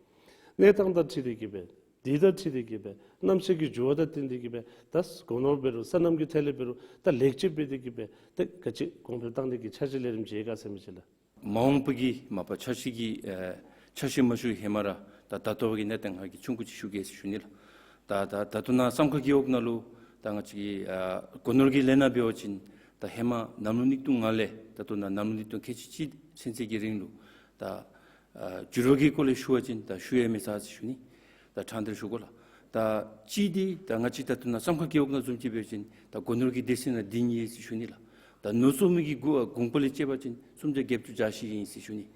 གནས་སྟངས་དང་འཁྲིལ་ཏེ་གིས་སྦེ་དེ་དང་འཁྲིལ་ཏེ་གིས་སྦེ་གནམ་གཤིས་ཀྱི་འགྱུར་བ་དང་བསྟུན་ཏེ་གིས་སྦེ་ད་སྒོ་ནོར་འབད་རུང་སོ་ནམ་གྱི་ཐད་ལས་འབད་རུང་ད་ལེགས་བཅོས་འབད་དེ་གིས་སྦེ་ད་ག་ཅི་གོང་འཕེལ་བཏང་ནི་གི་འཆར་གཞི་ལས་རིམ་ཅིག་ཡོད་ག་ཟེར་མི་ཅིག་ལགས། མ་འོངས་པ་གི་མ་པ་འཆར་གཞི་གི་ཨེ་འཆར་གཞི་མ་ཞུ་ཧེ་མ་ར་ད་ད་ལྟོ་བ་གི་གནས་སྟངས་ང་གིས་ཆུང་ཀུ་ཅིག་ཞུ་གེ་ཟེར་ཞུ་ནི་ལགས། ད་ད་ད་ལྟོ་ནཱ་བསམ་མཁར་རྒེད་འོག་ནང་ལུ་ད་ང་བཅས་ཀྱི་ཨ་སྒོ་ནོར་གྱི་ལས་སྣ་འབད་བ་ཅིན་ད་ཧེ་མ་གནམ་ལོ་ཉིས་སྟོང་ལྔ་ལས་ད་ལྟོ་ནཱ་གནམ་ལོ་ཉིས་སྟོང་ཁལ་གཅིག་གཅིག་ཚུན་ཚོད་ཀྱི་རིང་ལུ་ད་ཨ་འགྱུར་བ་གི་སྐོར་ལས་ཞུ་བ་ཅིན་ད་ཞུ་ཡང་མི་ཚར་ཟེར་ཞུ་ནི། ད་ཕྲང་སྟེ་ར་ཞུ་དགོ་ལགས། ད་གཅིག་འདི་ད་ང་བཅས་ད་ལྟོ་ནཱ་བསམ་མཁར་རྒེད་འོག་ནང་བཟུམ་ཅིག་འབད་བ་ཅིན་ད་སྒོ་ནོར་གྱི་སྡེ་ཚན་ནང་བདུན་ཡོད་ཟེར་ཞུ་ནི་ལགས། ད་ནོར་སོང་མི་གི་གུ་ཨ་གུང་པ་ལས་བཅད་པ་ཅིན་སུམ་བརྒྱ་བརྒྱད་ཅུ་གྱ་བཞི་ཨིན་ཟེར་ཞུ་ནི།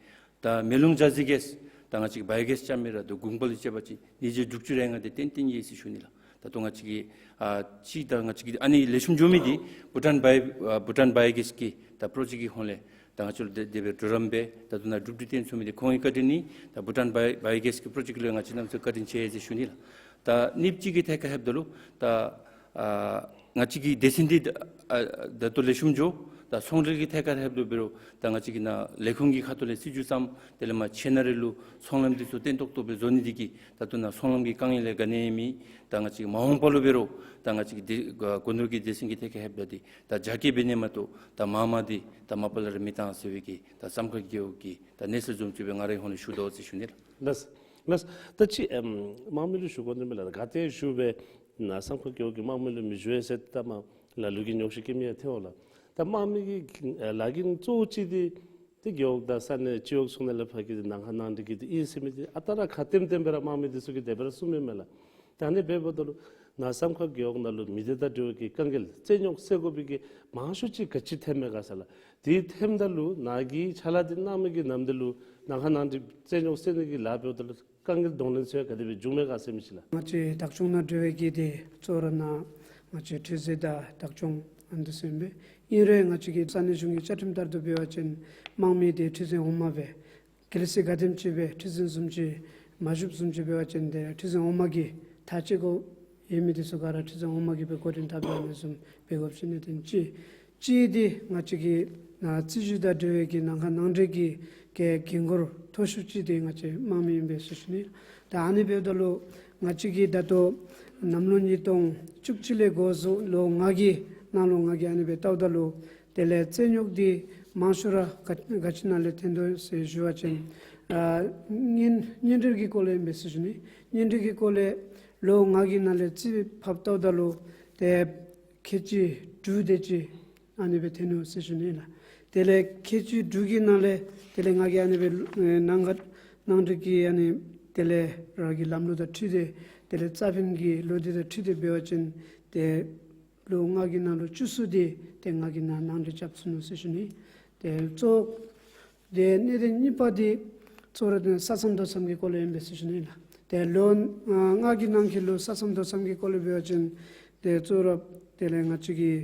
ད་མེ་རླུང་འཇའ་ཟེར་གེས་ད་ང་བཅས་ཀྱིས་བའི་གེས་རྐྱབ་མི་ར་ད་གུང་པ་ལས་བཅད་པ་ཅིན་ཉིས་བརྒྱ་དྲུག་ཅུ་རེ་ལྔ་དེ་ཏན་ཏན་ཡོད་ཟེར་ཞུ་ནི་ལགས། ད་ལྟོ་ང་བཅས་ཀྱི་ཨ་གཅིག་ད་ང་བཅས་ཀྱི་ཨ་ནི་ལེགས་ཤོམ་འགྱོ་མི་འདི་བྷུ་ཊཱན་བའི་ཨ་བྷུ་ཊཱན་བའི་གེས་ཀྱི་ད་པྲོ་ཇེཀཊ་ཀྱི་ཧོངས་ལས་ད་ང་བཅས་ལུ་དེ་དེ་སྦེ་གྲོགས་རམ་འབད་ད་ལྟོ་ནཱ་གྲུབ་འབྲས་ཐོན་ཚུགས་མི་འདི་ཁོང་གི་བཀའ་དྲིན་ཨིན། ད་བྷུ་ཊཱན་བའི་བའི་གེས་ཀྱི་པྲོ་ཇེཀཊ་ལུ་ང་བཅས་གནམ་མེད་ས་མེད་བཀའ་དྲིན་ཆེ་ཟེར་ཞུ་ནི་ལགས། ད་གཉིས་པ་ཅིག་གི་ཐད་ཁར་ལྷོདཔ་ད་ལུ་ད་ཨ་ང་བཅས་ཀྱི་སྡེ་ཚན་འདི་ཨ་ད་ལྟོ་ལེགས་ཤོམ་འགྱོ། ད་ཚོང་འབྲེལ་གྱི་ཐད་ཁར་ལྷོདཔ་ད་འབད་རུང་ད་ང་བཅས་ཀྱི་ནཱ་ལས་ཁུངས་ཀྱི་ཁ་ཐུག་ལས་སྲིད་བྱུས་བརྩམས། དེ་ལས་མར་ཕྱི་ནང་ར་ལུ་ཚོང་ལམ་འདི་ཚུ་བརྟན་ཏོག་ཏོ་སྦེ་བཟོ་ནི་འདི་གིས་ད་ལྟོ་ནཱ་ཚོང་ལམ་གྱི་དཀའ་ངལ་ལས་ག་ནི་ཡང་མེད། ད་ང་བཅས་མ་འོངས་པ་ལུ་འབད་རུང་ད་ང་བཅས་ཀྱི་སྡེ་སྒོ་ནོར་གྱི་སྡེ་ཚན་གྱི་ཐད་ཁར་ལྷོདཔ་ད་འདི་ད་རྒྱ་སྐྱེད་འབད་ནི་མ་གཏོགས་ད་མར་མར་འདི་ད་མ་པ་ལས་ར་མི་བཏང་ཟེར་བའི་གི་ད་བསམ་མཁར་རྒེད་འོག་གི་ད་གནས་ཚུལ་བཟུམ་ཅིག་སྦེ་ང་རའི་ཧོངས་ལས་ཞུ་དོ་ཟེར་ཞུ་ནི་ལགས། ལགས། ལགས། ད་ཅི་ཨམ་དམངས་མི་ལུ་ཞུ་དགོ་ནི་མས་ལགས། ག་ཏེ་ཞུ་སྦེ་ནཱ་བསམ་མཁར་རྒེད་འོག་གི་དམངས་མི་ལུ་མི་ཞུ་བས་ཟེར་ད་མར་ལ་ལུ་གིས་ཉོགས་བཤད་བཀོད་མི་ཡང་ཐོན་འོང་ལགས། ད་དམངས་མི་གི་ཨ་ལཱ་འགན་གཙོ་བོ་ཅིག་འདི་ཏེ་རྒེད་འོག་དང་ས་གནས་སྤྱི་འོག་ཚུ་ནང་ལས་ཕར་གྱི་ནང་ཁ་ནང་འགྲིག་གི་འདི་ཨིན་ཟེར་མི་འདི་ཨ་རྟག་ར་ཁ་བསྟན་བསྟན་སྦེ་ར་དམངས་མི་འདི་ཚུ་གིས་དེ་སྦེ་ར་གསུངམ་མས་ལགས། ད་ཨ་ནི་འབདཝ་ད་ལུ་ནཱ་བསམ་མཁར་རྒེད་འོག་ནང་ལུ་མི་སྡེ་དང་འབྲེལ་བའི་གི་དཀའ་ངལ་རྩོད་རྙོགས་སེལ་དགོ་པའི་གི་མང་ཤོས་ཅིག་ག་ཅི་ཐོནམ་མས་ག་ཟེར་ལགས། དེ་ཐོནམ་ད་ལུ་ནཱ་གིས་ཕྱག་ལཱ་འདི་གནང་མི་གི་ནམ་དུས་ལུ་ནང་ཁ་ནང་འགྲིག་རྩོད་རྙོགས་སེལ་ནི་གི་ལཱ་འབདཝ་ད་ལུ་དཀའ་ངལ་གདོང་ལེན་ཚུ་ཡང་ག་དེ་སྦེ་བྱུངམ་མས་ག་ཟེར་མི་ཅིག་ལགས། ང་བཅས་བདག་སྐྱོང་དང་འབྲེལ་བའི་གི་འདི་གཙོ་བོ་ར་ནཱ་ང་བཅས་ཁྲི་འཛིན་དང་བདག་སྐྱོང་ཨ་ནི་འདི་ཚུ་ཨིན་པས། ཨིན་རུང་ང་བཅས་ཀྱི་ས་གནས་གཞུང་གི་བཅའ་ཁྲིམས་ལྟར་དུ་འབད་བ་ཅིན་དམངས་མི་འདི་ཁྲི་འཛིན་འོག་མ་སྦེ་གལ་སྲིད་ག་དེམ་ཅིག་སྦེ་ཁྲི་འཛིན་བཟུམ་ཅིག་མ་བཞུགསཔ་བཟུམ་ཅིག་འབད་བ་ཅིན་ཏེ་ཁྲི་འཛིན་འོག་མ་གིས་ཐག་བཅད་དགོཔ་ཡོད་མི་འདི་ཚུ་ག་ར་ཁྲི་འཛིན་འོག་མ་གིས་སྦེ་འགོ་འདྲེན་འཐབ་ཨ་ནི་བཟུམ་འབད་དགོཔ་ཅིག་ཨིན་ནི་དེ་གཅིག། གཅིག་འདི་ང་བཅས་ཀྱི་ནཱ་རྩིས་ཞིབ་དང་འབྲེལ་བའི་གི་ནང་ཁ་ནང་འགྲིག་གི་གི་འགན་ཁུར་མཐོ་ཤོས་ཅིག་འདི་ང་བཅས་དམངས་མི་ཨིན་པས་ཟེར་ཞུ་ནི། ད་ཨ་ནི་འབདཝ་ད་ལུ་ ང་བཅས་ཀྱིས་ད་ལྟོ་གནམ་ལོ་ཉིས་སྟོང་བཅུ་གཅིག་ལས་འགོ་བཟུང་ལོ་ལྔ་གི་ནང་ལུ་ང་གིས་ཨ་ནི་སྦེ་བལྟཝ་ད་ལུ་དེ་ལས་རྩོད་རྙོག་འདི་མང་ཤོས་ར་ག་ག་ཅི་ནང་ལས་ཐོན་དོ་ཟེར་ཞུ་བ་ཅིན་ཨ་གཉེན་གཉེན་འབྲེལ་གྱི་སྐོར་ལས་ཨིན་པས་ཟེར་ཞུ་ནི། གཉེན་འབྲེལ་གྱི་སྐོར་ལས་ལོ་ལྔ་གི་ནང་ལས་རྩིས་ཕབ་བལྟཝ་ད་ལུ་ཏེ་ཁལ་གཅིག་དྲུག་དེ་ཅིག་ཨ་ནི་སྦེ་ཐོན་ནུག་ཟེར་ཞུ་ནི་ལགས། དེ་ལས་ཁལ་གཅིག་དྲུག་གི་ནང་ལས་དེ་ལས་ང་གིས་ཨ་ནི་སྦེ་ཨེ་ནང་འགལ་ནང་འགྲིག་གི་ཨ་ནི་དེ་ལས་རང་གི་ལམ་ལུགས་དང་འཁྲིལ་ཏེ་དེ་ལས་རྩ་ཕན་གྱི་ལོ་དེ་དང་འཁྲིལ་ཏེ་འབད་བ་ཅིན་ཏེ་ལོ་ལྔ་གི་ནང་ལུ་བཅུ་གསུམ་དེ་ཏེ་ང་གིས་ནང་ནང་འགྲིག་རྐྱབ་ཚུགས་ནུག་ཟེར་ཞུ་ནི། ཏེ་གཙོ་ཏེ་གནད་དོན་གཉིས་པ་འདི་གཙོ་བོ་ར་ཏེ་ས་མཚམས་རྡོ་མཚམས་ཀྱི་སྐོར་ལས་ཨིན་པས་ཟེར་ཞུ་ནི་ལགས། ཏེ་ལོ་ཨ་ལྔ་གི་ནང་འཁོད་ལུ་ས་མཚམས་རྡོ་མཚམས་ཀྱི་སྐོར་ལས་འབད་བ་ཅིན་ཏེ་གཙོ་བོ་ར་དེ་ལས་ང་བཅས་ཀྱིས་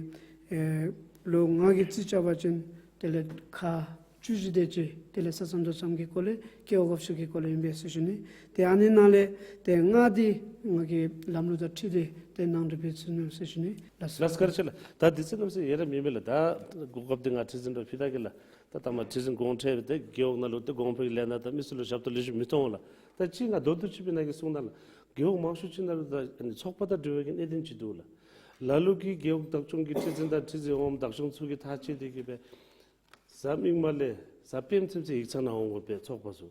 ཨེ་ལོ་ལྔ་གི་རྩིས་རྐྱབ་པ་ཅིན་དེ་ལས་ཁག་བཅུ་བཞི་དེ་ཅིག་དེ་ལས་ས་མཚམས་རྡོ་མཚམས་ཀྱི་སྐོར་ལས་ཀེ་འོག་འགོ་བཤུད་ཀྱི་སྐོར་ལས་ཨིན་པས་ཟེར་ཞུ་ནི། ཏེ་ཨ་ནི་ནང་ལས་ཏེ་ལྔ་འདི་ང་གིས་ལམ་ལུགས་དང་འཁྲིལ་ཏེ་ཏེ་ནང་འགྲིག་འབད་ཚུགས་ནུག་ཟེར་ཞུ་ནི། ལགས་སོ། ལགས་སོ་བཀའ་དྲིན་ཆེ་ལགས། ད་དུས་ཚོད་གནམ་མེད་ས་མེད་ཡང་ར་མེད་མས་ལགས། ད་གོ་སྐབས་འདི་ང་ཁྲི་འཛིན་ལུ་ཕུལ་ད་གེ་ལགས། ད་ད་མ་ཁྲི་འཛིན་དགོངས་ཁྲེལ་ཏེ་རྒེད་འོག་ནང་ལུ་ཏེ་གོང་འཕེལ་གྱི་ལས་སྣ་དང་མི་སེར་ལུ་ཞབས་ཏོག་ལེགས་ཤོམ་མི་མཐོང་ལགས། ད་ཅི་ང་མདོར་བསྡུས་ཅིག་སྦེ་ནཱ་གིས་གསུང་གནང་ལགས། རྒེད་འོག་མང་ཤོས་ཅིག་ནང་ལུ་ད་ཨ་ནི་ཚོགས་པ་དང་འབྲེལ་བའི་གི་གནད་དོན་ཅིག་འདུག་ལགས། ལ་ལུ་གིས་རྒེད་འོག་བདག་སྐྱོང་གི་ཁྲི་འཛིན་དང་ཁྲི་འཛིན་འོགམ་བདག་སྐྱོང་ཚུ་གིས་ཐག་བཅད་དེ་གིས་སྦེ་གཟའ་མིག་དམར་ལས་གཟའ་སྤེནམ་ཚུན་ཚོད་ཡིག་ཚང་ནང་འོང་དགོ་པས་ཚོགས་པ་ཚུ།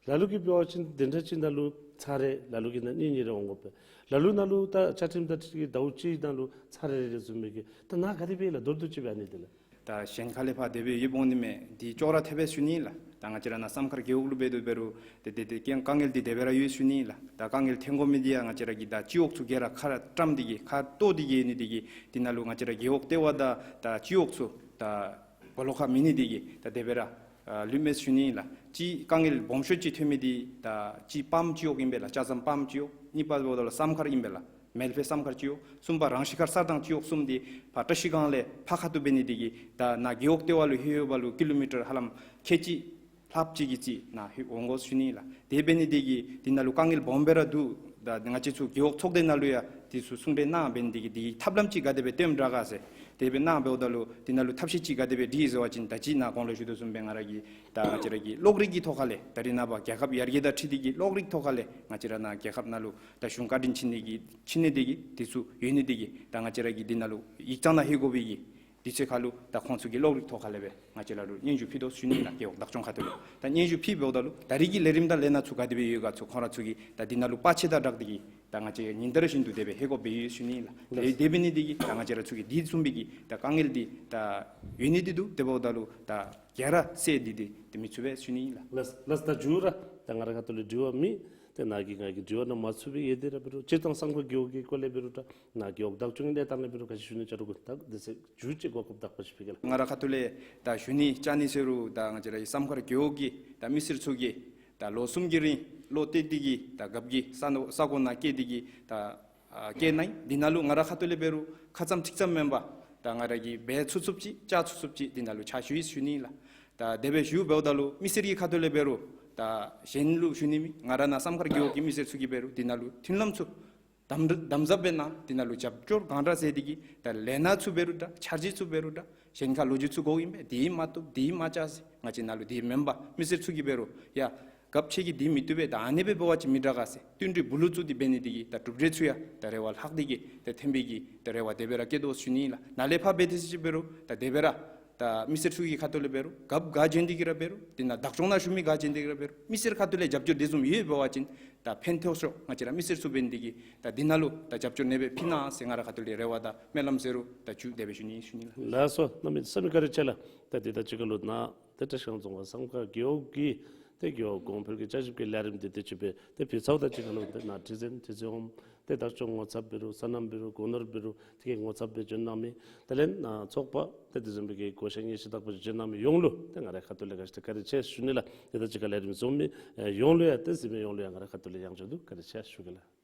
ལ་ལུ་གིས་འབད་བ་ཅིན་དེ་འདྲ་ཅིག་ནང་ལུ་ཚར་རེ་ལ་ལུ་གིས་ནང་གཉིས་གཉིས་རེ་འོང་དགོ་པས། ལ་ལུ་ནང་ལུ་ད་བཅའ་ཁྲིམས་དང་འཁྲིལ་གྱི་ཟླཝ་གཅིག་ནང་ལུ་ཚར་རེ་རེ་བཟུམ་མའི་གི་ད་ནཱ་ག་དེ་སྦེ་ལགས། མདོར་བསྡུས་ཅིག་སྦེ་ཨ་ནི་འདི་ལགས། ད་གཞན་ཁ་ལས་ཕར་དེ་སྦེ་ཡོདཔ་འོང་ནི་མས། འདི་ཅོག་ར་འཐདཔ་སྦེ་ཞུ་ནི་ལགས། ད་ང་བཅས་ར་ནཱ་བསམ་མཁར་རྒེད་འོག་ལུ་འབད་དོ་འབད་རུང་ཏེ་ཏེ་ཏེ་དཀའ་དཀའ་ངལ་འདི་དེ་སྦེ་ར་ཡོད་ཞུ་ནི་ལགས། ད་དཀའ་ངལ་ཐོན་དགོ་མི་འདི་ཡང་ང་བཅས་ར་གི་ད་སྤྱི་འོག་ཚུ་ག་ར་ཁ་ར་བཀྲམ་སྟེ་གིས་ཁ་བཏོག་སྟེ་གིས་ཨ་ནི་འདི་གིས་འདི་ནང་ལུ་ང་བཅས་ར་རྒེད་འོག་ལྟེ་བ་དང་ད་སྤྱི་འོག་ཚུ་ད་སྦོ་ལོགས་ཁར་མེད་ནི་འདི་གིས་ད་དེ་སྦེ་ར་ཨ་ལུས་མས་ཞུ་ནི་ལགས། གཅིག་དཀའ་ངལ་སྦོམ་ཤོས་ཅིག་ཐོན་མི་འདི་ད་གཅིག་སྤམ་སྤྱི་འོག་ཨིན་པས་ལགས། ལྕགས་ཟམ་སྤམ་སྤྱི་འོག། གཉིས་པ་འབདཝ་ད་ལུ་བསམ་མཁར་ཨིན་པས་ལགས། མེལ་ཕེ་བསམ་མཁར་སྤྱི་འོག། གསུམ་པ་རང་ཤི་ཁར་གསར་ཐང་སྤྱི་འོག་གསུམ་འདི་ཕར་བཀྲ་ཤིས་སྒང་ལས་ཕར་ཁ་ཐུག་འབད་ནི་འདི་གིས་ད་ནཱ་རྒེད་འོག་ལྟེ་བ་ལུ་ལྷོད་ལྷོདཔ་ལུ་ཀི་ལོ་མི་ཊར་ཧ་ལམ་ཁལ་གཅིག་ལྷགཔ་ཅིག་གི་རྩིས་ནཱ་ལྷོད་འོང་དགོ་ཞུ་ནི་ལགས། དེ་འབད་ནི་འདི་གིས་འདི་ནང་ལུ་དཀའ་ངལ་སྦོམ་སྦེ་ར་འདུག། ད་ང་བཅས་ཚུ་རྒེད་འོག་ཚོགས་སྡེ་ནང་ལུ་ཡང་འདི་ཚུ་གསུང་གྲོས་གནང་འབད་ནི་འདི་གིས་འདི་ཐབས་ལམ་ཅིག་ག་དེ་སྦེ་སྟོནམ་དྲག་ག་ཟེར། དེ་སྦེ་གནང་འབདཝ་ད་ལུ་འདི་ནང་ལུ་ཐབས་ཤེས་ཅིག་ག་དེ་སྦེ་སྒྲིག་ཟེར་བ་ཅིན་ད་ཅི་ནཱ་གོང་ལུ་ཞུ་དོ་བཟུམ་སྦེ་ང་ར་གིས་ད་ང་བཅས་ར་གི་གློག་རིག་གི་ཐོག་ཁ་ལས་ད་རེས་ནངས་པ་རྒྱལ་ཁབ་ཡར་རྒྱས་དང་འཁྲིལ་ཏེ་གིས་གློག་རིག་ཐོག་ཁ་ལས་ང་བཅས་ར་ནཱ་རྒྱལ་ཁབ་ནང་ལུ་ད་གཞུང་བཀའ་དྲིན་ཆེ་ནི་གི་ཆེ་ནི་འདི་གིས་འདི་ཚུ་ཡོད་ནི་འདི་གིས་ད་ང་བཅས་ར་གིས་འདི་ནང་ལུ་ཡིག་ཚང་ནང་ལྷོད་དགོ་པའི་གི་དུས་ཚོད་ཁར་ལུ་ད་ཁོང་ཚུ་གིས་གློག་རིག་ཐོག་ཁ་ལས་སྦེ་ང་བཅས་ར་ལུ་སྙན་ཞུ་ཕུལ་དོ་ཞུ་ནི་ལགས། རྒེད་འོག་བདག་སྐྱོང་ཁ་ཐུག་ལུ་ད་སྙན་ཞུ་ཕུལ་འབདཝ་ད་ལུ་ད་རེས་ཀྱི་ལས་རིམ་དང་ལས་སྣ་ཚུ་ག་དེ་སྦེ་ཡོད་ག་ཚུ་ཁོང་ར་ཚུ་གིས་ད་འདི་ནང་ལུ་བར་ཆད་དང་སྦྲགས་ཏེ་གིས་ད་ང་བཅས་ཉིན་ལྟར་བཞིན་དུ་དེ་སྦེ་ལྷོད་དགོཔ་སྦེ་ཡོད་ཞུ་ནི་ལགས། དེ་དེ་འབད་ནི་འདི་གིས་ད་ང་བཅས་ར་ཚུ་གིས་འདི་བཟུམ་སྦེ་གི་ད་དཀའ་ངལ་འདི་ད་ཡོད་ནི་འདི་འདུག། དེ་འབདཝ་ད་ལུ་ད་ག་ར་སེལ་ཏེ་འདི་འདི་མི་ཚུགས་པས་ཞུ་ནི་ལགས། ལགས་ལགས། ད་མཇུག་ར་ད་ང་རའི་ཁ་ཐུག་ལས་དྲི་བ་མེད། ཏེ་ནཱ་གིས་ང་གི་དྲི་བ་ནང་མ་ཚུད་པའི་ཡོད་དེ་ར་འབད་རུང་སྤྱིར་བཏང་བསམ་མཁར་རྒེད་འོག་གི་སྐོར་ལས་འབད་རུང་ད་ནཱ་རྒེད་འོག་བདག་སྐྱོང་གི་གནས་སྟངས་ལས་འབད་རུང་ག་ཅི་ཞུ་ནི་ཅ་རུང་གུ་ད་དེ་ཚེ་མཇུག་ཅིག་གོ་སྐབས་དག་པ་ཅིག་ཕུལ་གེ་ལགས། ང་རའི་ཁ་ཐུག་ལས་ད་ཞུ་ནི་བཅའ་ནི་ཟེར་རུང་ད་ང་བཅས་ར་གི་བསམ་མཁར་རྒེད་འོག་གི་ད་མི་སེར་ཚུ་གིས་ད་ལོ་གསུམ་གྱི་རིང་བློ་གཏད་དེ་གིས་ད་རྒཔོ་གི་ས་ནོ་ས་གོ་ནང་བསྐྱལ་ཏེ་གིས་ད་ཨ་བསྐྱལ་གནང་། འདི་ནང་ལུ་ང་རའི་ཁ་ཐུག་ལས་འབད་རུང་ཁ་ཙམ་ཁྲིག་ཙམ་མེན་པར་ད་ང་ར་གིས་འབད་ཚུགས་ཚུགསཔ་ཅིག་བཅའ་ཚུགས་ཚུགསཔ་ཅིག་འདི་ནང་ལུ་ཕྱག་ཞུ་ཡི་ཞུ་ནི་ལགས། ད་དེ་སྦེ་ཞུ་འབདཝ་ད་ལུ་མི་སེར་གྱི་ཁ་ཐུག་ལས་འབད་རུང་ད་གཞན་ལུ་ཞུ་ནི་མེད། ང་རའི་ནཱ་བསམ་མཁར་རྒེད་འོག་གི་མི་སེར་ཚུ་གིས་འབད་རུང་འདི་ནང་ལུ་མཐུན་ལམ་ཚུ་དམ་དམ་ཟབ་སྦེ་གནང་། འདི་ནང་ལུ་རྒྱབ་སྐྱོར་གང་དྲག་མཛད་དེ་གིས་ད་ལས་སྣ་ཚུ་འབད་རུང་འདྲ་འཆར་གཞི་ཚུ་འབད་རུང་འདྲ་གཞན་ཁར་ལོ་རྒྱུས་ཚུ་གོཝ་ཨིན་པས། འདི་མ་བཏུབ་འདི་མ་བཅག་ཟེར་ང་བཅས་ནང་ལུ་འདི་མེན་པར་མི་སེར་ཚུ་གིས་འབད་རུང་ཡ་རྒཔོ་ཁྱོད་ཀྱིས་འདི་མི་བཏུབ་པས། ད་ཨ་ནི་སྦེ་འབད་བ་ཅིན་མི་དྲག་ག་ཟེར་བསྟུན་གྲོས་སྦུག་ལུ་བཙུགས་ཏེ་འབད་ནི་འདི་གིས་ད་གྲུབ་འབྲས་ཚུ་ཡང་ད་རེ་བ་ལྷག་སྟེ་གིས་ད་ཐོན་པའི་གི་ད་རེ་བ་དེ་སྦེ་ར་བསྐྱེད་དོ་ཞུ་ནི་ལགས། ནཱ་ལས་ཕར་འབད་དེ་ཅིག་འབད་རུང་ད་དེ་སྦེ་ར་ད་མི་སེར་ཚུ་གི་ཁ་ཐུག་ལས་འབད་རུང་རྒཔོ་ག་བྱོན་ཏེ་གིས་ར་འབད་རུང་འདི་ནང་བདག་སྐྱོང་ནང་བཞུགས་མི་ག་བྱོན་ཏེ་གིས་ར་འབད་རུང་མི་སེར་ཁ་ཐུག་ལས་རྒྱབ་སྐྱོར་དེ་བཟུམ་ཡོདཔ་འབད་བ་ཅིན་ད་ཕན་ཐོགས་ཤོས་ང་བཅས་ར་མི་སེར་ཚུ་འབད་ནི་འདི་གིས་ད་འདི་ནང་ལུ་ད་རྒྱབ་སྐྱོར་ཨ་ནི་སྦེ་ཕུལ་གནང་ཟེར་ང་རའི་ཁ་ཐུག་ལས་རེ་བ་དང་སྨོན་ལམ་ཟེར་རུང་ད་མཇུག་དེ་སྦེ་ཞུ་ནི་ཞུ་ནི་ལགས། ལགས་སོ། གནམ་མེད་ས་མེད་བཀའ་དྲིན་ཆེ་ལགས། ད་འདི་དང་གཅིག་ཁར་ལུ་ནཱ་ཏེ་བཀྲིས་སྒང་རྫོང་ཁག་བསམ་མཁར་རྒེད་འོག་གི་ཏེ་རྒེད་འོག་གོང་འཕེལ་གྱི་བསྐྱར་ཞིབ་ཀྱི་ལས་རིམ་འདི་ཏེ་ཅིག་སྦེ་ཏེ་ཕུལ་ཚརཝ་དང་གཅིག་ཁར་ལུ་ཏེ་ནཱ་ཁྲི་འཛིན་ཁྲི་འཛིན་འོགམ་ཏེ་བདག་སྐྱོང་ངོ་ཚབ་འབད་རུང་སོ་ནམ་འབད་རུང་སྒོ་ནོར་འབད་རུང་དེ་གིས་ངོ་ཚབ་སྦེ་བྱོན་གནང་མི་དེ་ལས་ནཱ་ཚོགས་པ་ཏེ་དེ་བཟུམ་སྦེ་གི་བགོ་བཤའ་ངེས་ཤེས་དག་པ་ཅིག་བྱོན་གནང་མི་ཡོངས་ལུ་ཏེ་ང་རའི་ཁ་ཐུག་ལས་ག་ཅི་ཏེ་བཀའ་དྲིན་ཆེ་ཞུ་ནི་ལགས། ཏེ་ད་གཅིག་ཁར་ལས་རིམ་བཟུང་མི་ཡོངས་ལུ་ཡང་ང་རའི་ཁ་ཐུག་ལས་ཡང་བསྐྱར་དུ་བཀའ་དྲིན་ཆེ་ཞུ་གེ་ལགས།